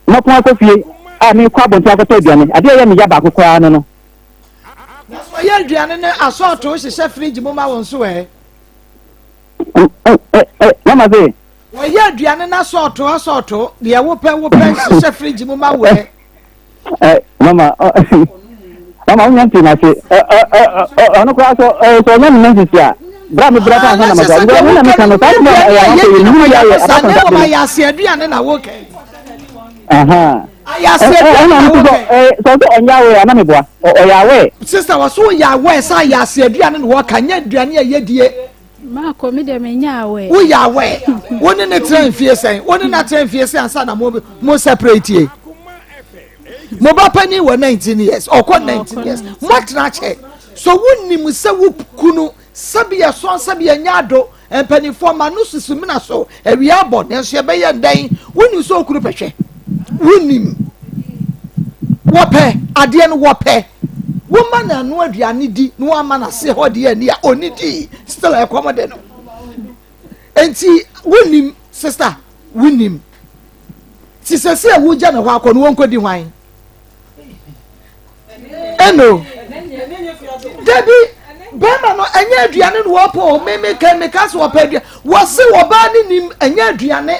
mɔpon akɔ fie a mekɔ abɔnten akɔtɔ aduane adeɛ a ɛyɛ me ya baako koraa no no. Na sɛ ɔyɛ aduane no asɔɔto hyehyɛ fridge mu ma wo nso ɛ. Mama se. Wɔyɛ aduane no asɔɔto asɔɔto deɛ wopɛ wopɛ hyehyɛ fridge mu ma wo ɛ. Eh, mama, mama, wonya nti na se, ɔno koraa sɛ sɛ ɔnya ne menses a, bra me bra fa ansa na masa. Because me na meka no, saa tuma ɛyɛ ahɔ sɛ yɛnum yɛ ayɛ saa aba ne kɔnsa wɔma bi. yɛ ase aduane na woka yi. Aha. Ayɛ ase aduane Ɛna na no woka sɛ yi. sɛ ɔsɛ ɔnyɛ awɛ a na meboa. Ɔyɛ awɛ. Sister wɔ so woyɛ awɛ sɛ ayɛ ase aduane na wɔka nyɛ aduane a yɛdie. Maakɔ me deɛ menyɛ awɛ. Woyɛ awɛ. Wo ne ne tena mfie sɛn? Wo ne no atena mfie sɛn ansa na mo mo separate ye? Mo ba panin wɔ 19 years, ɔkɔ 19 years. Mo atena akyɛ. So wonim sɛ wo kunu sɛbi ɛsɔn sɛbi ɛnyɛ ado mpanimfoɔ ma no sisi mena so awia abɔ nanso yɛbɛyɛ ndɛn? Wonim sɛ okunu pɛ hwɛ. Wonim. Wɔpɛ adeɛ no wɔpɛ. Woma no ano aduane di na wama no ase hɔ deɛ ani a ɔni di still ɛkɔm de no. Enti wonim sister wonim. Ti sɛ sɛ wogya ne hɔ akɔ no wɔnkɔdi hwan? Ɛno. Dabi bɛrima no ɛnyɛ aduane na wɔpɛ o me me ka me ka so wɔpɛ aduane wɔse wɔbaa ne nim ɛnyɛ aduane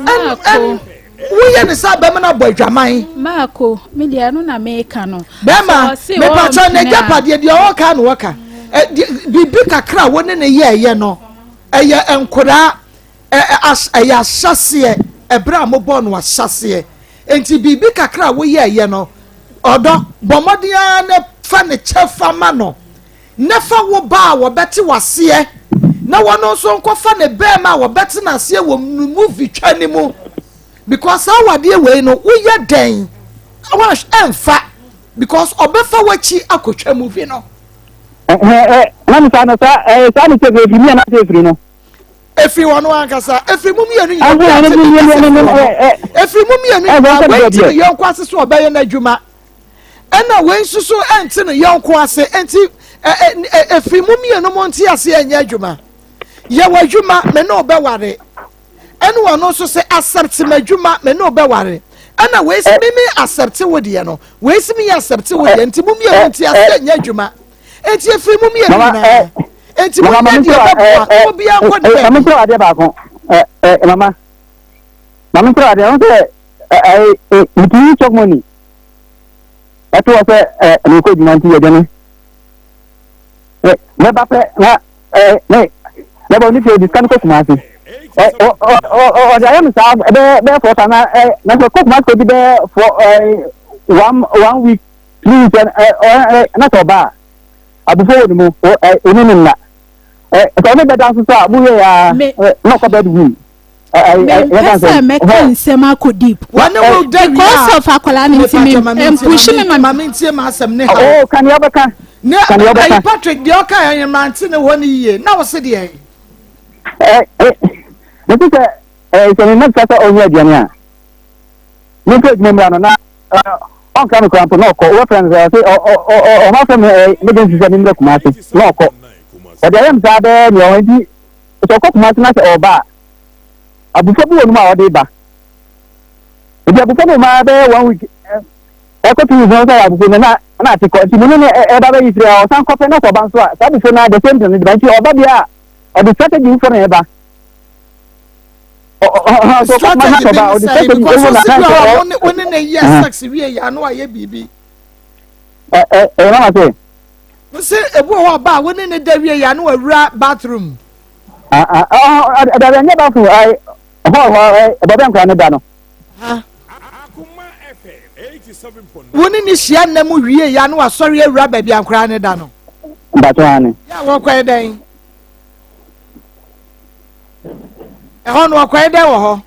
ɛn ɛn Woyɛ ne saa bɛma no abɔ adwaman. Maako, me deɛ ɛno na meka no. Bɛma, mepakyɛ n'agyapadeɛ deɛ ɔka na ɔka. Biribi kakra a wo ne ne yɛɛyɛ no, ɛyɛ nkoraa, ɛyɛ ahyɛseɛ, ɛberɛ a mobɔɔ no ahyɛseɛ. Nti biribi kakra a woyɛɛyɛ no, ɔdɔ, bɔ mmɔden ara na fa ne kyɛfa ma no. Na fa wo ba a wɔbɛte w'aseɛ na wɔno nso nkɔfa ne bɛɛma a wɔbɛte n'aseɛ wɔ movie twa ne mu because saa awadeɛ wei no woyɛ dɛn ɛnfa because ɔbɛfa w'akyi akɔtwa movie no. Na me saa no saa ɛɛ saa ne sɛ efiri mi anaasɛ efiri no. Efiri wɔn ankasa efiri mu mmienu nyinaa obi ate mi kasa efiri wɔn efiri mu mmienu nyinaa wei ti ne yɔnko ase so ɔbɛyɛ n'adwuma ɛna wei nso so ɛnte ne yɔnko ase nti ɛ ɛ efiri mu mmienu mo nte ase ɛnyɛ adwuma yɛ wɔ adwuma me ne ɔbɛware. Ɛna ɔno nso sɛ accept m'adwuma me ne wo bɛware ɛna wei si me me accept wo deɛ no wei si me yɛ accept wo deɛ nti mo mmienu nti aseɛ nyɛ adwuma nti efiri mo mmienu nyinaa nti mo nyɛ deɛ bɛboa na obiara nkɔ ne baabi. Mama nkyerɛ adeɛ baako ɛ ɛ mama mama nkyerɛ adeɛ ɔn sɛ ɛ ɛ metumi chop money ɛto hɔ sɛ ɛ mekɔ adwuma nti yɛ dɛne mɛba pɛ na ɛ ne mɛba ne fie de sika no kɔ Kumasi ɛ ɔ ɔ ɔ ɔde ayɛ me saa bɛyɛ bɛyɛ fɔ sa na ɛ na sɛ kɔ Kumasi kɔ di bɛyɛ fɔ ɛ one one week two weeks ɛ ɛ ɛ na sɛ ɔba a abufo wɔ ne mu ɔ ɛ ɔne ne nna ɛ sɛ ɔne bɛda nso so a mo yɛ ya ɛ na ɔkɔ bɛd room. Mempɛ sɛ mɛka nsɛm akɔ deep. Wɔne wo da wie a. Because of akwadaa no nti me mpushi me ma. Maame ntie ma asɛm ne ha. Oh, kan yɛ ɔbɛka. Ne ayi Patrick deɛ ɔka yɛ mmerante ne hɔ ne yie na ɔse deɛ. Ɛ ɛ mete sɛ ɛ sɛ me mɛka sɛ ɔnyɛ aduane a mepɛ adwuma mmra no na ɔnka me kora mpo na ɔkɔ wobɛfrɛ no sɛ ɔse ɔma frɛ me me de nsi sɛ memmrɛ Kumase na ɔkɔ ɔde ayɛ me saa bɛɛ nea ɔwɔ nti Sɛ ɔkɔ Kumasi na sɛ ɔreba a, abofra bi wɔ no mu a ɔde ba. Nti abofra no wɔ mu ara bɛyɛ one week ɛkɔ 2 weeks na ɔsan yɛ abofra no na na ate kɔ. Nti mo ne no ɛba bɛyi firi a ɔsan kɔpɛ na sɛ ɔba nso a saa abofra no the same thing no de ba. Nti ɔba bi a ɔde strategy foforɔ na ɛba. Strategy bi ne sɛ because ɔsi bi a ɔne ne yɛ sex wie yɛ ano ayɛ biribi. Ɛ ɛ ɛyɛ mama sɛ. Sɛ ebi wɔ hɔ ɔba a wo ne ne da wie yɛ ano awura bathroom. Dabi ɛnyɛ bathroom ɛhɔ hɔ baabi a nkwadaa no da no. Wo ne ne hyia nna mu wie yɛ ano asɔre awura baabi a nkwadaa no da no. Mpatsɔ ane. Yɛ a wɔkɔɛ dɛn? Ɛhɔ no wɔkɔɛ dɛn wɔ hɔ?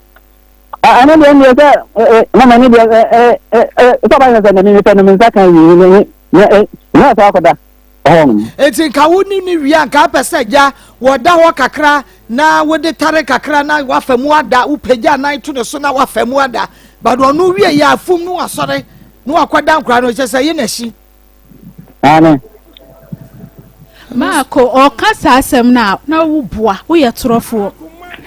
Ɛno deɛ ɛndeɛ sɛ mama ne deɛ sɛ ɔba sɛ sɛ mepɛ no me nsa ka wie ne ne sɛ akɔda hɔ nom. Eti nka wo ne ne wie a nka apɛ sɛ gya wɔda hɔ kakra na wode tare kakra na wafa mu ada wopagya nan to ne so na wafa mu ada but ɔno wie yɛ afum no wasɔre na wakɔda nkora no kyɛ sɛ yɛ n'akyi. Aane. Maako, ɔka saa asɛm no a, na woboa, woyɛ torɔfoɔ.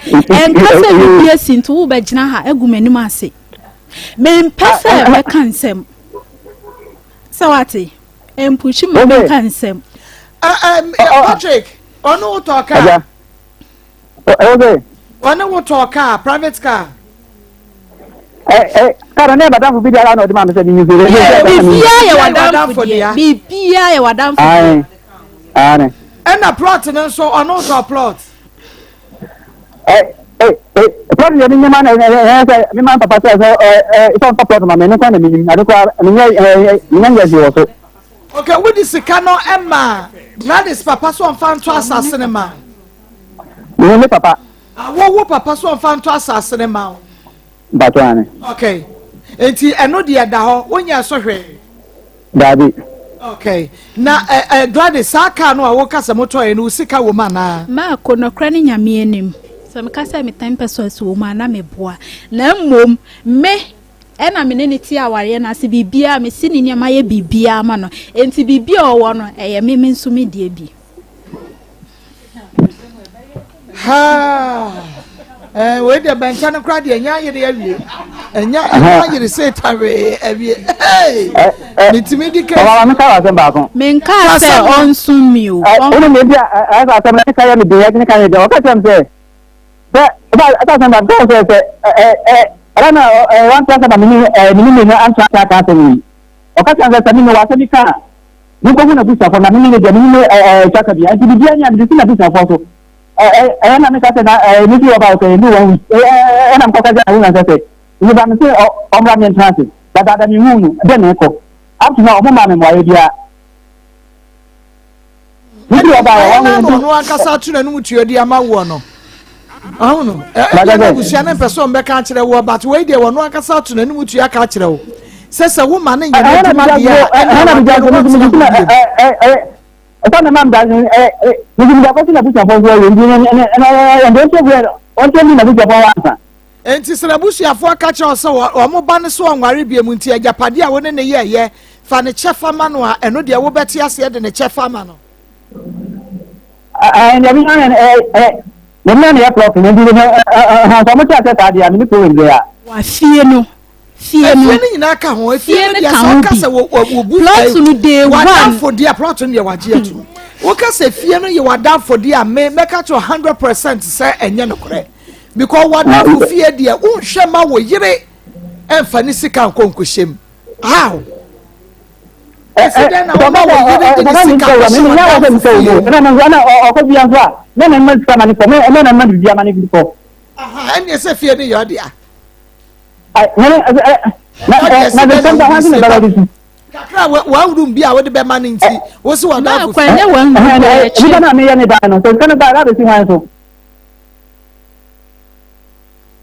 Ɛnka sɛ biribi asi nti wobɛgyina ha agu m'anim ase. Mempɛ sɛ mɛka nsɛm. Sɛ wate, mpuhyi ma menka nsɛm. Patrick, ɔne wo tɔ kaa. Ɔne wo tɔɔ kaa, private car. Kaa no ne madamfo bi deɛ na ɔde maa me sɛ menyi so. Biribiara yɛ w'adamfo deɛ. Biribiara yɛ w'adamfo deɛ. Aane. Ɛna plot no nso ɔno tɔ plot. Plot deɛ menyɛ ma na ɛyɛ sɛ mema papa sɛ sɛ sɛ ɔmfa plot ma me ne kwan na menim ade koraa menyɛ menyɛ nyɛ hwee wɔ so. Okay, wode sika no ma Gladys papa so ɔmfa nto asase no ma. Me me papa. Ah, wo wo papa so ɔmfa ntɔ asase no ma wo. Mpatsɔ ane. Okay. Nti ɛno deɛ da hɔ, wonyɛ so hwee. Daabi. Okay. Na ɛ eh, ɛ eh, Gladys, saa kaa no a woka sɛ motɔeɛ no, wo sika wɔ mu anaa? Maako, nɔkorɛ ne Nyame anim, sɛ meka sɛ me 10 pesos wɔ mu a, na meboa. Na mmom, me ɛna me ne no te awareɛ no ase, biribiara, mesi ne nneɛma yɛ biribiara ma no. Enti biribi a ɔwɔ no, ɛyɛ me, me nso me deɛ bi. Eh, wei deɛ bɛnkyɛ no koraa deɛ ɛnyɛ ayere awie ɛnyɛ ɛnyɛ ayere satan wee awie metumi di kɛ. Ɔbaa mi ka asɛm baako. Menka sɛ ɔnsom mi o. Ɔno mi bi a ɛsɛ asɛm na ɛka yɛ mi den ɛgyina ka yɛ den ɔka kyerɛ mi sɛ sɛ ɛsɛ asɛm baako sɛ sɛ ɛ ɛ ɛdá na ɛ wantra sɛ ma mi ni ɛ mi ni mi ni antra sɛ aka asɛm yi ɔka kyerɛ mi sɛ sɛ mi ni wɔ asɛm yi ka Menkɔhu n'abusuafoɔ na me ne no deɛ me ne no ɛɛ twaka bia nti biribiara ni a mede si n'abusuafoɔ so ɛɛ ɛyɛ na meka sɛ na ɛɛ me fi hɔ ba sɛ ɛnu one week ɛɛ ɛna mekɔka kyerɛ n'awura sɛ sɛ me ba me se ɔmmra me ntena ase dadaada me hu no dɛ na ɛkɔ up to now ɔmo maa me mmuaeɛ biara. Ɛne ɔno na ɔno ankasa ato n'anum tuo de ama woɔ no. Ɔho no, ɛdeɛ na abusua no mpɛ sɛ ɔmbɛka akyerɛ woɔ, but wei deɛ ɔno ankasa ato n'anum tuo aka akyerɛ wo sɛ sɛ woma no nyɛ n'adwuma deɛ a, ɛne awadeɛ no wɔntena ho bio. Ɛsɛ na mam da ɛ ɛ da kɔsi n'abusuafoɔ nso ɔyɛ nti ɛnɛ ɛnɛ ɛnɛ ɛnɛ ɔnkyɛn bi n'abusuafoɔ wɔ ansa. Enti sɛ n'abusuafoɔ ka kyerɛ wo sɛ wɔn ba no so ɔnware bio nti agyapadeɛ a wo ne no yɛeɛ, fa ne kyɛfa ma no a, ɛno deɛ wobɛte aseɛ de ne kyɛfa ama no. Fie no fie no. Efie no nyinaa ka ho. Efie no deɛ sɛ ɔka sɛ wɔ bu plot no day one. W'adamfo deɛ plot no deɛ wagye atum. Woka sɛ fie no yɛ w'adamfo deɛ a me mɛka kyerɛ 100% sɛ ɛnyɛ nokorɛ. Because w'adamfo fie deɛ wonhwɛ ma wo yere ɛnfa ne sika nkɔ nkɔhyɛ mu. How? Ɛsi dɛn na woma wo yere de ne sika kɔhyɛ w'adamfo fie? Aha, ɛnneɛ sɛ fie no yɛ ɔdea. Kakra one room bi a wode bɛma no nti, wo se w'adamfo fie. Ɛnyɛ one room na ɛkyɛ. Nipa na meyɛ ne dan no, sɛ sika no ba a, ɛbɛsi hwan so?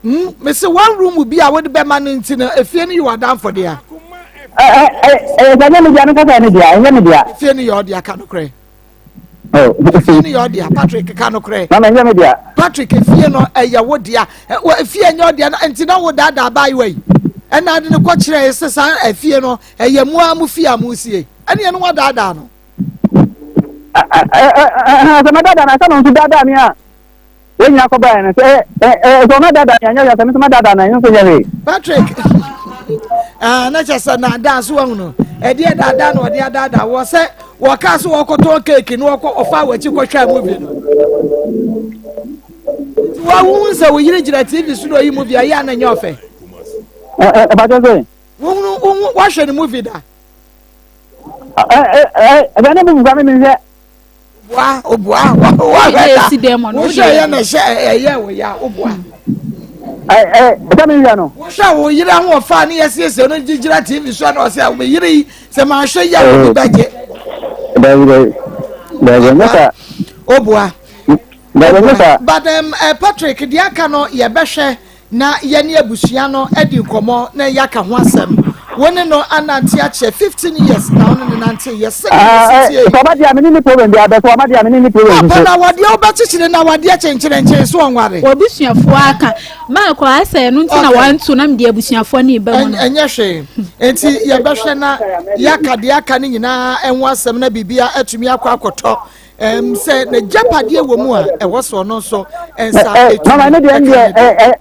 Hmm, mese one room bi a wode bɛma no nti no, efie no yɛ w'adamfo dea. Ɛyɛ sɛ ɛnyɛ me dea, meka sɛ ɛyɛ me dea, ɛnyɛ me dea. Efie no yɛ ɔdea, ka nokorɛ. Efie no yɛ ɔdea, Patrick ka nokorɛ. Mama ɛnyɛ me dea. Patrick efie no ɛyɛ wo dea, efie ɛnyɛ ɔdea no nti na wo daadaa abaayewa yi. Ɛna ade no kɔ kyerɛ sɛ saa efie no ɛyɛ mu a mo fie a mo sie. Ɛne ɛno wadaadaa no. Sɛ madaadaa no, sɛ no nso daadaa me a. Yɛn nyinaa kɔ baeɛ no sɛ ɛ ɛ sɛ ɔno adaadaa me anyɛ hwee sɛ me nso madaadaa no ɛno nso nyɛ hwee. Patrick ah, na kyɛ sɛ naadaa so wahu no ɛdeɛ daadaa na ɔde adaadaa wɔ sɛ wɔkaa so wɔkɔtɔn keeki na wɔkɔ ɔfa wɔakyi kɔhwɛ movie no nti wahuhu sɛ wo yere gyina tv so na ɔyi movie ayɛ a na nyɛ ɔfɛ. Ɛbɛkyɛ sɛ. Wohunu wohu wahwɛ ne movie da. Ɛ ɛ ɛ ɛbɛn ne movie kura mi mi nhwɛ. Obua, obua, wahwɛ da. Wohwɛ yɛ na ɛhyɛ ɛyɛ wo ya, obua. Ɛ ɛ mi nhwɛ no. Wohwɛ wo yere ho ɔfa ne yɛsiesie no gyina TV so na ɔsɛ me yere yi sɛ mahwɛ yi a obi bɛgye. Dabi dabi dabi ɛnyɛ saa. Obua. Dabi ɛnyɛ saa. But um, uh, Patrick deɛ aka no yɛbɛhwɛ na yɛne abusua no adi nkɔmmɔ na yɛaka ho asɛm. Wo ne no anante akyɛ 15 years na wo ne no nante yɛ sɛ ah, eh, sɛ ɔba deɛ mene ne problem deɛ abɛ sɛ ɔba deɛ mene ne problem papa na wadeɛ wobɛkyekyere na wadeɛ kyenkyerenkyen so ɔnware W'abusuafoɔ aka maakɔ asɛ ɛno nti na wanto na mede abusuafoɔ no reba mu no. Ɛnyɛ hwee nti yɛbɛhwɛ na yɛaka deɛ aka no nyinaa ɛho asɛm na biribia atumi akɔ akɔtɔ Ɛm sɛ n'agyapadeɛ wɔ mu a, ɛwɔ sɛ ɔno nso nsa etu. Mama ne deɛ deɛ ɛ ɛ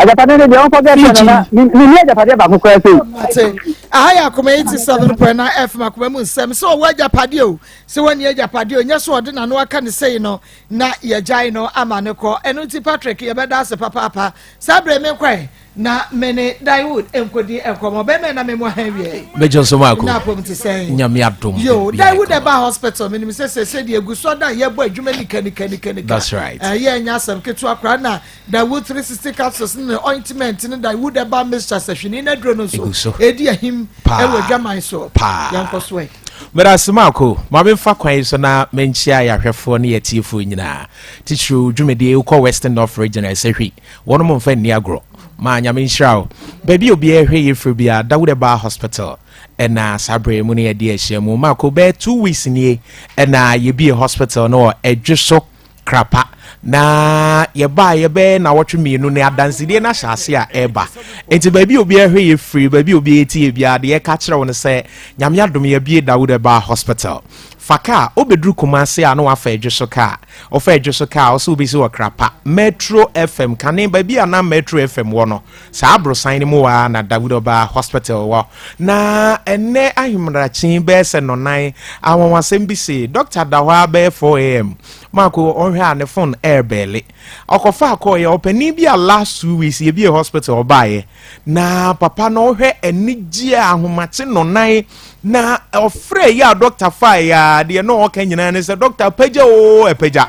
agyapadeɛ ne deɛ ɔnkɔ gɛ fɛ no na ne ni agyapadeɛ baako koraa sei. Mate aha yɛ akoma 87.9 FM akoma mu nsɛm sɛ ɔwɔ agyapadeɛ o sɛ wɔnni agyapadeɛ o nyɛ sɛ ɔde n'ano aka ne sei no na yɛgyae no ama no kɔ ɛno nti Patrick yɛbɛda ase papaapa saa berɛ menkɔe Na me ne Daewood nkɔdi nkɔmmɔ. Bɛmɛ na me mo ha awie. Mɛgye nso maako. Na apom te sɛn. Nyame adom. Yo, Daewood ɛba hospital menim sɛ sɛ sɛ deɛ egu so da yɛbɔ adwuma nika nika nika nika. That's right. Ɛyɛ eh, ɛnyɛ asɛm ketewa koraa na Daewood 360 capsules ne ointment ne Daewood ɛba mixture sɛ hwene na aduro no nso. Edi ahim ɛwɔ adwaman so. Paa. Yɛnkɔ so ɛ. Medase Maako, ma memfa kwan yi so na menkyia yɛahwɛfoɔ ne yɛtiefoɔ nyinaa. Titiriw dwumadie wokɔ Western North Region ɛsɛ hwi. Wɔnom mfa nni agorɔ. Maa Nyame nhyira wo. Baabi a obiara hwɛ yɛ firi biara, Dawuda Bar Hospital ɛna saa berɛ mu no yɛde ahyia mu. Mako bɛyɛ 2 weeks nie ɛna yɛbie hospital no wɔ Ɛdwe so Krapa. Na yɛbaa yɛbɛyɛ nawɔtwe mmienu ne adansedie no ahyɛ ase a ɛreba. Nti baabi a obiara hwɛ yɛ firi, baabi a obiara tie biara, deɛ yɛka kyerɛ wo no sɛ Nyame adom yɛabie Dawuda Bar Hospital. Fa kaa, wobɛduru Kumase a na wafa Ɛdwe so kaa. Wofa Ɛdwe so kaa a, wo sɛ wobɛsi wɔ Krapa. Metro FM, kane baabi a na Metro FM wɔ no, saa aborosan no mu hɔ ara na Dawid Ɔbaa Hospital wɔ. Na ɛnnɛ ahemrakye bɛyɛ sɛ nnɔnan, anwanwasɛm bi sei, dɔkta da hɔ ara bɛyɛ 4 am, Marko ɔhwɛ a ne fon ɛrebɛɛle. Ɔkɔfaa kɔɔeɛ, ɔpanin bi a last 2 weeks yɛbie hospital ɔbaeɛ, na papa no ɔhwɛ anigyeɛ ahomakye nnɔnan na ɔfrɛ yi a dɔkta faeɛ a deɛ na ɔka nyinaa ne sɛ dɔkta pagya o ɛpagya.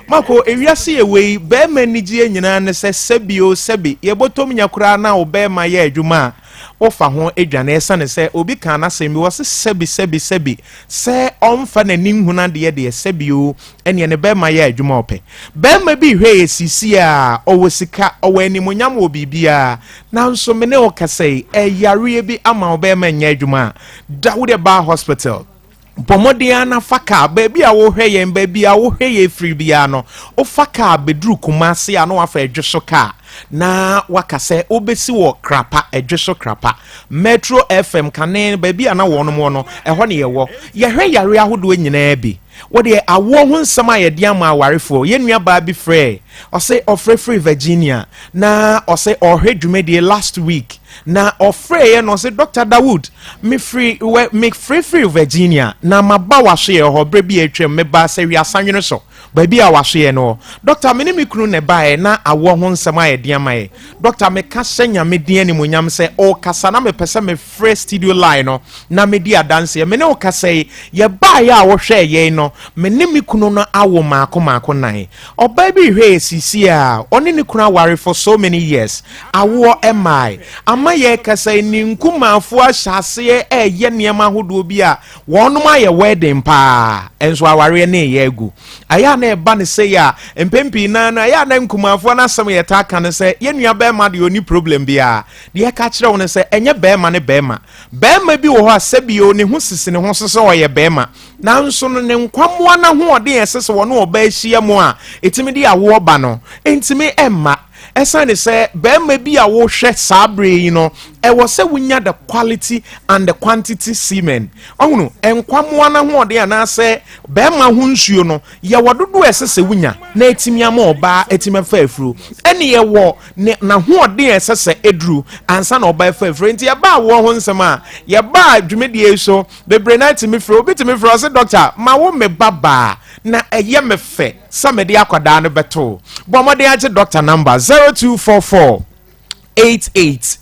Mako, ewiase yɛ wei, bɛrima anigyeɛ nyinaa ne sɛ sɛbi o sɛbi, yɛbɔtɔm nya koraa na wo bɛrima yɛ adwuma a, wofa ho dwane ɛsiane sɛ obi kaa n'asɛm bi, wɔse sɛbi sɛbi sɛbi, sɛ ɔmfa n'ani nhunu adeɛ deɛ sɛbi o, ɛneɛ ne bɛrima yɛ adwuma ɔpɛ. Bɛrima bi hwɛ yɛ sisi a, ɔwɔ sika, ɔwɔ animuonyam wɔ biribiara, nanso me ne wo kasa yi, ɛyareɛ bi ama wo bɛrima nyɛ adwuma a, da wo deɛ baa hospital. Bɔ mmɔden ara na fa kaa, baabi a wohwɛ yɛn, baabi a wohwɛ yɛn firi biara no, wofa kaa bɛduru Kumasi a na wafa Adwoso kaa na waka sɛ wobɛsi wɔ Krapa, Adwoso Krapa. Metro FM kane baabi a na wɔnom wɔ no, ɛhɔ ne yɛwɔ. Yɛhwɛ yareɛ ahodoɔ nyinaa bi. Wodeɛ awoɔ ho nsɛm a yɛde ama awarefoɔ, yɛn nua baa bi frɛɛ, ɔse ɔfrɛ firi Virginia na ɔse ɔhwɛ dwumadie last week Na ɔfrɛeɛ na ɔse, Dɔkta Dawood, mefiri wɛ, mefirifiri Virginia, na maba w'asoeɛ hɔ berɛ bi a atwam, mebaa Sɛhwi Asanwene so, baabi a w'asoeɛ no wɔ. Dɔkta, me ne me kunu na ɛbaeɛ, na awoɔ ho nsɛm ayɛ den ama yɛn. Dɔkta, meka hyɛ Nyame din animuonyam sɛ, ɔrekasa na mepɛ sɛ mefrɛ studio line no na medi adanseɛ. Me ne wo kasa yi, yɛbaeɛ a wohwɛɛ yɛn no, me ne me kunu no awo maako maako nan. Ɔbaa bi rehwɛ yɛ seesei a ɔne ne kunu aware for so many years, awoɔ mmae. Ama yɛrekasa yi, ne nkumaafoɔ ahyɛ aseɛ reyɛ nneɛma ahodoɔ bi a wɔnom ayɛ wedding paa, nso awareɛ no reyɛ agu. Ɛyɛ a na ɛba no sei a, mpɛn pii naa no, ɛyɛ a na nkumaafoɔ no asɛm yɛtaa ka no sɛ, yɛn nua bɛrima deɛ ɔnni problem biara. Deɛ ɛka kyerɛ wo no sɛ, ɛnyɛ bɛrima ne bɛrima. Bɛrima bi wɔ hɔ a sɛbio ne ho sisi ne ho so sɛ ɔyɛ bɛrima. Nanso no, ne nkwammoa no ahoɔden a ɛsɛ sɛ wɔne ɔbaa hyia mu a ɛtumi de awoɔ ba no ntumi mma. Ɛsiane sɛ barima bi a wohwɛ saa berɛ yi no, ɛwɔ sɛ wonya the quality and the quantity semen. Ɔhunu, nkwammoa no ahoɔden anaasɛ barima ho nsuo no, yɛwɔ dodoɔ a ɛsɛ sɛ wonya na ɛtumi ama ɔbaa atumi afa afuro. Ɛne yɛwɔ ne n'ahoɔden a ɛsɛ sɛ ɛduru ansa na ɔbaa afa afuro. Nti yɛba awoɔ ho nsɛm a, yɛba dwumadie yi so, Bebree naa tumi frɛ obi tumi frɛ ɔse doctor ma wo me ba baa na ɛyɛ me fɛ sɛ mede akwadaa no bɛto bɔ mmɔden agye doctor number 0244 88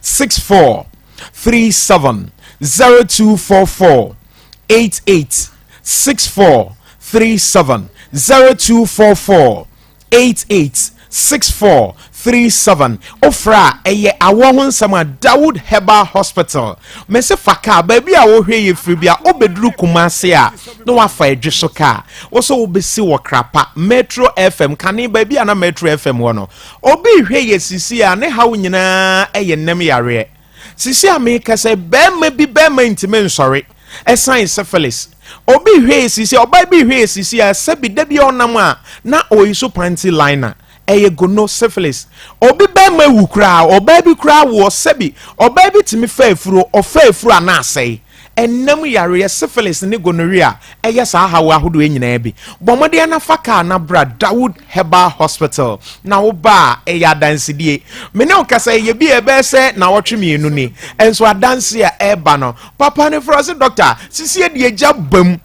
64 37 0244 88 64 37 0244 88 64 37 Wofrɛ a, ɛyɛ awoɔ ho nsɛm a Dawood Herbal Hospital. Mese fa kaa, baabi a wohwɛ yɛ firi bia wobɛduru Kumasi a na wafa Adwi so kaa. Wo so wobɛsi wɔ Krapa, Metro FM, kane baabi a na Metro FM wɔ no. Obi rehwɛ yɛ sisi a ne haw nyinaa yɛ nnam yareɛ. Sisi a mekasa yi, barima bi barima ntumi nsɔre ɛsan syphilis. Obi hwɛ sisi, ɔbaa bi hwɛ sisi a sɛbi da bi ɔnam a na ɔyi so panty liner. Ɛyɛ gono syphilis. Obi barima wu koraa, ɔbaa bi koraa woɔ sɛbi ɔbaa bi tumi fa afuro, ɔfa afuro a na asɛe. Ɛnam yareɛ, syphilis ne gonorrhea ɛyɛ saa haw ahodoɔ yi nyinaa bi. Bɔ mmɔden na fa kaa na bra Dawood Herbal Hospital na wo ba a ɛyɛ adansedie. Me ne wo kasa yi yɛ bi a ɛbɛyɛ sɛ nawɔtwe mmienu ni. Nso adanse a ɛreba no, papa no frɛ ɔse dɔkta, sisi adi agya bam.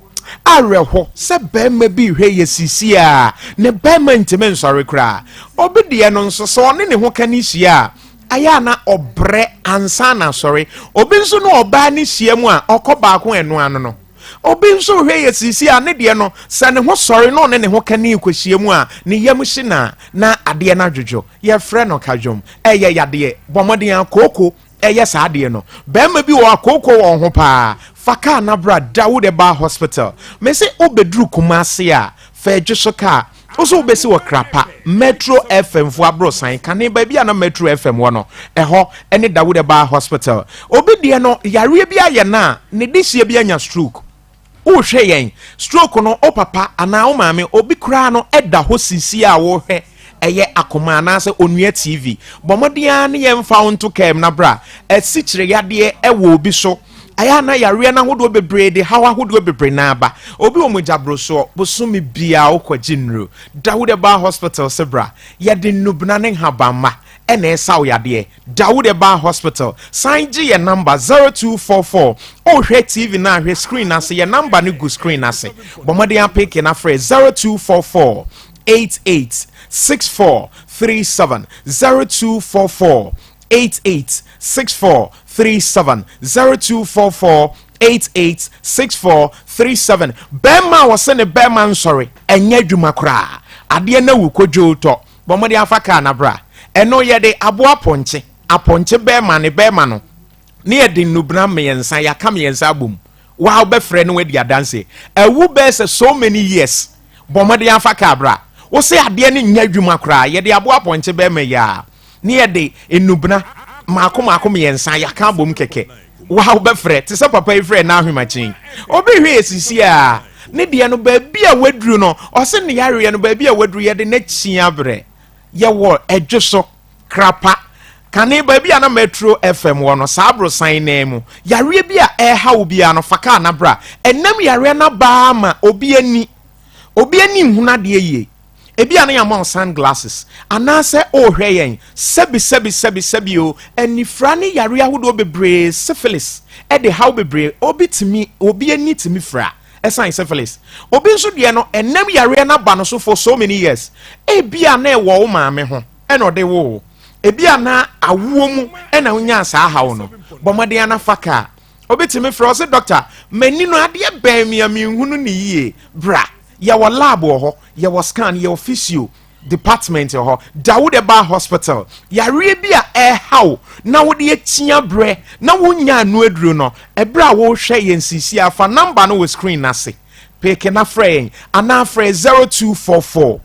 Awerɛho sɛ barima bi rehwɛ yɛ sisi a ne barima ntumi nsɔre koraa. Obi deɛ no nso sɛ ɔne ne ho ka ne hyia a, ɛyɛ a na ɔbrɛ ansa na asɔre. Obi nso ne ɔbaa ne hyia mu a ɔkɔ baako ɛno ano no. Obi nso rehwɛ yɛ sisi a ne deɛ no sɛ ne ho sɔre na ɔne ne ho ka ne kɔhyia mu a ne yam hye na na adeɛ no adwodwo. Yɛfrɛ no kadwom. Ɛyɛ yadeɛ. Bɔ mmɔden a kooko ɛyɛ saa adeɛ no. Barima bi wɔ hɔ a kooko wɔ ho paa. Fa kaa na bra Dawood Herbal Hospital. Mese wobɛduru Kumasi a, fa adwo so kaa. Wo so wobɛsi wɔ Krapa, Metro FM foɔ aborosan, kane baabi a na Metro FM wɔ no, ɛhɔ ne Dawood Herbal Hospital. Obi deɛ no, yareɛ bi ayɛ no a, ne dehyeɛ bi anya stroke. Wohwɛ yɛn, stroke no, wo papa anaa wo maame, obi koraa no da hɔ sisi a wohwɛ ɛyɛ akoma anaasɛ onua TV. Bɔ mmɔden ara ne yɛmfa wo nto kaa mu na bra. Asikyire yadeɛ wɔ obi so. Ɛyɛ a na yareɛ no ahodoɔ bebree de haw ahodoɔ bebree na aba. Obi wɔ mogya borosoɔ, bosome biara wokɔgye nnuro. Dawood Herbal Hospital se bra, yɛde nnubena ne nhabamma na ɛsa wo yadeɛ. Dawood Herbal Hospital, san gye yɛn number 0244. Wohwɛ TV no a hwɛ screen no ase, yɛn number no gu screen no ase. Bɔ mmɔden apeke na frɛ 0244 88 64 37 0244 88 64 37 0244. 88 64 37. Bɛrima a wɔse ne bɛrima nsɔre ɛnyɛ adwuma koraa. Adeɛ no awu kodwoo tɔ. Bɔ mmɔden afa kaa na bra. Ɛno yɛde aboa apɔnkye, apɔnkye bɛrima ne bɛrima no ne yɛde nnubena mmiɛnsa, yɛaka mmiɛnsa abom. Waa wobɛfrɛ na wadi adanse. Awu bɛyɛ sɛ so many years. Bɔ mmɔden afa kaa bra. Wose adeɛ no nyɛ adwuma koraa. Yɛde aboa apɔnkye bɛrima yi ara ne yɛde nnubena mmaako mmaako mmiɛnsa yɛaka abom kɛkɛ. Waa wobɛfrɛ te sɛ papa yi frɛ n'ahwemakye yi. Obi hwɛ yɛ sisi a ne deɛ no baabi a waduru no ɔse ne yareɛ no baabi a waduru yɛde n'akyi abrɛ. Yɛwɔ ɛdwo so. Krapa, kane baabi a na Metro FM wɔ no, saa aborosan no ara mu. Yareɛ bi a ɛreha wo biara no, fa kaa na bra. Ɛnam yareɛ no aba ara ma obi ani, obi ani nhunu adeɛ yie. Ebi a na yɛama wo sun glasses, anaasɛ ɔrehwɛ yɛn, sɛbi sɛbi sɛbi sɛbi o, anifira ne yareɛ ahodoɔ bebree, syphilis, ɛde haw bebree, obi tumi, obi ani tumi fira ɛsan syphilis. Obi nso deɛ no, ɛnam yareɛ no aba no so for so many years. Ebi a na ɛwɔ wo maame ho. ɛna ɔde woo wo. Ebia na awoɔ mu ɛna wonyaa saa haw no. Bɔ mmɔden ana fa kaa. Obi tumi frɛ ɔse dɔkta, m'ani no adeɛ bɛn me a menhunu ne yie. Bra, yɛwɔ lab wɔ hɔ, yɛwɔ scan, yɛwɔ physio department wɔ hɔ. Dawood Herbal Hospital. Yareɛ bi a ɛreha wo na wode akyia berɛ na wonnya ano aduro no, ɛberɛ a worehwɛ yɛn seesei ara, fa number no wɔ screen no ase. Peke na frɛ yɛn anaa frɛ 0244.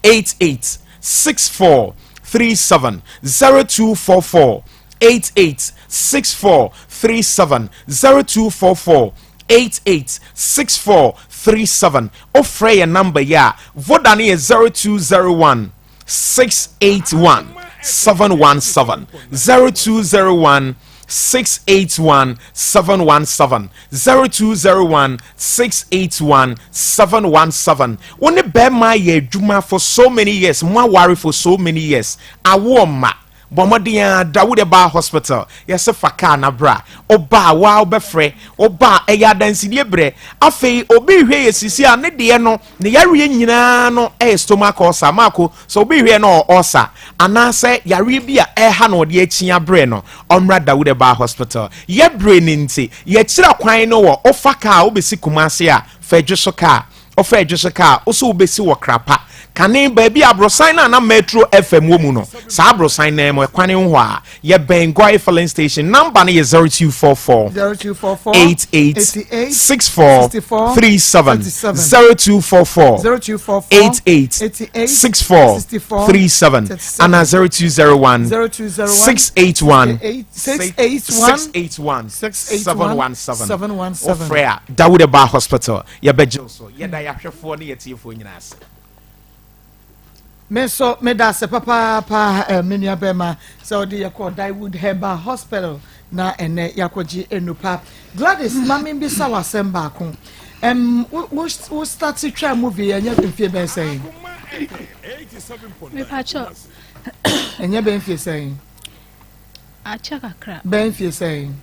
88 64 37 0244 88 64 37 0244 88 64 37 Wofrɛ yɛn number yi a, Voda no yɛ 0201 681 717 0201 681 717 0201 681 717 Wo ne bɛɛma ayɛ adwuma for so many years, mo aware for so many years, awoɔ mma, bɔ mmɔden ara da wo de ba hospital, yɛse fa car na bra, woba a waa wobɛfrɛ, woba a ɛyɛ adansidie berɛ. Afei obi rehwɛ yɛ sisi a ne deɛ no, ne yareɛ nyinaa no ɛyɛ stomach ulcer, maako, sɛ obi rehwɛ no ɔwɔ ulcer, anaasɛ yareɛ bi a ɛreha no ɔde akyi abrɛ no, ɔmmra Dawud Herbal Hospital. Yɛbrɛ no nti, yɛkyerɛ kwan no wɔ, wofa car a wobɛsi Kumasi a, fa Adwoso car. Ɔfa Adwoso car a, wo so wobɛsi wɔ Krapa. Kane baabi a aborosan no a na Metro FM wɔ mu no, saa aborosan no ara mu, ɛkwan no ho hɔ a. Yɛbɛn Goil Filling Station. Number no yɛ 0244 0244 88 88 64 64 37 37 0244 0244 88 88 64 64 37 37 ana 0201 0201 681 681 681 681 717 717. Wofrɛ a Dawud Herbal Hospital yɛbɛgye wo so. Yɛda yɛahwɛfoɔ ne yɛtiefoɔ nyinaa ase. Me nso meda ase papaapa eh, me nua bɛrima sɛ ɔde yɛ kɔɔ Daiwood Herbal Hospital na ɛnɛ yɛakɔgye enupa. Gladys, ma me bisa wɔ asɛm baako. Um, wo, wo, wo start twa movie ɛnyɛ mfie bɛn sɛn? Mepakyɛ. Ɛnyɛ bɛn mfie sɛn? Akyɛ kakra. Bɛn mfie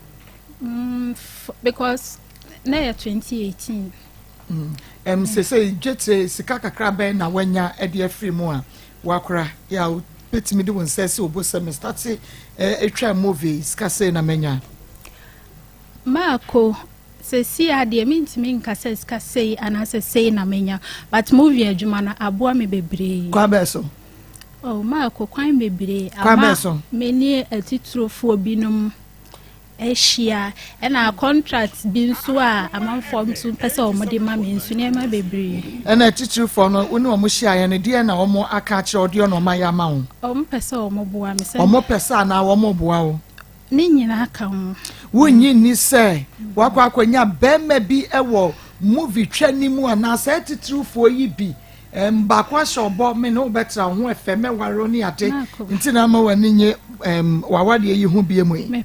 sɛn? Because na yɛ 2018. Mm. Sese dwetire sika kakra bɛn na wanya de afiri mu a wakora yɛ a wobɛtumi de wo nsa asi wo bo sɛ mestate atwa movie sika sei na manya? Maako, sɛsi a deɛ mentumi nka sɛ sika sei anaasɛ sei na manya, but movie adwuma no aboa me bebree. Kwan bɛɛ so? Oh, Maako, kwan bebree. Kwan bɛɛ so? Me ne atitirofoɔ binom ahyia, ɛna contract bi nso a amanfoɔ nso pɛ sɛ wɔn de ma me nso, nneɛma bebree. Ɛna atitirifoɔ no, wo ne wɔn hyiaeɛ no, deɛ na wɔn aka akyerɛ wo, deɛ na wɔn ayɛ ama wo? Wɔn pɛ sɛ wɔn boa me sɛ. Wɔn pɛ sɛ anaa wɔn boa wo? Ne nyinaa ka ho. Wonnye nni sɛ wakɔ akɔnya barima bi wɔ movie twa no mu anaa saa atitirifoɔ yi bi Ɛm, baako ahyɛ ɔbɔ, me ne wo bɛtra, wo ho ɛfɛ, mɛware wo ne ade, nti na ama w'ani nye ɛm, w'awadeɛ yi ho bie mu yi.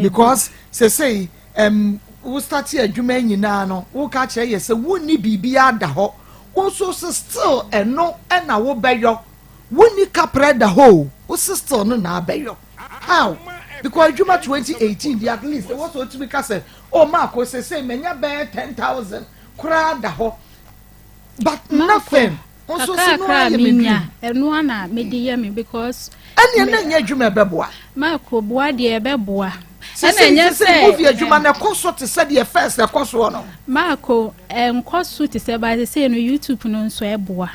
Because sesei, ɛm, wo starte adwuma yi nyinaa no, woka kyerɛ yɛ sɛ wonni biribiara da hɔ, wo nso se still ɛno ɛna wobɛyɔ, wonni kaprɛ da hɔ o, wo se still no na abɛyɔ. How? Because adwuma 2018 deɛ at least ɛwɔ sɛ wotumi ka sɛ, oh Marko sesei manya bɛyɛ 10,000 koraa da hɔ. But nothing. Nso si no Kakrakra a ayɛ me menya, dream. ɛno ara na mede yɛ me because. Ɛnneɛ na nyɛ adwuma ɛbɛboa. Marco, boa deɛ ɛbɛboa. Ɛna ɛnyɛ sɛ movie adwuma no ɛkɔ so te sɛ deɛ first ɛkɔ soɔ no. Maako, ɛnkɔ so te sɛ ba sesei no YouTube no nso ɛboa.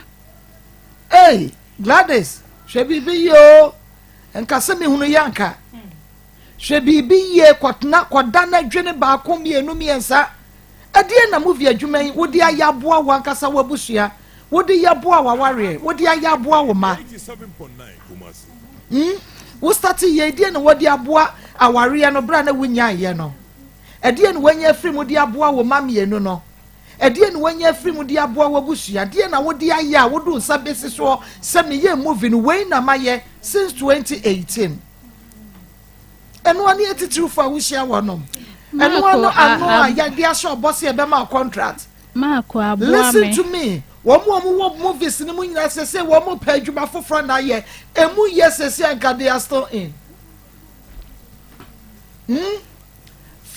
Ei Gladys hwɛ biribi yie o nka sɛ mehunu yɛ anka hwɛ biribi yie kɔtena kɔda na dwene baako mmienu mmiɛnsa ɛdeɛ na movie adwuma yi wode ayɛ aboa wo ankasa w'abusua wode yɛ aboa w'awareɛ wode ayɛ aboa wo ma hmm? Wo starte yɛ ɛdeɛ na wode aboa awareɛ no berɛ a na wonyaeɛ no ɛdeɛ na wanya afiri mu de aboa wo ma mmienu no. Ɛdeɛn na woanya afiri mu de aboa w'abusua? Deɛn na wode ayɛ a wode wo nsa bɛsi soɔ sɛ meyɛɛ movie no wei na mayɛ since 2018? Ɛno ara ne atitirifoɔ a wohyia wɔnom. Ɛno ara no ano a yɛde ahyɛ ɔbɔ sɛ yɛbɛma wo contract. Marco aboa me. Listen to me. Wɔn a wɔwɔ movies no mu nyinaa sese wɔn pɛ adwuma foforɔ na ayɛ. Emu yɛ sese anka they are still in. Hmm?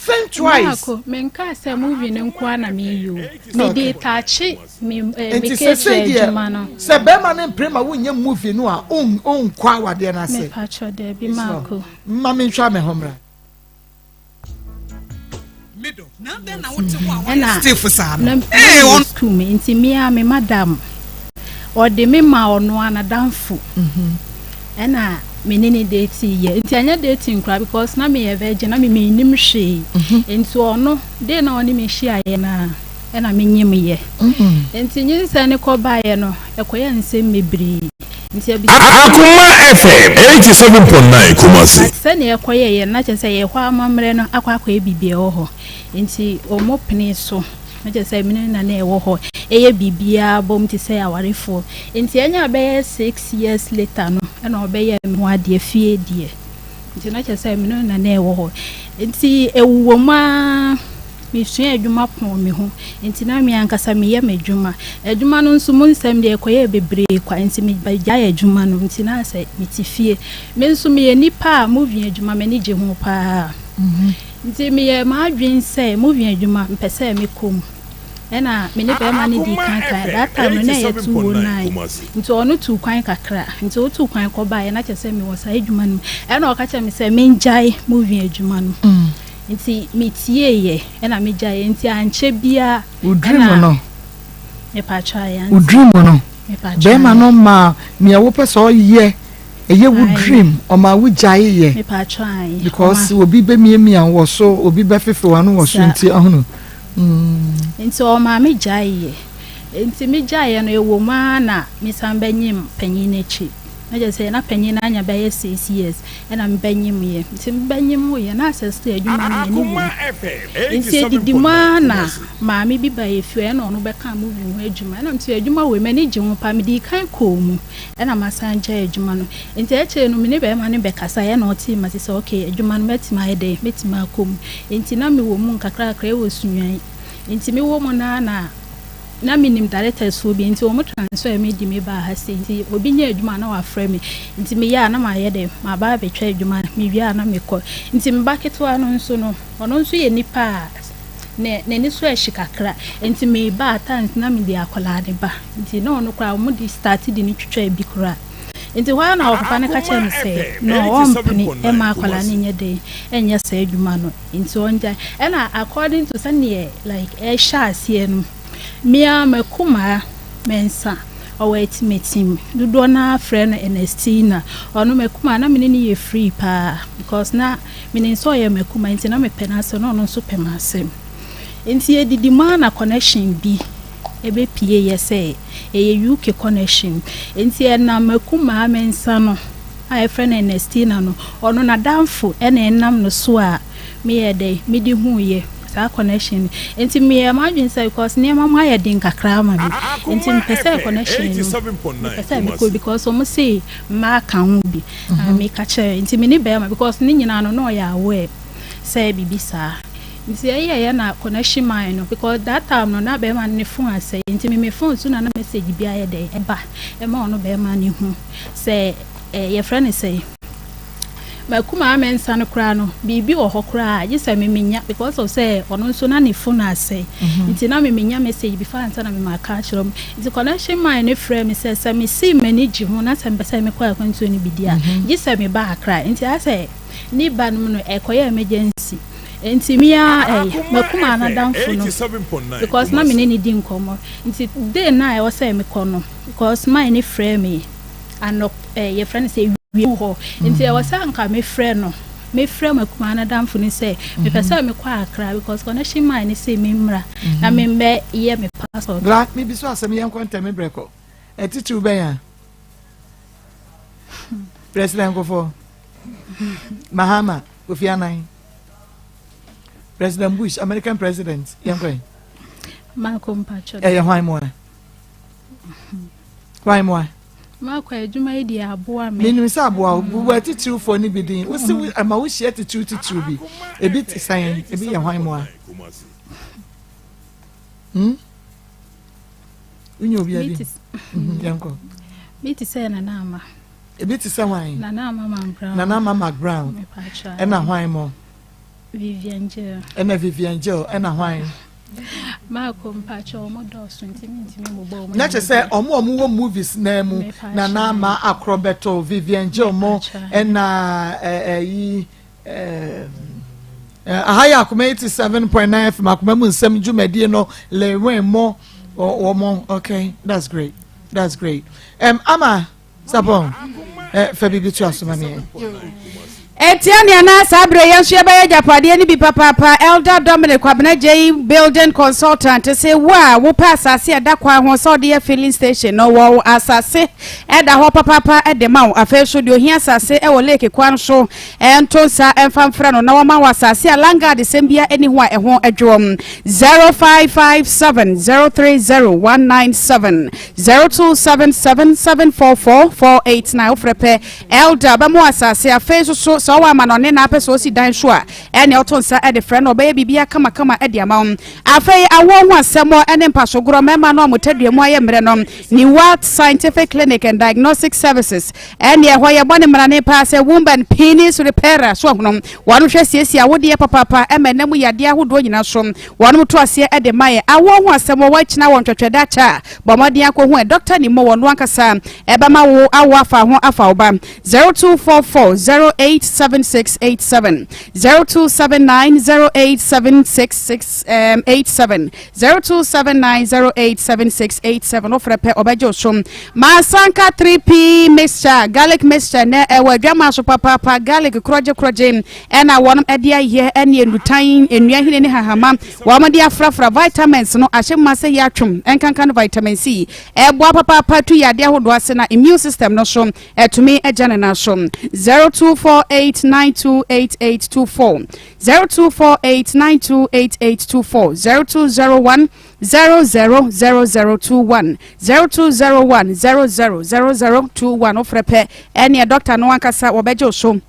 Think twice. Marco, menkaa sɛ movie no nko ara na meyi o. Mede taakye me eh, me Nti sese ketewa deɛ adwuma no. sɛ bɛrima no mpere ma wonyɛ movie no a wonkɔ awadeɛ no ase. Mepakyɛ daabi Marco. Mma mentwa me ho mmra. Ɛna na mewɔ school mu nti me ara me madam ɔde me ma ɔno ara n'adamfo ɛna me ne ne dating yɛ nti ɛnyɛ dating koraa because na meyɛ virgin na me mennim hwee nti ɔno day na ɔne me hyiaeɛ no a ɛna menyem yɛ nti nyinsɛn no kɔ baeɛ no ɛkɔyɛ nsɛm bebree nti abisa Akoma FM 87.9 Kumasi. But sɛnea ɛkɔyɛeɛ no na kyerɛ sɛ yɛhɔ amammerɛ no akɔ akɔyɛ biribi ɛwɔ hɔ nti wɔn penee so na kyerɛ sɛ mene na na ɛwɔ hɔ ɛyɛ biribiara bom te sɛ awarefoɔ nti ɛnyɛ bɛyɛ 6 years later no ɛna ɔbɛyɛɛ me ho adeɛ fie deɛ nti na kyerɛ sɛ mene na na ɛwɔ hɔ nti ɛwɔ mu ara mesua adwuma pɔn me ho nti na me ankasa meyɛ m'adwuma adwuma no nso mu nsɛm deɛ ɛkɔyɛɛ bebree kwa nti megyae adwuma no nti na sɛ mete fie me nso meyɛ nipa a movie adwuma m'ani gye ho paa nti meyɛ m'adwene sɛ movie adwuma mpɛ sɛ mekɔ mu ɛna me ne bɛrima no di kan kan that time no na ɛyɛ 209 nti ɔno tu kwan kakra nti wotu kwan kɔ baeɛ na kyerɛ sɛ mewɔ saa adwuma no mu ɛna ɔka kyerɛ me sɛ mengyae movie adwuma no nti metieeɛ ɛna megyaeɛ nti ankyɛ biara Wo dream no. Mepatwa yɛ. Wo dream no. Bɛrima no ma nea wopɛ sɛ ɔyɛ ɛyɛ wo dream ɔma wo gyae yɛ. Mepatwa yɛ. Because obi bɛmiamia wɔ so obi bɛfefe w'ano wɔ so nti ɔhono. Nti ɔma me gyae yɛ. Nti me gyae no ɛwɔ mu ara na mesan bɛnyem panyin n'akyi. Na kyerɛ sɛ na panyin no anya bɛyɛ 6 years ɛna mebɛnyem yɛ. Nti mebɛnyem yɛ na asɛ sɛ adwuma no m'ani wɔ mu. Nti edidi mu ara na maame bi ba yɛ fie ɛna ɔno bɛka movie ho adwuma ɛna nti adwuma wei m'ani gye ho paa mede kan kɔɔ mu ɛna masan gyae adwuma no nti akyire no me ne bɛrima no bɛkasa ɛna ɔtee ma sɛ okay adwuma no mɛtumi ayɛ dɛ mɛtumi akɔ mu nti na mewɔ mu nkakrakra ɛwɔ Sunyani nti mewɔ mu naa na na menim directors foɔ bi nti wɔn transfer me di me baa ha sei nti obi nyɛ adwuma na wafrɛ me nti meyɛ a na mayɛ dɛ maba abɛtwa adwuma mewie a na mekɔ nti me ba ketewa no nso no ɔno nso yɛ nipa a ne n'ani so ɛhye kakra nti meba at times na mede akwadaa ne ba nti na ɔno koraa wɔn de start de ne twitwa bi koraa nti hɔ ara na ɔpapa no ka kyerɛ me sɛ no ɔmpene ɛma akwadaa no nyɛ den ɛnyɛ saa adwuma no nti ɔngyae ɛna according to sɛneɛ like ɛhyɛ aseɛ no mmea mɛkumaa mɛnsa ɔwɔ atimatim dodoɔ naa frɛ no Ernestina ɔno mɛkumaa na mene ne yɛ free paa because na mene nso ɔyɛ mɛkuma nti na mepɛ n'asɛm na ɔno nso pɛ m'asɛm nti yɛdidi mu ara na connection bi ɛbɛpie yɛ sɛ ɛyɛ UK connection nti ɛnam mɛkumaa mɛnsa no a yɛfrɛ no Ernestina no ɔno n'adamfo ɛna ɛnam no so a meyɛ dɛ mede hu yɛ saa connection nti meyɛ m'adwene sɛ because nneɛma mu ayɛ den kakra ama me nti mepɛ sɛ connection no mepɛ sɛ mekɔ because ɔmo se mmaa ka ho bi na meka kyerɛ nti me ne bɛrima because ne nyinaa no na ɔyɛ aware sɛ biribi saa nti ɛyɛ yɛ na connection man no because that time no na bɛrima no ne phone asɛe nti me me phone so na na message bi ayɛ dɛ ɛba ɛma ɔno bɛrima ne hu sɛ ɛɛ yɛfrɛ no sɛ. M'akumaa Mensah no koraa no, biribi wɔ hɔ koraa a, gye sɛ me menya because of sɛ ɔno nso na ne phone asɛe nti na me menya message before ansa na me maka akyerɛ wɔn. Nti connection man no frɛɛ me sɛ sɛ mese m'ani gye ho na sɛ mepɛ sɛ mekɔ akwantuo no bi di a, gye sɛ meba Accra. Nti ayɛ sɛ ne ba no mu no ɛkɔyɛ emergency. Nti me ara ɛy m'akumaa no adamfo no because na me ne no di nkɔmmɔ. Nti day no a ɛwɔ sɛ mekɔ no because man no frɛɛ me. anɔp eh, yɛfrɛ no sɛ wiem hɔ nti ɛwɔ sɛ anka mefrɛ no mefrɛ m'akumaa no adamfo no sɛ mepɛ sɛ mekɔ Accra because connection man no sɛ memmra na memmɛ yɛ me passport. Bra mebi so asɛm yɛnkɔ ntɛm me brɛ kɔ atitiriw bɛn a President Kufuor Mahama Kofi Annan President Bush American President yɛnkɔ ɛ Marco mpakyɛ ɛyɛ hwan mu a Hwan mmoa? Makɔ adwuma yi deɛ aboa me. Menim sɛ aboa wo. Bubu atitiriwfoɔ no bi din. Wosi wo ɛma wohyia atitiriw titiriw bi. Ebi te sɛn? Ebi yɛ hwan mmoa? Hmm? Wonya obi adi? Mhm, yɛnkɔ. Bi te sɛ Nana Ama. Ebi te sɛ hwan? Nana Ama McBrown. Nana Ama McBrown. Ɛna hwan mo? Vivian Jill. Ɛna Vivian Jill ɛna hwan? Marco mpakyɛ ɔmo dɔɔso nti mi ntumi mo bɔ ɔmo. Na kyerɛ sɛ ɔmo a ɔmo wɔ movies naa mu na na ama akorɔbɛtɔ Vivian Jill mo ɛna ɛyi ɛɛ aha yɛ akoma 87.9 FM akoma mu nsɛm dwumadie no lewin mo wɔn okay, that's great, that's great. Ama Sapɔn, ɛ fa biribi to aso ma me ɛ. Ɛtia nea na saa berɛ yɛn nso yɛbɛyɛ agyapadeɛ no bi papaapa. Elder Dominic Kwabena Gyei, Building Consultant, se wo a wopɛ asase a ɛda kwan ho sɛ wode yɛ filling station no, wɔ asase ɛda hɔ papaapa de ma wo. Afei nso deɛ ohia asase wɔ lake kwan so nto nsa mfa mfrɛ no na wɔma wo asase a landguard sɛm biara nni ho a ɛho dwoɔ. 0557 030 197. 0277 744 489 Wofrɛ pɛ, Elder bɛma wo asase. Afei nso so, sɛ ɔwɔ amanɔne na apɛ sɛ osi dan so a, ɛnea ɔto nsa de frɛ no, ɔbɛyɛ biribiara kamakama de ama wo. Afei awoɔ ho asɛm ne mpasogorɔ, mmarima no a mo tadua mu ayɛ mmerɛ no, Newat Scientific Clinic and Diagnostic Services, ɛnneɛ ɛhɔ yɛbɔ ne mmarane paa sɛ Womb and Penis Repairer, so ahunu? Wɔn hwɛ siesie awodeɛ papaapa ma ɛna mu yadeɛ ahodoɔ nyinaa so. Wɔn to aseɛ de ma yɛ. Awoɔ ho asɛm wɔ akyina wɔ ntwɛtwɛdɛ akyɛ a, bɔ mmɔden akɔhu ɛ. Dɔkta nim wɔ ɔno ankasa ɛbɛma wo awo afa ho afa wo ba. 0244 087687 0279 0876 87 0279 087687 Wofrɛ pɛ ɔbɛgye wo so. Masanka 3P mixture, garlic mixture nɛ ɛwɔ adwamaa so papaapa. Garlic korɔgye korɔgye Ɛna wɔnom de ayɛ ɛne nnutan, nnua hini ne hahama. Wɔn de afrafra vitamins no ahyɛ mu ma sɛ yɛ atwom, ɛnkanka no vitamin C. Ɛboa papaapa tu yadeɛ ahodoɔ ase na immune system no nso ɛtumi gya ne nan so. 0248928824 0248928824 0201 000021 0201 000021 Wofrɛ pɛ ɛneɛ dɔkta no ankasa wɔbɛgye wo so.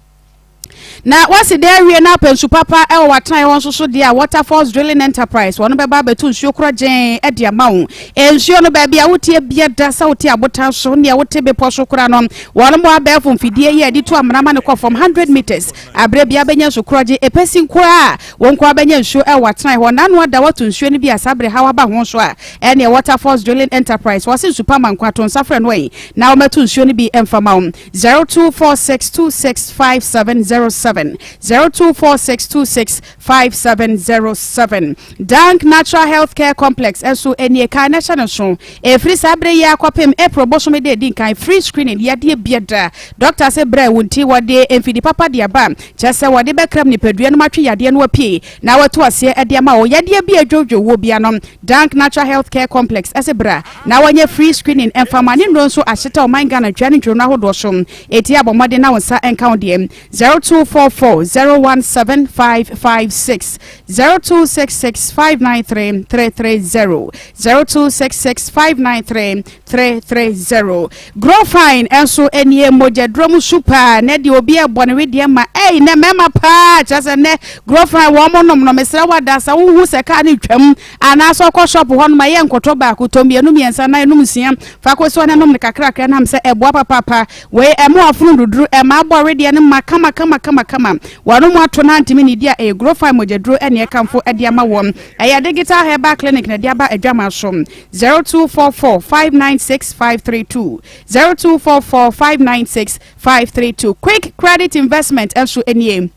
Na woasi dan awie na apɛ nsu papa wɔ w'atenaeɛ hɔ nso so deɛ a, Waterfalls Drilling Enterprise wɔn bɛba abɛtu nsuo korɔgyenn de ama wo. Nsuo no baabi a woteɛ bia da, sɛ wote abotan so, nea wote bepɔ so koraa no, wɔn mo abɛɛfo mfidie yi a yɛde tu amena ma no kɔ fam 100 meters. Aberɛ biara bɛnya nsu korɔgye, ɛpɛsi nko ara a wo nko ara bɛnya nsuo wɔ w'atenaeɛ hɔ. N'ano ada woatu nsuo no bi a saa berɛ haw aba ho nso a, ɛneɛ Waterfalls Drilling Enterprise wɔse nsu pa ma nkwa, to nsa frɛ no ɛ na wɔmmɛto nsuo no bi mfa ma wo. 0246265707 0246265707 Dank Natural Health Care Complex nso nie kan na hyɛ no nso. Ɛfiri saa berɛ yi ara kɔpem April bosome da ɛdi nkan, free screening, yadeɛ bia da. Dɔkta se berɛ wo nti wɔde mfidi papa de aba, kyerɛ sɛ wɔde bɛkram nipadua no mu atwe yadeɛ no apue na wɔatu aseɛ de ama wo. Yadeɛ bi a ɛdwodwo woɔ bia no, Dank Natural Health Care Complex se bra na wɔnyɛ free screening mfa ma ne nnuro nso ahyeta ɔman Ghana ntwea ne ntwirono ahodoɔ so. Enti a bɔ mmɔden na wo nsa nka wo deɛ. 0244 017 556 0266 593 330 0266 593 330. Grow Fine nso nie, mogyaduro mu su paa na deɛ obi ɛbɔ ne wedeɛ ma Ei, nnɛ mmarima paa, kyerɛ sɛ nnɛ Grofine wɔn nom no, mesrɛ wo ada sɛ wohu sɛ kaa no retwam anaasɛ ɔkɔ shop hɔ nom a, ɛyɛ nkɔtɔ baako, tɔ mmienu, mmiɛnsa, nnan, num, nsia, fa kɔsi hɔ na nom no kakrakra nam sɛ ɛboa papaapa. Wei ɛma w'afono duduru, ɛma abɔ wedeɛ no ma kama kama kama kama. Wɔnom ato no antumi nnidi a, ɛyɛ Grofine mogyaduro ɛne ɛkamfo de ama wɔn. Ɛyɛ Digital Herbal Clinic na ɛde aba adwaman so. 0244 596 532 0244 596 532 Quick Credit Investment nso nie.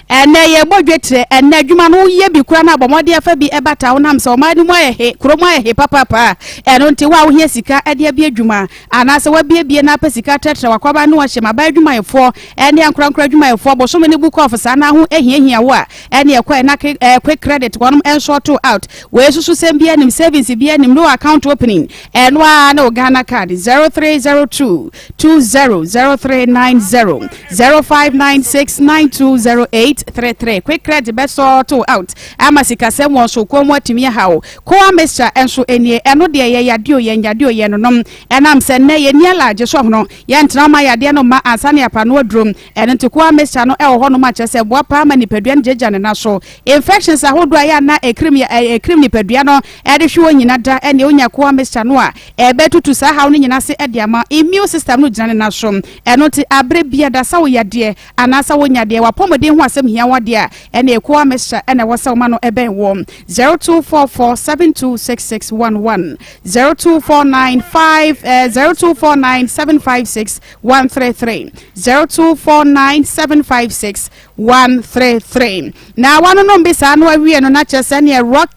Ɛnɛ yɛbɔ dwetire, ɛnɛ adwuma no woyɛ bi kora no abɔ mmɔden afa bi ɛbata wo nam sɛ ɔman no mu ayɛ he, kuro mu ayɛ he papaapa. Ɛno nti wo a wohia sika ɛde abie adwuma anaasɛ wabiebie na apɛ sika trɛtrɛ wakɔba ne wahyɛ ma aban adwumayɛfoɔ ɛne ankorankora adwumayɛfoɔ bosome ne book off saa na ho ɛhiahia wo a ɛne ɛkɔ ɛna quick credit wɔnom ɛnsort out. Wei susu sɛm bi anim, savings bi anim, no account opening, ɛno a ne wo Ghana Card. 0302 200390 0596 920833. Quick credit bɛsort out ama sikasɛm wɔn so kɔn mu atumi ahaw. Koa mixture nso nie. Ɛno deɛ yɛ yadeɛ o, yɛ nyadeɛ o, yɛ nonom ɛnam sɛ nnɛ yɛ ni alaagye so ahono yɛntena ma yadeɛ no ma ansa ne apa no aduro. Ɛno nti koa mixture no ɛwɔ hɔnom akyerɛ sɛ boa paa ma nipadua no gyagya ne na so infections ahodoɔ a yɛ ana ekirim yɛ ekirim nipadua no ɛde hwe wɔn nyina da. Ɛne onya koa mixture no a, ɛbɛtutu saa haw no nyina se ɛde ama immune system no gyina ne na so. Ɛno nti abere bia da sa wo yadeɛ anaasɛ wo nyadeɛ wapɔmuden ho asɛm hia wɔ deɛ a, ɛne koa mixture ɛna ɛwɔ sɛ woma no ɛbɛn wɔ 0244 726611 0249 5 0249 756 133 0249 756 133. Na wanonom bi saa no awie no na kyerɛ sɛ neɛ Rock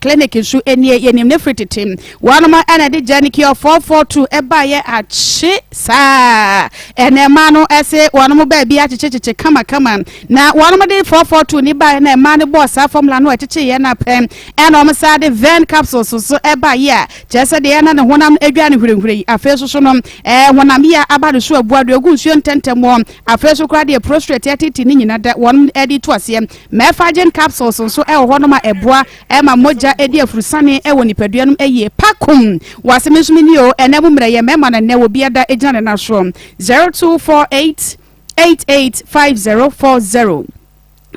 Clinic nso nie. Yɛnim ne firi tete wɔnom ɛna de Genicure 442 ɛbaeɛ akye saa ɛnɛ mmaa no ɛse wɔnom baabi akyekyekyekye kamakama na wɔnom de 442 ne baeɛ na mmaa no bɔɔ saa formula no ɛkyekyeeɛ no apɛ. Ɛna wɔn saa de Ven capsules so ɛbaeɛ a kyerɛ sɛ deɛ ɛna ne honam adwa ne hurehure yi. Afei nso so no honam yi a aba ne so abua deɛ ogu nsuo ntɛntɛm wɔ afei so koraa deɛ prostate ɛtete ne nyina da wɔn ɛde to aseɛ. Mɛfagyen capsules nso ɛwɔ hɔnom a ɛboa ɛma mogya ɛdi afurusane ɛwɔ nipadua no ɛyie pakum wɔasɛm nso mi ni o. Ɛnɛ mu mmerɛ yɛ mɛma no nnɛ wɔ bi ada egyina ne nan soɔ 0248 885040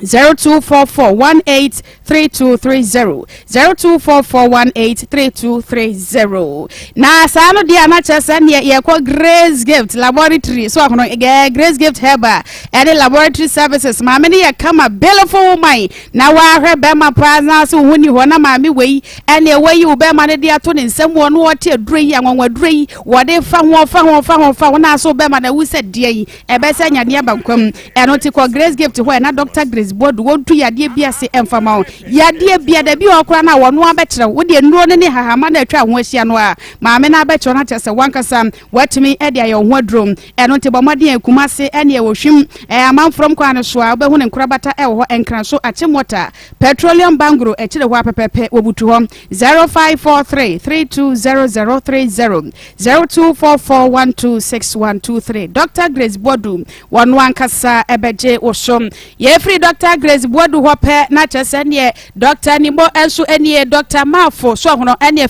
0244 183230 0244 183230. Na saa no deɛ anakyerɛ sɛ neɛ yɛkɔ Grace Gift Laboratory so ahono Grace Gift Herbal ɛne Laboratory Services. Maame no yɛ kama, beautiful woman, na wahwɛ bɛrima paa na sɛ wo ho ni hɔ na maame wei ɛne ɛwɔ yi wo bɛrima no de ato ne nsam wɔ no wɔte aduro yi anwanwa aduro yi wɔde fa ho fa ho fa ho fa ho na so bɛrima na ewu sɛ deɛ yi ɛbɛsɛ nyadeɛ aba nkwam. Ɛno nti kɔ Grace Gift hɔ ɛna Dr Grace Bodu wɔntu yadeɛ bi ase ɛmfama wo yadeɛ bia da bi wɔ koraa no a wɔno abɛkyerɛ wo deɛ nnuro no ne hahama no atwa ho ahyia no a maame no abɛkyerɛ no akyerɛ sɛ wankasa watumi de ayɛ wo ho aduro. Ɛno nti bɔ mmɔden a Kumase ɛne ɛwɔ Hwim amanforom kwan no so a wobɛhu ne nkorabata ɛwɔ hɔ. Nkran so Akyemmɔta Petroleum Bangro akyire hɔ a pɛpɛpɛ wɔbutu hɔ. 0543 320030 0244 126123. Dr Grace Boadu wɔno ankasa ɛbɛgye wo so. Yɛfiri Dr Grace Boadu hɔ pɛ na kyerɛ sɛ neɛ Dr Nimo nso nie. Dr Mafo so ɔhono ɛneɛ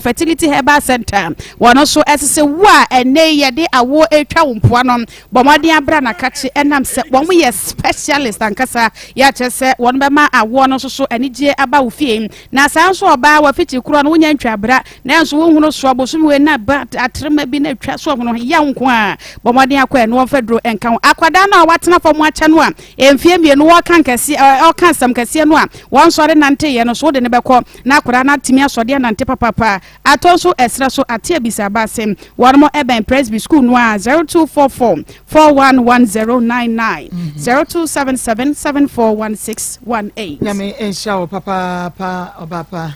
Fertility Herbal Center wɔno nso ɛsese wo a ɛnɛ yɛde awoɔ atwa wo mpoa no bɔ mmɔden abra nakakye ɛnam sɛ wɔn yɛ specialist ankasa. Yɛakyerɛ sɛ wɔn bɛma awoɔ no nso so anigye aba wo fie. Na saa nso ɔbaa wafikyi korɔ no wonya ntwa abra nanso wohunu so abosom wei na ba atrema bi na atwa so ɔhono yaw nko a bɔ mmɔden akɔ ɛno wɔmfa duro nka ho. Akwadaa no a watena fam akyɛ no a mfie 2 wɔka nkɛseɛ ɔka asɛm kɛseɛ no a wɔnsɔre nanteeɛ no so wode ne bɛkɔ na akwadaa no atumi asɔde anante papapa. Atɔ nso ɛserɛ so ate abisa aba ase wɔn ɛbɛn Presby School no a 0244 411099 0277 741618. Nyame nhyira wo papaapa ɔbaapa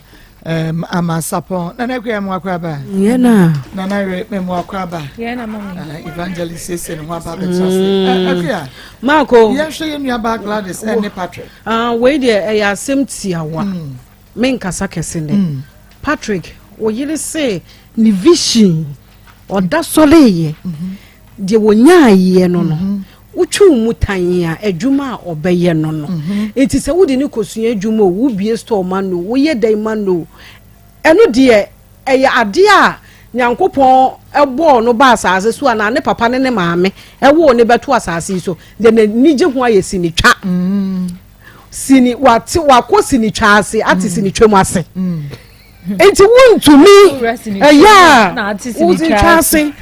ama sapɔn Nana Akua mu akɔ aba. Yɛna. Nana yɛ mɛmu akɔ aba. Yɛna mami. Evangelist siesie ne ho aba abɛtena ase. Akua. Marco. Yɛnhwɛ yɛn nuaba Gladys ɛne Patrick. Ah, wei deɛ ɛyɛ asɛm tiawa. Menkasa kɛse nɛ. Patrick, wo yere se ne vision ɔda sɔreyɛ deɛ wɔnyaayɛ no wotwe wo mu tan a adwuma a ɔbɛyɛ no nti sɛ wode ne kɔsua adwuma o, wobie store ma no, woyɛ dan ma no, ɛno deɛ ɛyɛ adeɛ a Nyankopɔn bɔɔ no baa asase so anaa ne papa ne ne maame woo no bɛto asase yi so, deɛ n'ani gye ho ayɛ sinitwa. Mm. Sini wate wakɔ sinitwa ase ate mm. sinitwa mu ase. Mm. Nti wontumi ɛyɛ a wosinitwa ase.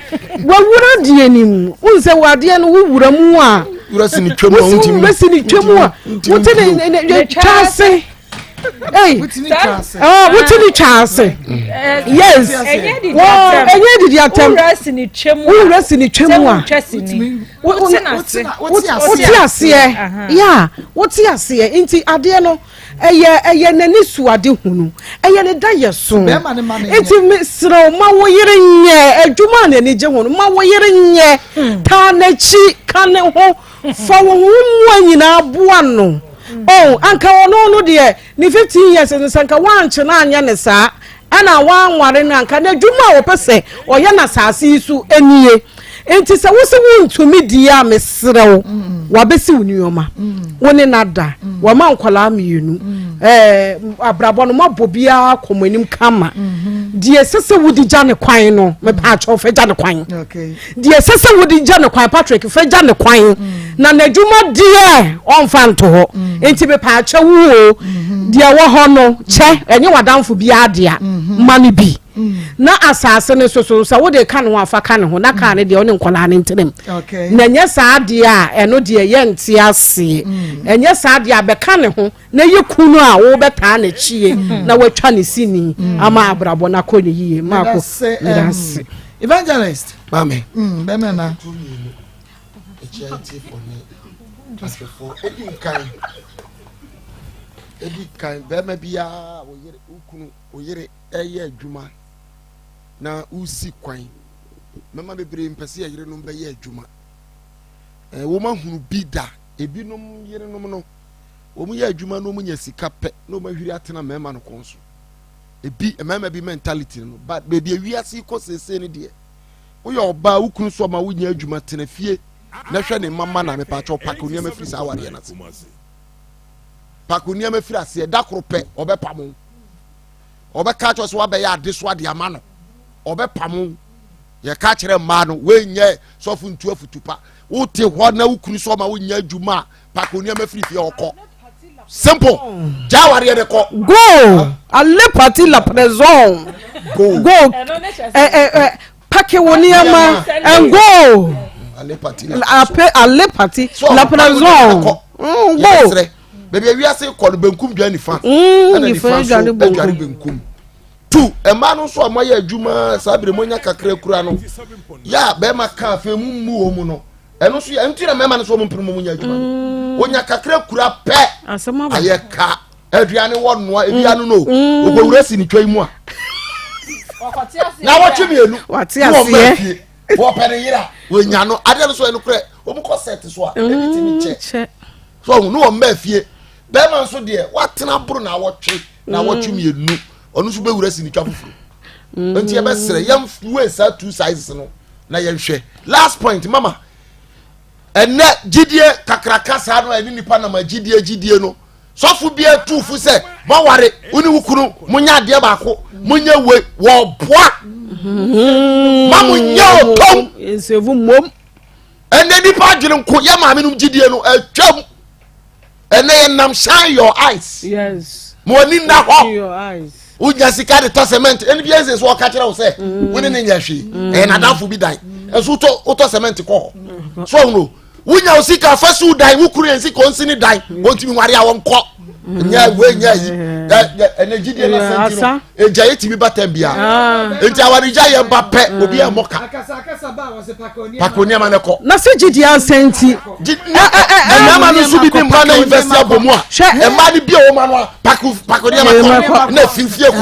Wawura deɛ ni mu. Wohu sɛ wadeɛ no wowura mu a. Wura sinitwa mu a wontumi. Wura sinitwa mu a wote ne twa ase. Hey, oh, wote ne twa ase. Yes. Ɛnyɛ didi atɛm. Wowura sini twam a. Wowura sini twam a. Wote aseɛ. Yeah, wote aseɛ. Nti adeɛ no ɛyɛ ɛyɛ n'ani so ade hunu. Ɛyɛ ne da yɛ so. Nti mesrɛ wo ma wo yere nyɛ adwuma a n'ani gye ho no ma wo yere nyɛ. Hmm. Taa n'akyi ka ne ho. Fa wo ho mmoa nyinaa boa no. Oh, anka ɔno no deɛ ne 15 years no sɛ nka woankye no anyɛ ne saa ɛna woanware no anka n'adwuma a ɔpɛ sɛ ɔyɛ no asase yi so nie. Nti sɛ wo sɛ wontumi die a mesrɛ wo wabɛsi wo nneɛma wo ne no ada wama nkwadaa mmienu ɛɛ abrabɔ no moabɔ biara kɔ mo anim kama deɛ ɛsɛ sɛ wode gya ne kwan no mepaakyɛw fɛ gya ne kwan. Deɛ ɛsɛ sɛ wode gya no kwan Patrick fɛ gya no kwan mm. na n'adwuma deɛ ɔmfa nto hɔ mm. nti mepaakyɛ wo o mm-hmm. deɛ wɔ hɔ no kyɛ ɛnyɛ w'adamfo biara dea mm-hmm. ma no bi mm. na asase no soso sɛ wode ka ne ho afa ka ne ho na kaa ne deɛ ɔne nkɔlaa ne ntenam na ɛnyɛ saa deɛ a ɛno deɛ yɛnte aseɛ ɛnyɛ saa deɛ a bɛka ne ho Na yɛ kunu a wobɛtaa n'akyie na watwa ne sini ama abrabɔ no akɔ ne yie. Maako, meda ase. Evangelist. Maame. Mm, bɛmɛ na. Edi nkan, edi kan, bɛrima biara wo yere, wo kunu, wo yere ɛyɛ adwuma na wosi kwan. Mmarima bebree mpɛ sɛ yɛ yerenom bɛyɛ adwuma. Ɛɛ wɔn ahunu bi da, ebinom yerenom no. Wɔn yɛ adwuma na wɔn nya sika pɛ na wɔn ahwiri atena mmarima no kɔn so. Ebi mmarima bi mentality no but baabi ewiase kɔ seesei no deɛ woyɛ ɔbaa wo kunu so ɔma wonya adwuma tena fie na hwɛ ne mma ma na mepaakyɛw pake nneɛma firi saa awareɛ no ase. Pake nneɛma firi aseɛ da koro pɛ ɔbɛpamo. Ɔbɛka kyerɛ sɛ wabɛyɛ adesoa de ama no. Ɔbɛpamo. Yɛka kyerɛ mmaa no wei nyɛ sɔfo ntu afutu pa. Wote hɔ na wo kunu so ɔma wonya adwuma a Pack wo nneɛma firi fie hɔ kɔ. Simple. Gya awareɛ de kɔ. Go. Alle parti la prison. Go. Go. Eh, eh, eh. Pack wo nneɛma and go. Alle parti la prison. Alle parti la prison. Mm, go. Baabi awiase kɔ no benkum dwa nifa. Mm, Ɛna nifa nso adware benkum. Tu mmaa no nso a wɔayɛ adwuma saa bere mo nya kakra kura no. Yɛ a bɛrima ka afei mu mmu wɔn mu no. ɛno nso yɛ nti na mmarima no nso wɔn mpene mu nyɛ adwuma no mm. wonya kakra kura pɛ ayɛ ka aduane wɔ noa ebi mm. ano no mm. okowura si ne twa yi mu a na wɔtwe mmienu wate aseɛ wɔpɛ ne yere a wɔnya no adeɛ no so ɛno korɛ wɔn kɔ sɛt so a ebi ti mi kyɛ so ɔmo ne wɔn mma fie bɛrima nso deɛ watena boro na awɔtwe na awɔtwe mmienu ɔno nso bɛwura si ne twa foforɔ nti yɛbɛsrɛ yɛn wei saa two sizes no na yɛnhwɛ last point mama ɛnɛ gyidie kakraka saa no a ɛne nipa nam agyidie gyidie no sɔfo bi atu fo sɛ mɔware wo ne wo kunu monyɛ adeɛ baako monyɛ wei wɔboa ma monyɛ ɔtɔm ɛnɛ nipa adwene nko yɛ maame nom gyidie no atwam ɛnɛ yɛ nam shine your eyes yes mo ani nna hɔ wonya sika de tɔ cement ɛne bi ɛsɛ so ɔka kyerɛ wo sɛ mm. wo ne ne nyɛ hwee mm. ɛyɛ n'adamfo bi dan ɛso wotɔ wotɔ cement kɔ hɔ so ɔhono wonya wo sika fa siw dan wo kunu yɛn sika ɔnsi ne dan wɔntumi nware a wɔnkɔ nyɛ wei nyɛ yi ɛnɛ gyidie na sɛnti no egya yɛ tumi ba tɛm bia ah. nti awaregya yɛ ba pɛ mm. obi ɛmɔ ka pako nneɛma ne kɔ. na sɛ gyidie ansa nti. mmarima no nso bi ne mmaa na investi abɔ mu a mmaa no bi a wɔn ano a pako pako nneɛma kɔ na efifie kɔ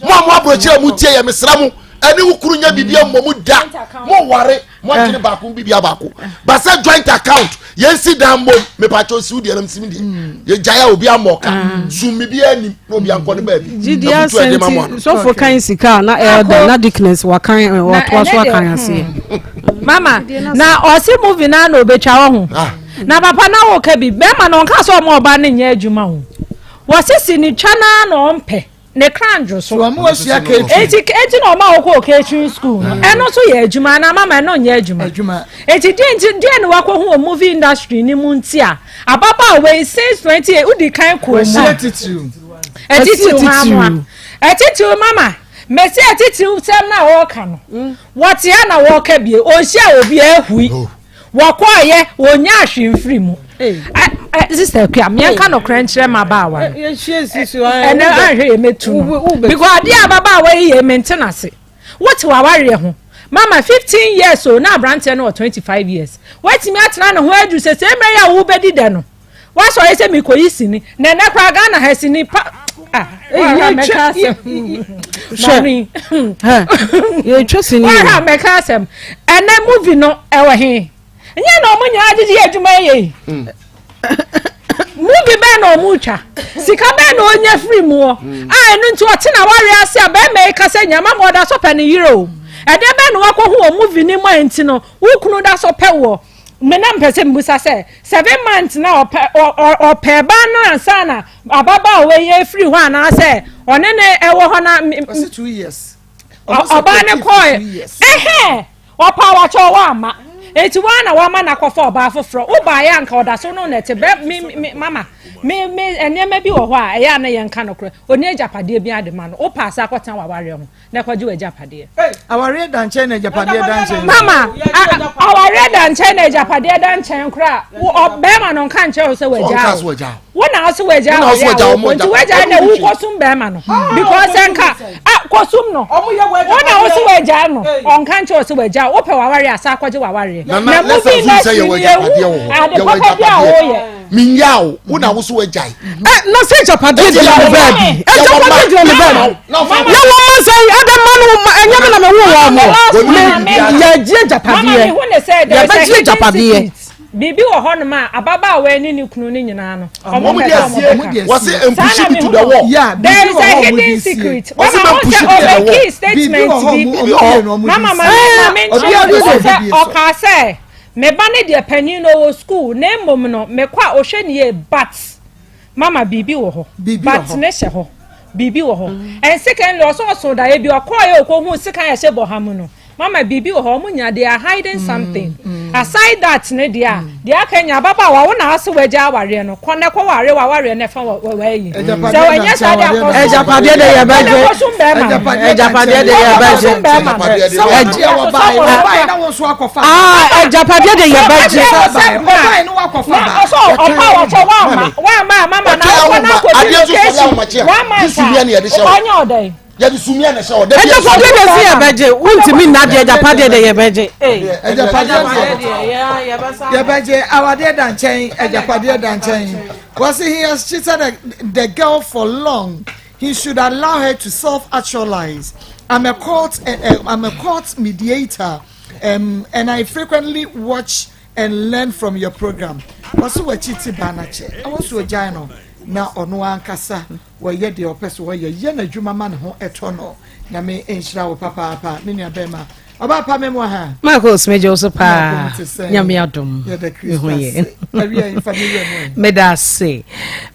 mo a mo aburokyerɛ mo tie yɛ mesra mo ɛne wo kuru nya biribi mmɔ mu da mo ware. mo adwene eh. baako bibia baako ba sɛ joint account yɛn si dan mbom mepatwa osiw deɛ nam sim deɛ hmm. yɛ gyae a obi amɔ ɔka ah. sum mi bi anim na obi ankɔ ne baabi gyidi asɛnti sɔfo kan sika na elder na deaconess wakan eh, watoa so akan hmm. aseɛ mama na ɔsi movie na na obetwa wɔ ho ah. na papa na wɔ ka bi bɛrima na ɔnka sɛ ɔmo ɔba ne nyɛ adwuma ho wɔsisi ne twa na na ɔmpɛ. Ne kra ndwo so. Wɔn asua catering. Eti eti na wɔn a wɔkɔ catering school no ɛno nso yɛ adwuma anaa mama ɛno nyɛ adwuma. Adwuma. Eti deɛ nti deɛ na wakɔ ho wɔ movie industry ni mu nti a ababaawa yi since 28 wodi kan kɔɔ mu. Wɔahyia titiriw. Atitiriw hɔ amoa. Atitiriw mama mesi atitiriw sɛm na wɔka no wɔte ha na wɔka bie ɔnhyia obi ahui. Wɔkɔɔyɛ, wɔnyaa hwee mfiri mu. Sister Akua, meɛnka nɔkorɛ nkyerɛ mmabaawa no. Ɛnɛ anhwɛ yɛ mɛtu no. Because adeɛ a ababaawa yi yɛ mente n'ase. Wote w'awareɛ ho. Mama 15 years o, na aberanteɛ no wɔ 25 years. Woatumi atena ne ho aduru sɛ sɛ mmerɛ yi a wobɛdi dɛ no. Woasɔre sɛ mekɔyi sini. Na ɛnɛ koraa Ghana ha sini pa. Ah, woahwɛ mɛka asɛm. Mami. Yɛtwa sini. Woahwɛ mɛka asɛm. Ɛnɛ movie no ɛwɔ he? Nyɛ na ɔmo nyinaa gyegye yɛ adwuma yɛ yi. Movie bɛn na ɔmo twa? Sika bɛn na ɔnya firi mu hɔ? A ɛno nti ɔte na ware ase a bɛrima yi kasa nya mama ɔda so pɛ ne yere o. Ɛdeɛ bɛn na wakɔhu wɔ movie no mu a nti no wo kunu da so pɛ woɔ? Me na mpɛ sɛ mbusa sɛ seven months na ɔpɛ ɔpɛ ba no ansa na ababaawa yi efiri hɔ anaasɛ ɔne ne ɛwɔ hɔ na. Ɔsi 2 years. Ɔbaa ne kɔɔ ɛhɛn ɔpa awakyɛ ɔwɔ ama eti wɔn na wɔama na akɔfa ɔbaa foforɔ ɔbaa yɛ anka ɔda so no na ɛte bɛ mi mi mama mi mi nneɛma bi wɔ hɔ a ɛyɛ a na yɛn ka no korɛ oni agyapadeɛ bi ade ma no ɔpa asa akɔtena wɔ awareɛ ho na ɛkɔgye wɔ agyapadeɛ. Awareɛ da nkyɛn na agyapadeɛ da nkyɛn. Mama awareɛ da nkyɛn na agyapadeɛ da nkyɛn koraa bɛrima no nka nkyɛn o sɛ wagya o wo na ɔsɛ wagya awareɛ a wokɔ nti wagya na wokɔsum bɛrima no because nka a kɔsum no wo na ɔsɛ wagya no ɔnka nkyɛn o sɛ wagya wopɛ wawareɛ asa akɔgye wawareɛ na mu bi na si ni ewu ade papa bi a woyɛ. Minya o, wo na wo so wagyae. Ɛ na sɛ agyapadeɛ gyina ne baabi. Agyapadeɛ gyina ne baabi. Na wɔn ma sɛ ɛdɛ ma no ɛnyɛ mi na mi wo wɔn mo. Yɛgye agyapadeɛ. Yɛbɛgye agyapadeɛ. Biribi wɔ hɔnom a ababaawa ne ne kunu no nyinaa no ɔmo pɛ sɛ ɔmo bɛka. Wɔsi mpushi bi to the wall. There is a hidden secret. Mama ho sɛ ɔbɛki statement bi. Mama ma me nkyɛn sɛ ɔkaa sɛ me ba ne deɛ panin no ɔwɔ school na mmom no mekɔ a ɔhwɛ ne yie, but mama biribi wɔ hɔ, but ne hyɛ hɔ biribi wɔ hɔ. And secondly, ɔsɛ ɔso daeɛ bi ɔkɔɔ yɛ ɔkɔhu sekan a ɛhyɛ bɔha mu no. Mama biribi wɔ hɔ, ɔmo nya they are hiding something. Aside that ne deɛ a deɛ aka nya ababaawa wo na ase wagya awareɛ no kɔ na kɔ ware wawareɛ na ɛfa wɔ wɔayi sɛ wɔnyɛ saa deɛ akɔ so. Agyapadeɛ de yɛ bɛgye. Kɔsum bɛrima no. Agyapadeɛ de yɛ bɛgye. Ah, agyapadeɛ de yɛ bɛgye. Ɔsɔ ɔpa wɔkyɛ wama wama mama na ɔkɔ na akɔ di location wama nsa ɔnyɛ ɔdɛn. Yɛde sumia na ɛhyɛ hɔ. Agyapadeɛ de si yɛ bɛgye. Wontumi nna deɛ agyapadeɛ de yɛ bɛgye. Agyapadeɛ yɛbɛgye, awadeɛ da nkyɛn, agyapadeɛ da nkyɛn. Wɔsi he has cheated the girl for long. He should allow her to self-actualize. I'm a court mediator and I frequently watch and learn from your program. Wɔsi wɔakyi ti ba n'akyɛ ɛwɔ so ogyae no na ɔno ankasa wɔyɛ deɛ ɔpɛ so wɔyɛ yɛ n'adwuma ma ne ho ɛtɔ no. Nyame nhyira wo papaapa, me nua bɛrima ɔbaa pa mɛmu ha. Marcus, megye wo so paa. Nyame adom, me ho yɛ. Awia yi fa me wura mu ɛ. Meda ase,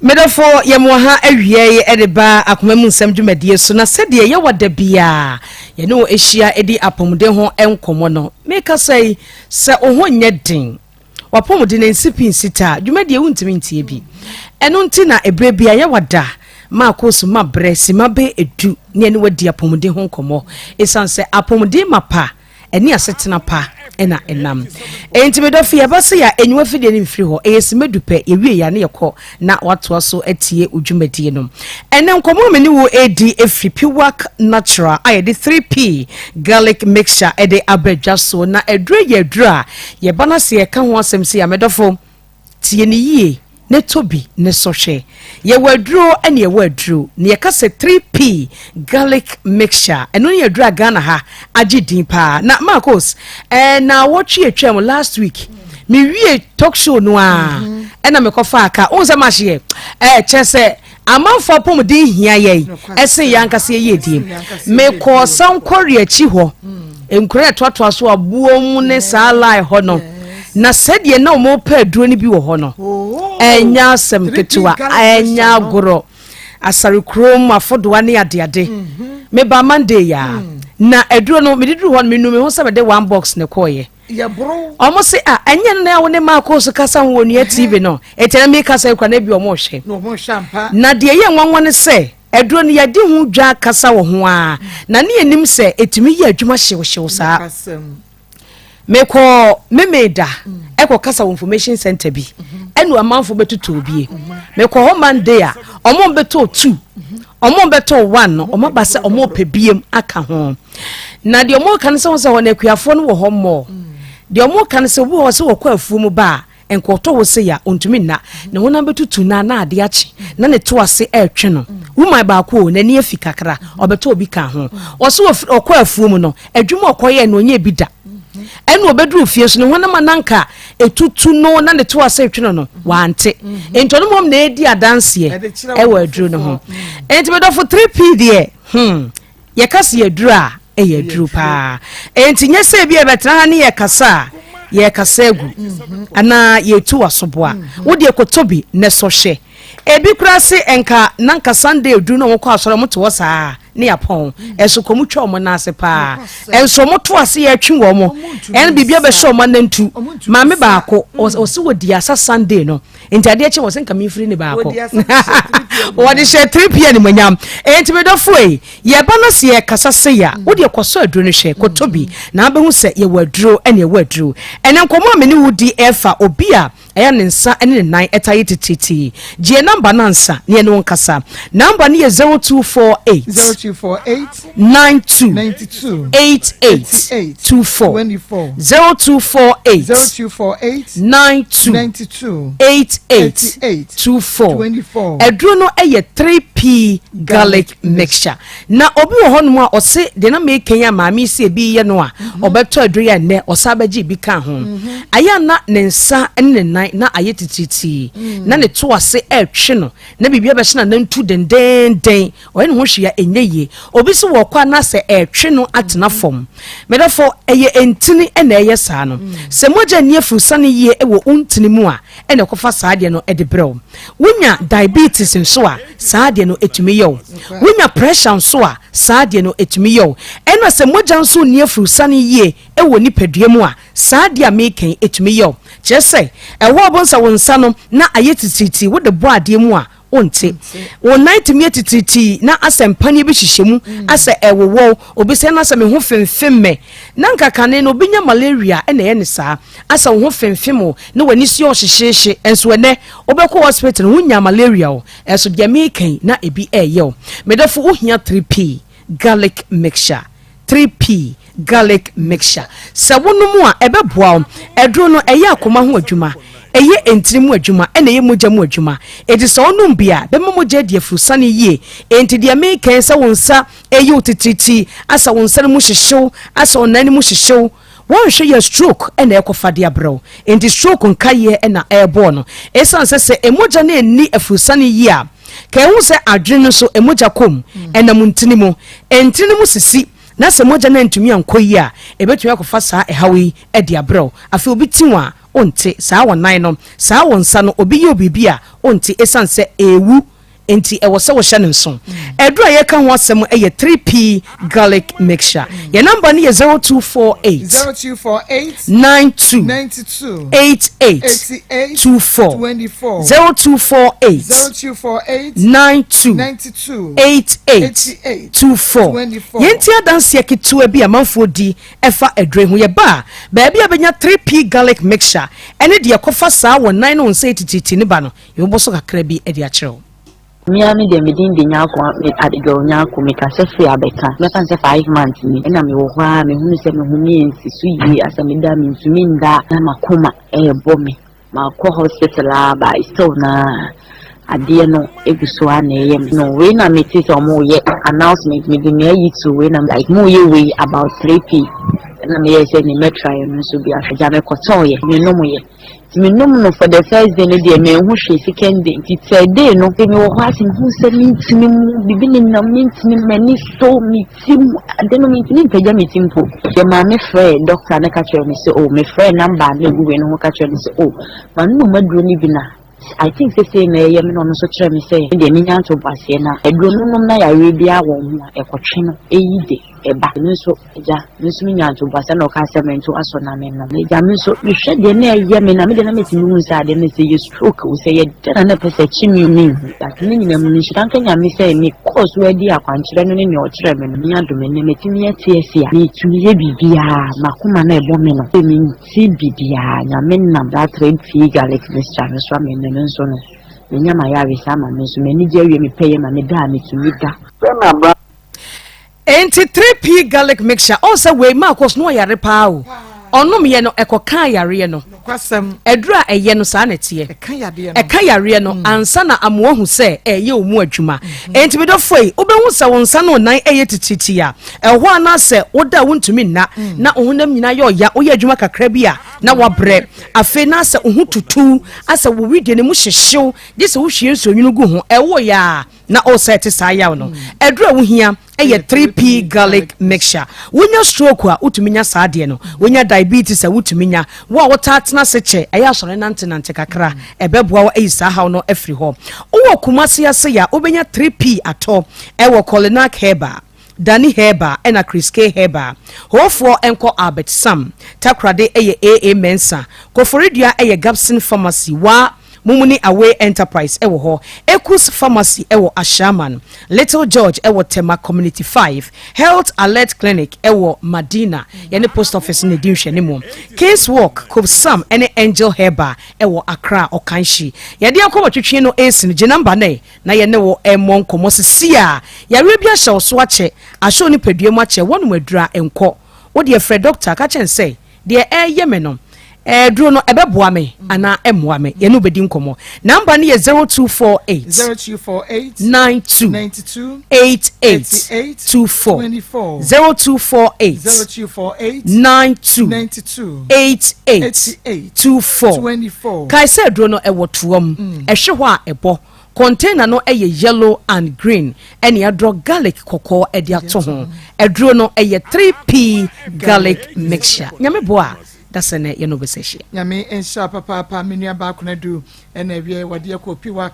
medɔfo. Yɛmmoa ha awiei de ba akoma mu nsɛm dwumadie so, na sɛdeɛ yɛwɔ da biaa yɛne wo ahyia di apɔmuden ho nkɔmmɔ no, mekasa yi sɛ wo ho nyɛ den, wapɔmuden nsi pi nsi taa, dwumadie wontumi ntie bi. Ɛno nti na ɛberɛ bia yɛwɔ da Marcus ma berɛ sima bɛ 10 ne ɛne wadi apɔmuden ho nkɔmmɔ, ɛsiane sɛ apɔmuden ma pa ɛne asetena pa ɛna ɛnam. Enti medɔfo, yɛba sɛ yɛ a enyiwa fidie no mfiri hɔ, ɛyɛ sima 10 pɛ, yɛwie yɛ a ne yɛkɔ na watoa so atie wo dwumadie no. Ɛnɛ nkɔmmɔ a me ne wo ɛredi ɛfiri Piwak Natural a yɛde 3P garlic mixture ɛde aba dwa so. Na aduro yɛ aduro a yɛba no sɛ yɛka ho asɛm sɛ yɛ medɔfo, tie ne yie ne tɔ bi ne sɔhwɛ. Yɛwɔ aduro ɛne yɛwɔ aduro na yɛka sɛ 3P garlic mixture, ɛno ne aduro a Ghana ha agye din paa. Na Marcos, na wɔtwe atwa mu last week mewie talk show no a ɛna mekɔfa aka wohu sɛ mahyeɛ kyɛ sɛ amanfoɔ apɔmuden hia yɛn ɛsen yɛn ankasa yɛyɛ die. Mekɔɔ sankɔre akyi hɔ nkura ɛtoatoa so aboɔ mu ne saa line hɔ no, na sɛdeɛ na wɔn pɛ aduro no bi wɔ hɔ no, ɛnyɛ asɛm ketewa, ɛnyɛ agorɔ. Asare kurom afodoa ne adeade. Mebaa Monday yi ara. Na aduro no, mede duru hɔ no, menu me ho sɛ mede one box na ɛkɔeɛ. Wɔn se, ah, ɛnyɛ no na wo ne Marcos kasa ho wɔ Nua TV no. Enti na mekasa yi kora na ebi wɔn rehwɛ. Na deɛ ɛyɛ nwanwa ne sɛ, aduro no yɛde ho dwa kasa wɔ ho ara, na ne yɛnim sɛ ɛtumi yɛ adwuma hyewhyew saa. Mekɔɔ Memeda ɛkɔ kasa wɔ information center bi ɛna amanfo bɛtotɔ bie. Mekɔ hɔ Monday a ɔmo bɛtɔ two, ɔmo bɛtɔ one no ɔmo aba sɛ ɔmo pɛ biem aka ho. Na deɛ ɔmo ka no sɛ wɔn sɛ hɔ no akuafoɔ no wɔ hɔ mmɔɔ. Deɛ ɔmo ka no sɛ obi wɔ hɔ sɛ wɔkɔ afuo mu ba a Nka ɔtɔ wo sei a, ɔntumi nna. Ne honam bɛtutu no a na adeɛ akye, na ne to ase retwe no. Woman baako o, n'ani afi kakra, ɔbɛtɔ obi ka ho. Ɔse ɔfiri, ɔkɔ afuo mu no, adwuma a ɔkɔyɛɛ no, ɔnyɛɛ bi da. Ɛna ɔbɛduru fie nso, ne honam a na anka ɛtutu no na ne to ase retwe no no, wante. Nti ɔno mmom na ɛredi adanseɛ ɛwɔ aduro no ho. Nti medɔfo 3P deɛ, hmm, Yɛka sɛ yɛaduru a, ɛyɛ aduru paa. Enti nyɛ sɛ ebia yɛbɛtena ha ne yɛkasa a, yɛrekasa agu anaa yɛretu w'asoboa. Wo deɛ kɔtɔ bi na sɔ hwɛ. Ebi koraa se nka na nka Sunday aduru na wɔkɔ asɔre a wɔte hɔ saa ne yɛapɔn. Ɛso kɔm twa wɔn nan ase paa. Ɛnso wɔto ase yɛretwe wɔn. Ɛna biribi abɛhyɛ wɔn anantu. Maame baako, ɔse wɔdi asa Sunday no. Nti adeɛ kye wɔ sɛ nka memfiri ne baako. Wɔde hyɛ 3P animonyam. Enti medɔfo ei, yɛba no sɛ yɛkasa sei a, wo deɛ kɔsɔ aduro no hwɛ, kɔtɔ bi, na wobɛhu sɛ yɛwɔ aduro ɛne ɛwɔ aduro. Ɛnɛ nkɔmmɔ a me ne wo di ɛfa obi a ɛyɛ ne nsa ne ne nan ɛta yɛ titiritii. Gye yɛn namba no ansa na yɛne wo nkasa. Namba no yɛ 0248 0248 92 92 88 88 24 24 0248 0248 92 92 88 88 24 24 Aduro no yɛ 3P garlic mixture. Na obi wɔ hɔnom a ɔse deɛ na meka yi a maame yi sɛ ebi yɛ no a ɔbɛtɔ aduro yi a nnɛ ɔsan bɛgye bi ka ho. Ayɛ a na ne nsa ne ne nan na ayɛ titiritii na ne to ase ɛretwe no na biribi abɛhyɛ n'anantu dendeenden. Ɔyɛ ne ho hwee a ɛnyɛ yie. Obi se wɔkɔ a na sɛ ɛretwe no atena fam. Me dɔfo, ɛyɛ ntini na ɛyɛ saa no. Sɛ mogya nni afurusane yie wɔ wo ntini mu a, ɛna ɛkɔfa saa adeɛ no de brɛ wo. Wonya diabetes nso a, saa adeɛ no ɛtumi yɛ wo. Wonya pressure nso a, saa adeɛ no ɛtumi yɛ wo. Ɛna sɛ mogya nso nni afurusane yie wɔ nipadua mu a, saa adeɛ a mereka yi ɛtumi yɛ wo. Kyerɛ sɛ, ɛhɔ a wobɛhu sɛ wo nsa no na ayɛ titiritii, wode bɔ adeɛ mu a, Wonte. Wo nan tumi yɛ titiritii na asɛ mpaneɛ bi hyehyɛ mu, asɛ ɛwowɔ wo. Obi sɛ na asɛ me ho femfem me. Na nka kane no obi nya malaria na ɛyɛ no saa. Asɛ wo ho femfem wo na w'ani so yɛ wo hyehyeehye. Nso ɛnɛ wobɛkɔ hospital no wonyaa malaria o. Ɛnso deɛ mereka yi na ebi ɛreyɛ wo. Me dɔfo wohia 3P garlic mixture. 3P Garlic Mixture. Sɛ wonom a, ɛbɛboa wo. Aduro no, ɛyɛ akoma ho adwuma, ɛyɛ ntini mu adwuma, ɛna ɛyɛ mogya mu adwuma. Enti sɛ wonom bi a, ɛbɛma mogya adi afurusane yie. Enti deɛ mereka yi, sɛ wo nsa reyi wo titiritii, asɛ wo nsa no mu hyehye wo, asɛ wo nan no mu hyehye wo, woanhwɛ yie a stroke na ɛrekɔfa de abrɛ wo. Enti stroke nkaeɛ na ɛrebɔɔ no. Ɛsiane sɛ sɛ mogya no anni afurusane yie a, Ka ehu sɛ adwene no nso, mogya kɔ mu. Ɛnam ntini mu. Ntini no mu sisi, na sɛ mogya no antumi ankɔ yie a, ebetumi akɔfa saa ɛhaw yi de abrɛ wo. Afei obi ti wo a, wonte. Saa wo nan no, saa wo nsa no, obi yɛ wo biribi a, wonte esiane sɛ ɛrewu nti. Ɛwɔ sɛ wohyɛ no nsow. Aduru a yɛreka ho asɛm yɛ 3P Garlic Mixture. Yɛn namba no yɛ 0248 0248 92 92 88 88 24 24 0248 0248 92 92 88 88 24 24. Yɛnti adanseɛ ketewa bi a amanfoɔ di ɛfa aduro yi ho. Yɛba a, baabi a bɛnya 3P garlic mixture ɛne deɛ ɛkɔfa saa wɔ nan ne wo nsa yi titiritii no ba no, yɛbɛbɔ so kakra bi de akyerɛ wo. Me ara me deɛ me din de Nyarko Abigail Nyarko me kasa firi abɛka mɛfa no sɛ 5 months ni ɛna me wɔ hɔ ara me hunu sɛ me home nsi so yie asɛ me da me ntumi nda na makoma ɛɛbɔ me makɔ hospital a but still na adeɛ no egu so a na ɛyɛ me no wei na me te sɛ ɔmo yɛ announcement me de me ayi to wei na like mo yɛ wei about 3p ɛna me yɛ sɛ ne mɛtra yɛ no nso bi ahwɛ gya me kɔtɔɔ yɛ me nom yɛ. Nti me nom no for the first day no deɛ manhu hwee, second day nti third day no me wɔ hɔ ase mehu sɛ mentumi mu biribi nenam mentumi m'ani so me ti mu ade no mentumi mpagya me ti mpo. Yɛ maame frɛɛ doctor no ka kyerɛ me sɛ oh mefrɛɛ number a na egu wei no ho ka kyerɛ no sɛ oh manom aduro no bi na. I think sɛ sei na ɛyɛ me na ɔno nso kyerɛ me sɛ me deɛ menya ntoboaseɛ na aduro no nom na yareɛ biara wɔ ho a ɛkɔtwe no ɛyi de ɛba. Me nso agya me nso menya ntoboaseɛ na ɔkaa sɛ mento asɔ na menom. Na agya me nso mehwɛ deɛ na ɛyɛ me na me deɛ na metumi hu sɛ adeɛ no sɛ ɛyɛ stroke o sɛ ɛyɛ dɛn na na ɛpɛ sɛ ɛkye me o menhu. But ne nyinaa mu no nhyira nka Nyame sɛ mekɔɔ so adi akwankyerɛ no ne nea ɔkyerɛɛ me no. Nyame adom ɛnnɛ matumi ate ase a metumi yɛ biribiara m'akoma no a ɛbɔ me no sɛ mente biribiara Nyame nam that 3P garlic mixture no so ama ɛnnɛ me nso no manya m'ayaresa ama me nso m'ani gye awie me pɛyɛ ma meda a metumi da. Sɛ na bra. Enti 3P garlic mixture ɔn sɛ wei maa kɔs no ɔyare paa o ɔnom yɛ no ɛkɔ kaa yareɛ no aduru a ɛyɛ no saa na ɛteɛ ɛka yareɛ no ansa na amoa hu sɛ ɛyɛ ɔmu adwuma enti medɔfoɔ yi wobɛhu sɛ wo nsa ne wo nan ɛyɛ titiritii a ɛhɔ a na sɛ woda a wontumi nna na wo honam nyinaa yɛ ɔya woyɛ adwuma kakra bi a na wabrɛ afei na sɛ wo ho tutu asɛ wo wedeɛ no mu hyehyew gye sɛ wohwie nsuonwunu gu ho ɛwo yɛ a na ɔsɛ ɛte saa yaw no. Aduru a wohia yɛ 3P garlic mixture. Wonya stroke a, wotumi nya saa adeɛ no. Wonya diabetes a, wotumi nya. Wo a wotaa tena ase kyɛ, ɛyɛ asɔre nantenante kakra, ɛbɛboa wo ayi saa haw no afiri hɔ. Wowɔ Kumasi ase a, wobɛnya 3P atɔ wɔ Kolinak Herbal, Dani Herbal ɛna Chris K Herbal. Hoofoɔ nkɔ Albert Sam. Takoradi yɛ AA Mensah. Koforidua yɛ Gabson Pharmacy. Waa Mumuni Away Enterprise wɔ hɔ, Ekus Pharmacy wɔ Ashaiman, Little George wɔ Tema Community 5, Health Alert Clinic wɔ Madina, yɛne Post Office na ɛdi nhwɛanimu, Kings Walk, Kobsam ne Angel Herbal wɔ Accra, Ɔkanhyi. Yɛde akɔ wɔtwetwe no resi no, gye number no ɛ na yɛne wo mmɔ nkɔmmɔ sisi a yareɛ bi ahyɛ wo so akyɛ, ahyɛ wo nipadua mu akyɛ, woanom aduru a ɛnkɔ. Wo deɛ frɛ doctor ka kyerɛ no sɛ Deɛ ɛreyɛ me no, aduro no, ɛbɛboa me anaa ɛmmoa me? Yɛne wo bɛdi nkɔmmɔ. Number no yɛ 0248 0248 92 92 88 88 24 24 0248 0248 92 92 88 88 24. 24. Kae sɛ aduro no ɛwɔ toa mu, ɛhwe hɔ a ɛbɔ. Container no yɛ yellow and green ɛne yɛadrɔ garlic kɔkɔɔ de ato ho. Aduro no yɛ 3P garlic mixture. Nyame boa a, dasɛ nɛ yɛne wo bɛsa ahyia. Nyame nhyira wo papaapa me nua baa Konadu ɛna awiɛ wɔde ɛkɔ piwa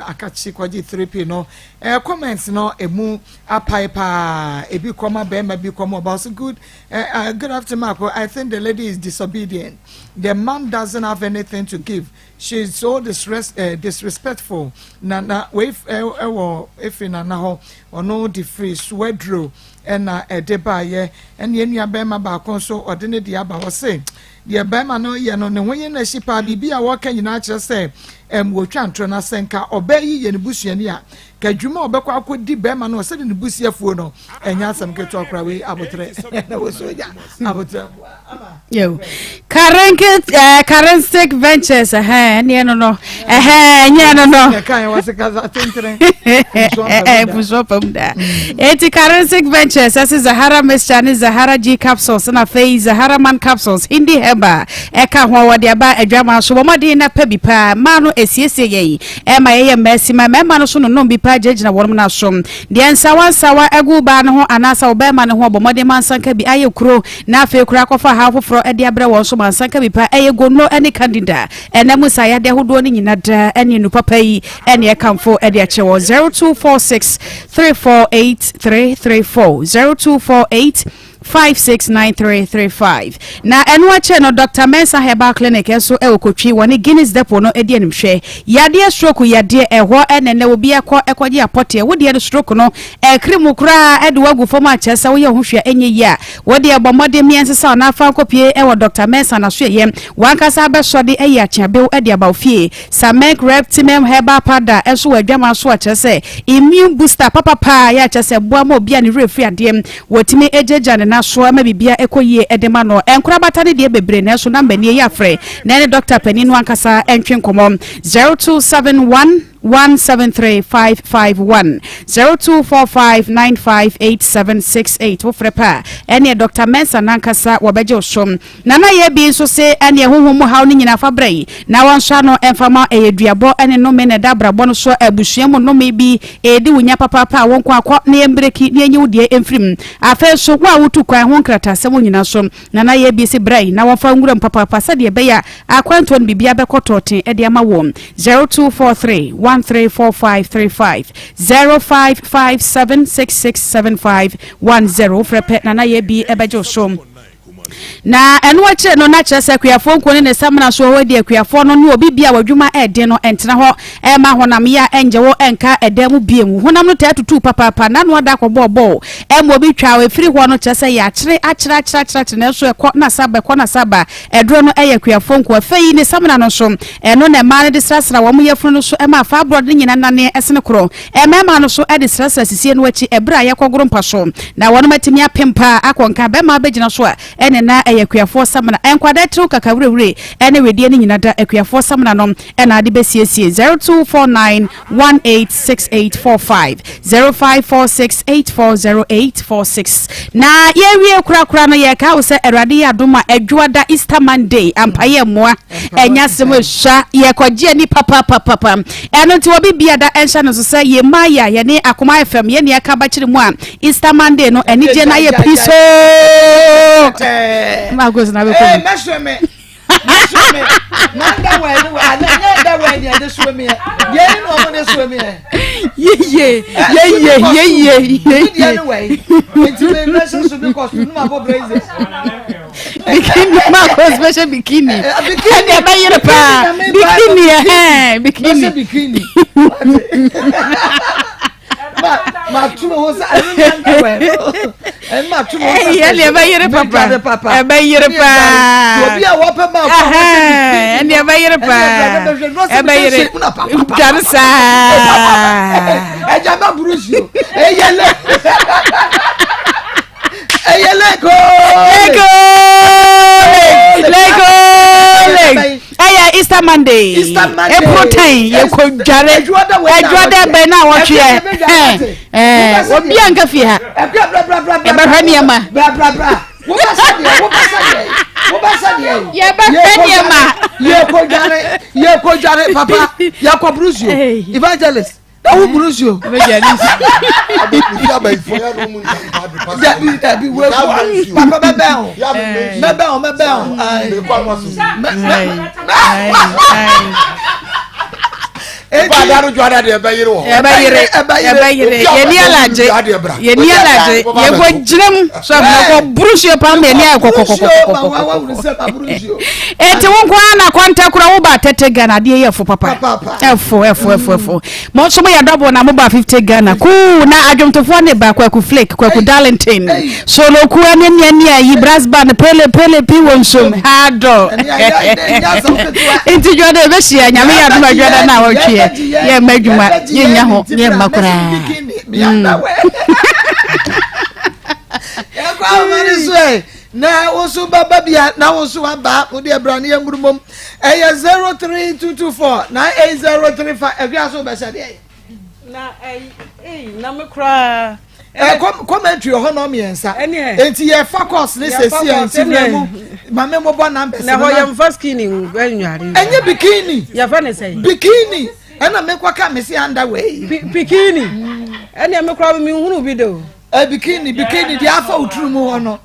akakye kɔgye 3P no ɛɛ comments no emu apae paa ebi kɔ ma bɛɛma bi kɔ ma ɔbaa ɔse good eh, good afternoon Marco I think the lady is disobedient the man doesn't have anything to give She is so disres eh, disrespectful na na wei ɛwɔ efiri nana hɔ ɔno de firi suwaduro ɛna ɛde baayɛ ɛne yɛn nua bɛrima baako nso ɔde ne deɛ aba hɔ se deɛ bɛrima no yɛ no ne ho yɛ n'akyi paa biribi a wɔka nyinaa kyerɛ sɛ ɛm wɔtwa ntorɔ na sɛ nka ɔbaa yi yɛ ne busuani a ka adwuma a ɔbɛkɔ akɔdi bɛrima no sɛde ne busuafuo no ɛnyɛ asɛm ketewa koraa wei abotrɛ na wɔ so gya abotrɛ Yo. Karenke eh, Karenstick Ventures eh ɛneɛ no no eh ɛnyɛ no no. Ɛka yɛ wɔsi kasa tentene. Busuo pam da. Eti Karenstick Ventures ɛsi Zahara mixture ne Zahara G capsules na afei Zahara man capsules Hindi herbal ɛka ho wɔde aba adwama so wɔn aden na pɛ bi paa mmaa no esiesie yɛn ɛma yɛyɛ mmaa si ma mmarima no so nonom bi paa gyinagyina wɔn na so deɛ nsawa nsawa ɛgu baa no ho anaasɛ ɔbɛrima no ho ɔbɔ mmɔden mansanka bi ayɛ kuro na afei koraa akɔfa haw foforɔ de abrɛ wɔn so ma nsanka bi pa ɛyɛ gono ne candida ɛna mu saa yadeɛ ahodoɔ no nyina daa ɛne nnuru papa yi ɛne ɛkamfo ɛde akyerɛ wɔ 0246 348 334 0248 569335 na ɛno akyɛ no Dr. Mensah Herbal Clinic nso ɛwɔ Kotwi wɔne Guinness Depot no ɛdi animhwɛ yadeɛ stroke yadeɛ ɛhɔ ɛnɛ nɛ obi ɛkɔ ɛkɔgye apɔteɛ wodeɛ no stroke no ɛkiri mu koraa ɛde wagu fam akyɛ sɛ woyɛ ho hwɛ ɛnyɛ yie a Wo deɛ bɔ mmɔden mmea nsesa wo na fa nkɔpue wɔ Dɔkta Mensah n'asoɛeɛ. W'ankasa bɛsɔ de ayi akyeabew de aba wo fie. Samec Reptimem Herbal Powder nso wɔ adwaman so a kyerɛ sɛ immune booster papapa a yɛ a kyerɛ sɛ ɛboa ma obi a ne werɛ firi adeɛ wɔtumi gyagya ne nan so ma biribiara kɔ yie de ma no. Nkorabata no deɛ bebree nanso number nie yɛ a frɛ na ɛne dɔkta panin no ankasa ntwe nkɔmmɔ 0271. 173 551 0245 958768 Wofrɛ pɛ a, ɛneɛ Dɔkta Mensah nankasa wɔbɛgye wo so. Nana Yɛ Bi nso se ɛneɛ honhom mu haw no nyinaa fa brɛ yi na wɔnsɔ ano mfa ma ɛyɛ duabɔ ne nnome na ɛda abrabɔ no so abusua mu nnome bi ɛredi wo nya papaapa a wo nko akɔ na yɛmbreki na yɛnyi wo deɛ mfiri mu. Afei nso wo a wotu kwan ho nkrataasɛm nyinaa nso Nana Yɛ Bi se bra yi na wɔmfa nwura mu papaapa sɛdeɛ ɛbɛyɛ a akwantuo no biribiara bɛkɔ tɔɔten de ama wo. 0243 134535 0557 6675 10 Wofrɛ pɛ Nana Yɛ Bi bɛgye wo so. Na ɛno akyire no, na kyerɛ sɛ akuafoɔ nkuo ne ne samena so hɔ di akuafoɔ no ne obi bia w'adwuma ɛɛden no ɛntena hɔ ɛmma honam yea ɛngye wo ɛnka ɛdan mu biem. Wo honam no taa tutu papaapa n'ano ada akɔbɔɔ bɔɔ ɛma obi twa wo ɛfiri hɔ no kyerɛ sɛ yɛakyere akyere akyere akyere akyere nanso ɛkɔ na sa ba ɛkɔ na sa ba. Aduro no ɛyɛ akuafoɔ nkuo. Afei ne samena no nso ɛno na mmaa no de srasra wɔn yafunu no so ɛma fibroid no nyina nane ɛsene korɔ. Mmarima no nso de srasra sisie no akyi ɛberɛ a yɛkɔgoro mpa so, na wɔnom atumi apem paa akɔ nka bɛrima abɛgyina so a, ɛne na ɛyɛ akuafoɔ samina. Nkwadaa tiriw kakawirewire ne wedeɛ no nyina da akuafoɔ samina no na ade bɛsiesie. 0249 186845, 0546 840846. Na yɛwie korakora no yɛkaa wo sɛ Awurade yɛ adom a Adwoada Easter Monday ampa yɛ mmoa ɛnyɛ asɛm ɛsua yɛkɔgye ani papapapapa. Ɛno nti obi biada nhyɛ no nso sɛ yɛn mmaa yi a yɛne Akoma FM yɛn nea ɛka bakyere mu a Easter Monday no anigye no ayɛ pii soo. Marcos na bɛkɔ mu. Mɛsrɛ me mɛsrɛ me na nda wɔ ɛne wɔ ana nyɛ nda wɔ ɛne ɛde soɔ mi ɛ deɛ ɛne na ɔmo de soɔ mi ɛ. Yeye yeye yeye yeye. Deɛ ne wɔ yi nti mi mɛsrɛ so bi kɔ so ne ma bɔ braziers. Bikini Marcos bɛhyɛ bikini. Ɛdi ɛbɛyere paa. Bikini ɛhɛn bikini. Bikini. Ma tu mi ho sa ɛnu ní ɛnda wɛ ɛnu ma tu mi ho sa. Ɛyɛ ni ɛbɛyere papa. Ɛbɛyere paa. Obi a wɔpɛ ma ɔkɔ ɔsɛ bikini. Ɛni ɛbɛyere paa. Ɛbɛyere. Dware saa. Ɛgya bɛ burusi o. Ɛyɛ lɛ. Ɛyɛ leko. Leko. Leko. Leko. Ɛyɛ Easter Monday. Easter Monday. April 10 yɛ kɔ dware. Adwuada bɛn na wɔtwe yɛ. Ɛɛ obi a nka fie ha. Yɛbɛhwɛ nneɛma. Yɛbɛhwɛ nneɛma. Yɛkɔ dware. Yɛkɔ dware papa. Yɛkɔ brusio. Evangelist. Ewu buru nsuo. Dabi dabi wo ewu papa bɛ bɛn o bɛ bɛn o bɛ bɛn o. Eti adaro jɔ ada deɛ ɛbɛyere wɔ. Ɛbɛyere ɛbɛyere yɛni alagye yɛni alagye yɛkɔ gyina mu so yɛkɔ buru nsuo pam yɛni ayɛ kɔkɔkɔkɔkɔkɔ. Eti wo nko ara na kɔntɛ kora wo ba tɛtɛ Ghana adeɛ yɛ fo papa. Ɛfo ɛfo ɛfo ɛfo. Mo nso mo yɛ double na mo ba 50 Ghana. Kuu na adwomtofoɔ ne ba Kwaku Flake, Kwaku Darlington, Solo Kuo ne ne ne ayi brass band pele pele pi wɔ nsom. Hadɔ. Nti dwada ɛbɛhyia nyame yɛ adom adwada na awɔtweɛ. Yɛ mma adwuma yɛ nya ho yɛ mma koraa. Yɛkɔ ahoma no so ɛ na wo nso bɛba bia na wo nso waba wo deɛ bra ne yɛmmuru mmom Ɛyɛ 03224 98035 ɛhwɛ aso bɛhyɛ deɛ. Na ɛyi ɛyi na me koraa. Ɛ commentary wɔ hɔ na mmiɛnsa. Eti yɛ fa course ne sɛ si yɛn ti wura mu maame mo bɔ numbers. Na hɔ yɛn fa skinny ɛnware. Ɛnyɛ bikini. Yɛ fa ne sɛ. Bikini ɛna me kɔ ka me se underwear yi. Bikini ɛnna me koraa mi nhunu bi de o. Eh, bikini bikini deɛ afa wo tiri mu hɔ no.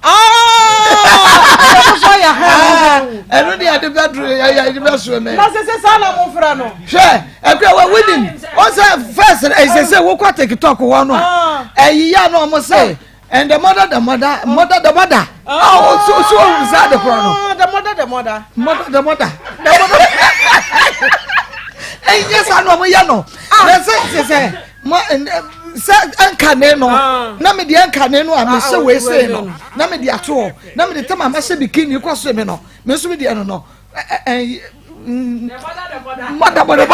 ɛno deɛ ɛde bɛdoro ɛde bɛsoɛ mɛ. na sese saa na mo fura no. hwɛ ɛkura wɔ winim wɔn sɛ first ɛsɛ sɛ wokɔ tiktok hɔ no a ɛyi yɛ na wɔn sɛ and the mother the mother mother the mother. Oh, so so ohun saa de korɔ no. The mother the mother. Mother the mother. The mother. Ɛnyɛ saa na wɔn yɛ no. Na sɛ sɛ sɛ. ma sɛ ɛnkane no ah. na mede ɛnkane no a ah, mehyɛ wei sei no na mede ato hɔ na mede tam a mahyɛ bikini kɔ so me no me nso mede ɛno no mɔda mɔda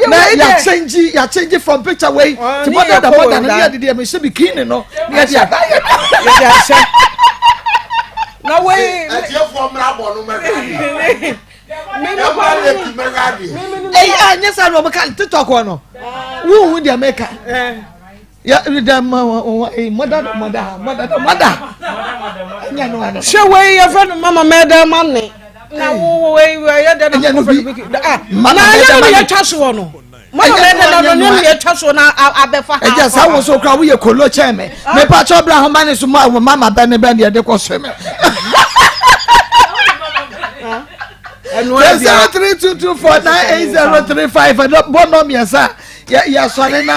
na yɛakyɛngyi yɛakyɛngyi from picture wei ti mɔda da mɔda no ne yɛde deɛ mehyɛ bikini no ne yɛde ahyɛ na wei ɛtiɛfoɔ mmra bɔ no mɛhwɛ. Eyi a nyɛ saa na wɔn ka tiktok hɔ no wohu deɛ meka yɛ dɛ ma wɔn mɔda dɛ mɔda mɔda dɛ mɔda ɛnyɛ no ano. Hwɛ wei yɛfrɛ no mama mɛda ma ne na wo wei yɛ dɛ na kɔfɛ no bi ah na yɛ no yɛ twa soɔ no mama mɛda na no ne yɛ twa soɔ na abɛfa ha. Ɛgya saa wo so kora woyɛ kolo kyɛn me mepa kyɛw bra ahoma ne so ma mama bɛ ne bɛ deɛ de kɔ so me. 0322498035 ɛdɔ bɔ nɔ mmiɛnsa yɛsɔre na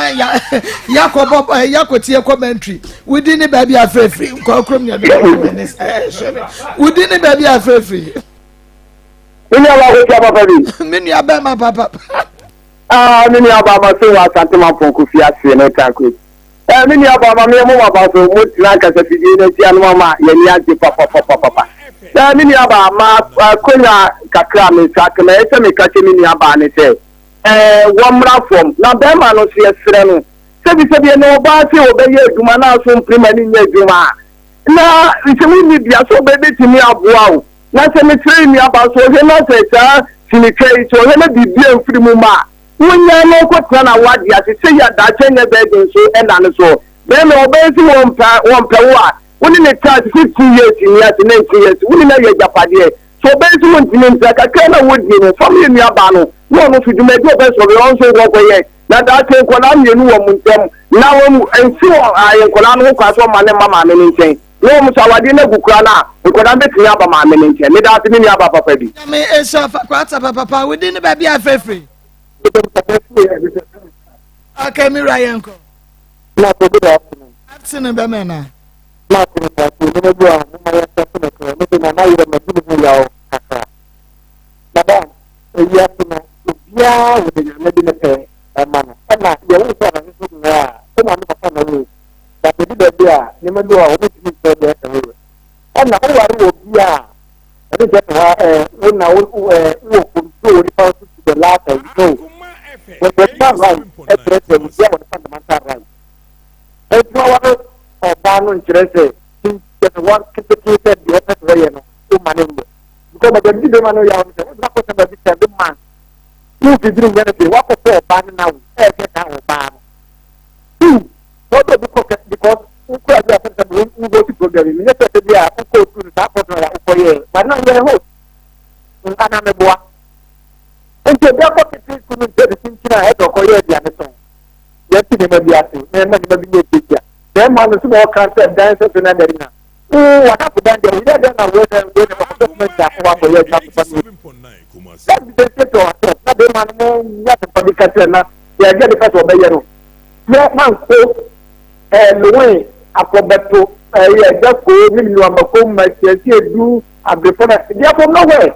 yɛakɔ bɔ yɛakɔ tie commentary wodi ne baabi afirafiri nkɔ kurom ne ɛdɔ ne ɛsɔre wodi ne baabi afirafiri. Me nua ba kotia papa bi. Me nua bɛrima papa. Ah, me nua ba ma so wɔ asante ma pɔnko fi ase ne kanko. Eh, me nua ba ma me mo ma ba so mo tena kasafidie no akyi anom ama yɛn ani agye papapapapa. Eh, me nua ba ma akonya kakra me nsa kama ɛsɛ me ka kyɛ me nua ba ne sɛ eh, wɔmmra fam na bɛrima no so yɛsrɛ no sɛbisɛbi ɛna ɔbaa sɛ ɔbɛyɛ adwuma na aso mprima ne nyɛ adwuma a na sɛ wonni bia sɛ ɔbɛbɛtumi aboa wo na sɛ mesrɛ nua ba so ɔhwɛ na sɛ saa sinitwa yi sɛ ɔhwɛ na biribi amfiri mu ma a Wonyaa no nkɔtena n'awadeɛ ase sɛ yia daakye nyɛ virgin so ɛna no so. Bɛɛma ɔbɛyɛ sɛ wɔmpɛ wɔmpɛ wo a, wo ne no tra ase 15 years nni ase 19 years wo ne no ayɛ agyapadeɛ. Sɛ ɔbɛyɛ sɛ wɔntumi ntra kakra no a wɔdie no fa ma yɛ nua baa no na ɔno nso dwumadi a ɔpɛ sɛ ɔbɛyɛ ɔno nso nkɔnkɔyɛ na daakye nkwadaa mmienu wɔ mo ntam na wɔn nsi wɔ ayɛ nkwadaa no ho kwan sɛ ɔma ne mma maame no nkyɛn na wɔn nso awadeɛ no agu koraa no a nkwadaa no bɛtumi aba maame no nkyɛn. Meda ase me nua baa papa bi. Nyame nhyira fa kwata papapa wo din ne baabi a frɛfiri. Okay, mi wura yɛn kɔ. Afternoon bɛmɛ na. Madam, ewiase no, obiara wɔ de nyame de ne pɛ ɛma no. Ɛna yɛwo sɛ asase so nyinaa a, wo maame papa na wo. But ebi baabi a, nneɛma bi wɔ a wɔntumi nkyerɛ deɛ ɛsɛ woyɛ. Ɛna woware wɔ bi a, ɛne kyerɛ sɛ hɔ ɛɛ wo na wo ɛɛ wowɔ control wɔ nipa so to the last ɛyi no. Wɔde nipa right ɛkyerɛ sɛ obi a wɔ ne fundamental right. Ɛnti waware ɔbaa no nkyerɛ sɛ kyerɛ sɛ wɔn keteke sɛ deɛ ɔpɛ sɛ ɔyɛ no woma ne nyɛ. Because baabi a medi bɛrima no yaw no sɛ wode akɔsɛ baabi sɛ de ma wo fifiri nyɛ no hwee wakɔfɔ ɔbaa no na wo ɛɛhwɛ saa ɔbaa no. Two, sɛ wode obi kɔ kɛ because wokura bi a sɛ sɛ wo wo host program yi menyɛ sɛ sɛ bi a wokɔ otu no saa kɔs no a wokɔyɛɛ but na yɛ host nka na meboa. Nti obi akɔ tete sukuu no nkyɛ de kyinkyin a ɛsɛ ɔkɔyɛ aduane tɔn. Yɛnte nneɛma bi ase na yɛma nneɛma bi nyɛ tiatia. Bɛrima no so na ɔka sɛ dan sɛ so na dɛn na wo wadafo dan deɛ woyɛ dɛn na wo na wo na kɔkɔtɔ cement a wakɔyɛ adwuma pepa no let's be sincere to ourselves na bɛrima no mo nya pepa bi ka kyerɛ na deɛ agya de pɛ sɛ ɔbɛyɛ no yɛ manko ɛɛ lowen akɔbɛto ɛyɛ ɛgya koo ne nnuamako ma siasi edu abirifo na deɛ from nowhere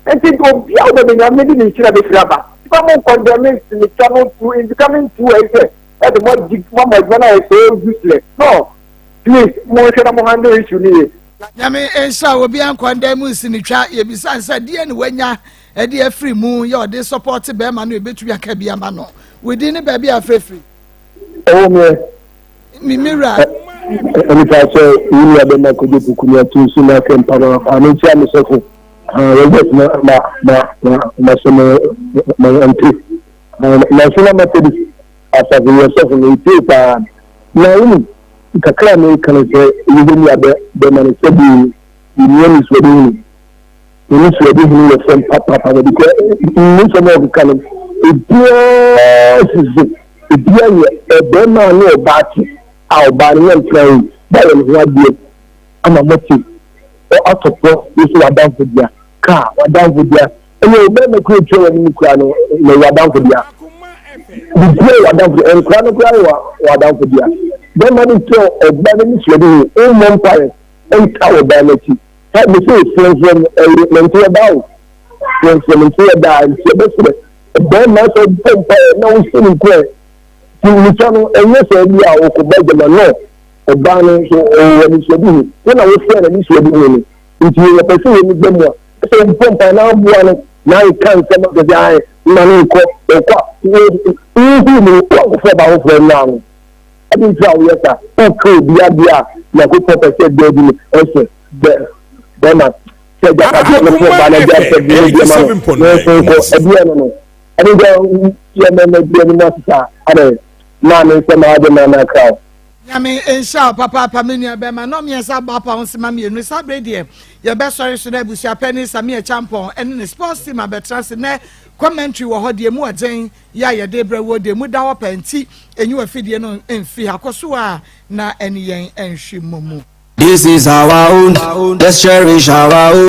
nti obi a wobɛbɛ nyame de ne nhyira bɛfiri aba nipa mo nkɔndɛme sinitwa no tu in becoming too ɛsɛ ɛde mo agyi mo ama adwuma no ayɛ so useless no Please monhwɛ na mo handle issue no yie. Nyame nhyira wo obiara nkɔ ndan mu nsinitwa yɛbisa no sɛ deɛ ne wanya ɛde afiri mu yɛ ɔde support bɛrima no ɛbɛtumi aka bi ama no within ne baabi a afirafiri. Ɛwɔ meɛ. Me me wura. Nipa sɛ wo nua bɛma kɔgye puku ne ato nsu na afɛ mpa ma fa no nkyia me sɔfo Robert ma ma ma ma ma so me ma nte na so na Methodist asafo yɛ sɔfo no etie paa na wonim Kakra a meka ne sɛ yɛbɛ nua bɛ bɛma no sɛdeɛ yɛnni anisoadehunu. N'anisoadehunu wɔ fam papapapa because ne nsɛm a ɔkeka no ebiara sisi ebiara yɛ ɔbɛrima ne ɔbaa te a ɔbaa no yɛ ntena yi ba yɛ ne ho adeɛ ama mote atɔ pɔ yɛ sɛ w'adamfo dea kaa w'adamfo dea ɛnna ɔbɛrima kura etua wɔn mu kura no na ɛyɛ adamfo dea biribiara yɛ w'adamfo dea nkura no kura yɛ w'adamfo dea bɛrima no sɛ ɔba no ne suade ho mmɔ mpaeɛ nta ɔbaa no akyi ha me sɛ frɛmfrɛm ɛyɛ mente ɔbaa o frɛmfrɛm nti ɔbaa nti ɛbɛsrɛ bɛrima sɛ ɔbɔ mpaeɛ na wohyɛ no nkuran ti nipa no ɛnyɛ sɛ bi a ɔkɔba gyama no ɔbaa no nso ɔwɔ ne suade ho wo na wofrɛ no ne suade ho no nti wɔpɛ sɛ wɔn ba mu a sɛ ɔbɔ mpae na aboa no na nka nsɛm akɛse ae ma no nkɔ ɔkɔ a wohu mu woankɔfo ɔba foforɔ no ano ade nti a woyɛ saa woka obi adeɛ a nyankopɔn pɛ sɛ da adi no ɛsɛ bɛ bɛma. Sɛ agyapadeɛ no fo ɔbaa no agya sɛ deɛ ɔdi ama no na ɔnso nkɔ ɛdeɛ no no ɛne deɛ yɛ mɛmɛ deɛ no mu asesa adɛ maa me nsɛm a ade maa no akra o. Nyame nhyira wo papaapa me nua bɛma nɔ miɛnsa abɔ apa wo nsema mienu saa bere deɛ yɛbɛ sɔre so na abusua panin Sammy Acheampong ɛne ne sports team abɛtena ase nɛ commentary wɔ hɔ deɛ emu ɔden yɛ a yɛde brɛ woɔ deɛ emu da hɔ paa nti enyi wafidie no mfiri ha kɔ so a na ɛne yɛn nhwe mmɔ mu. This is our own, let's cherish our own.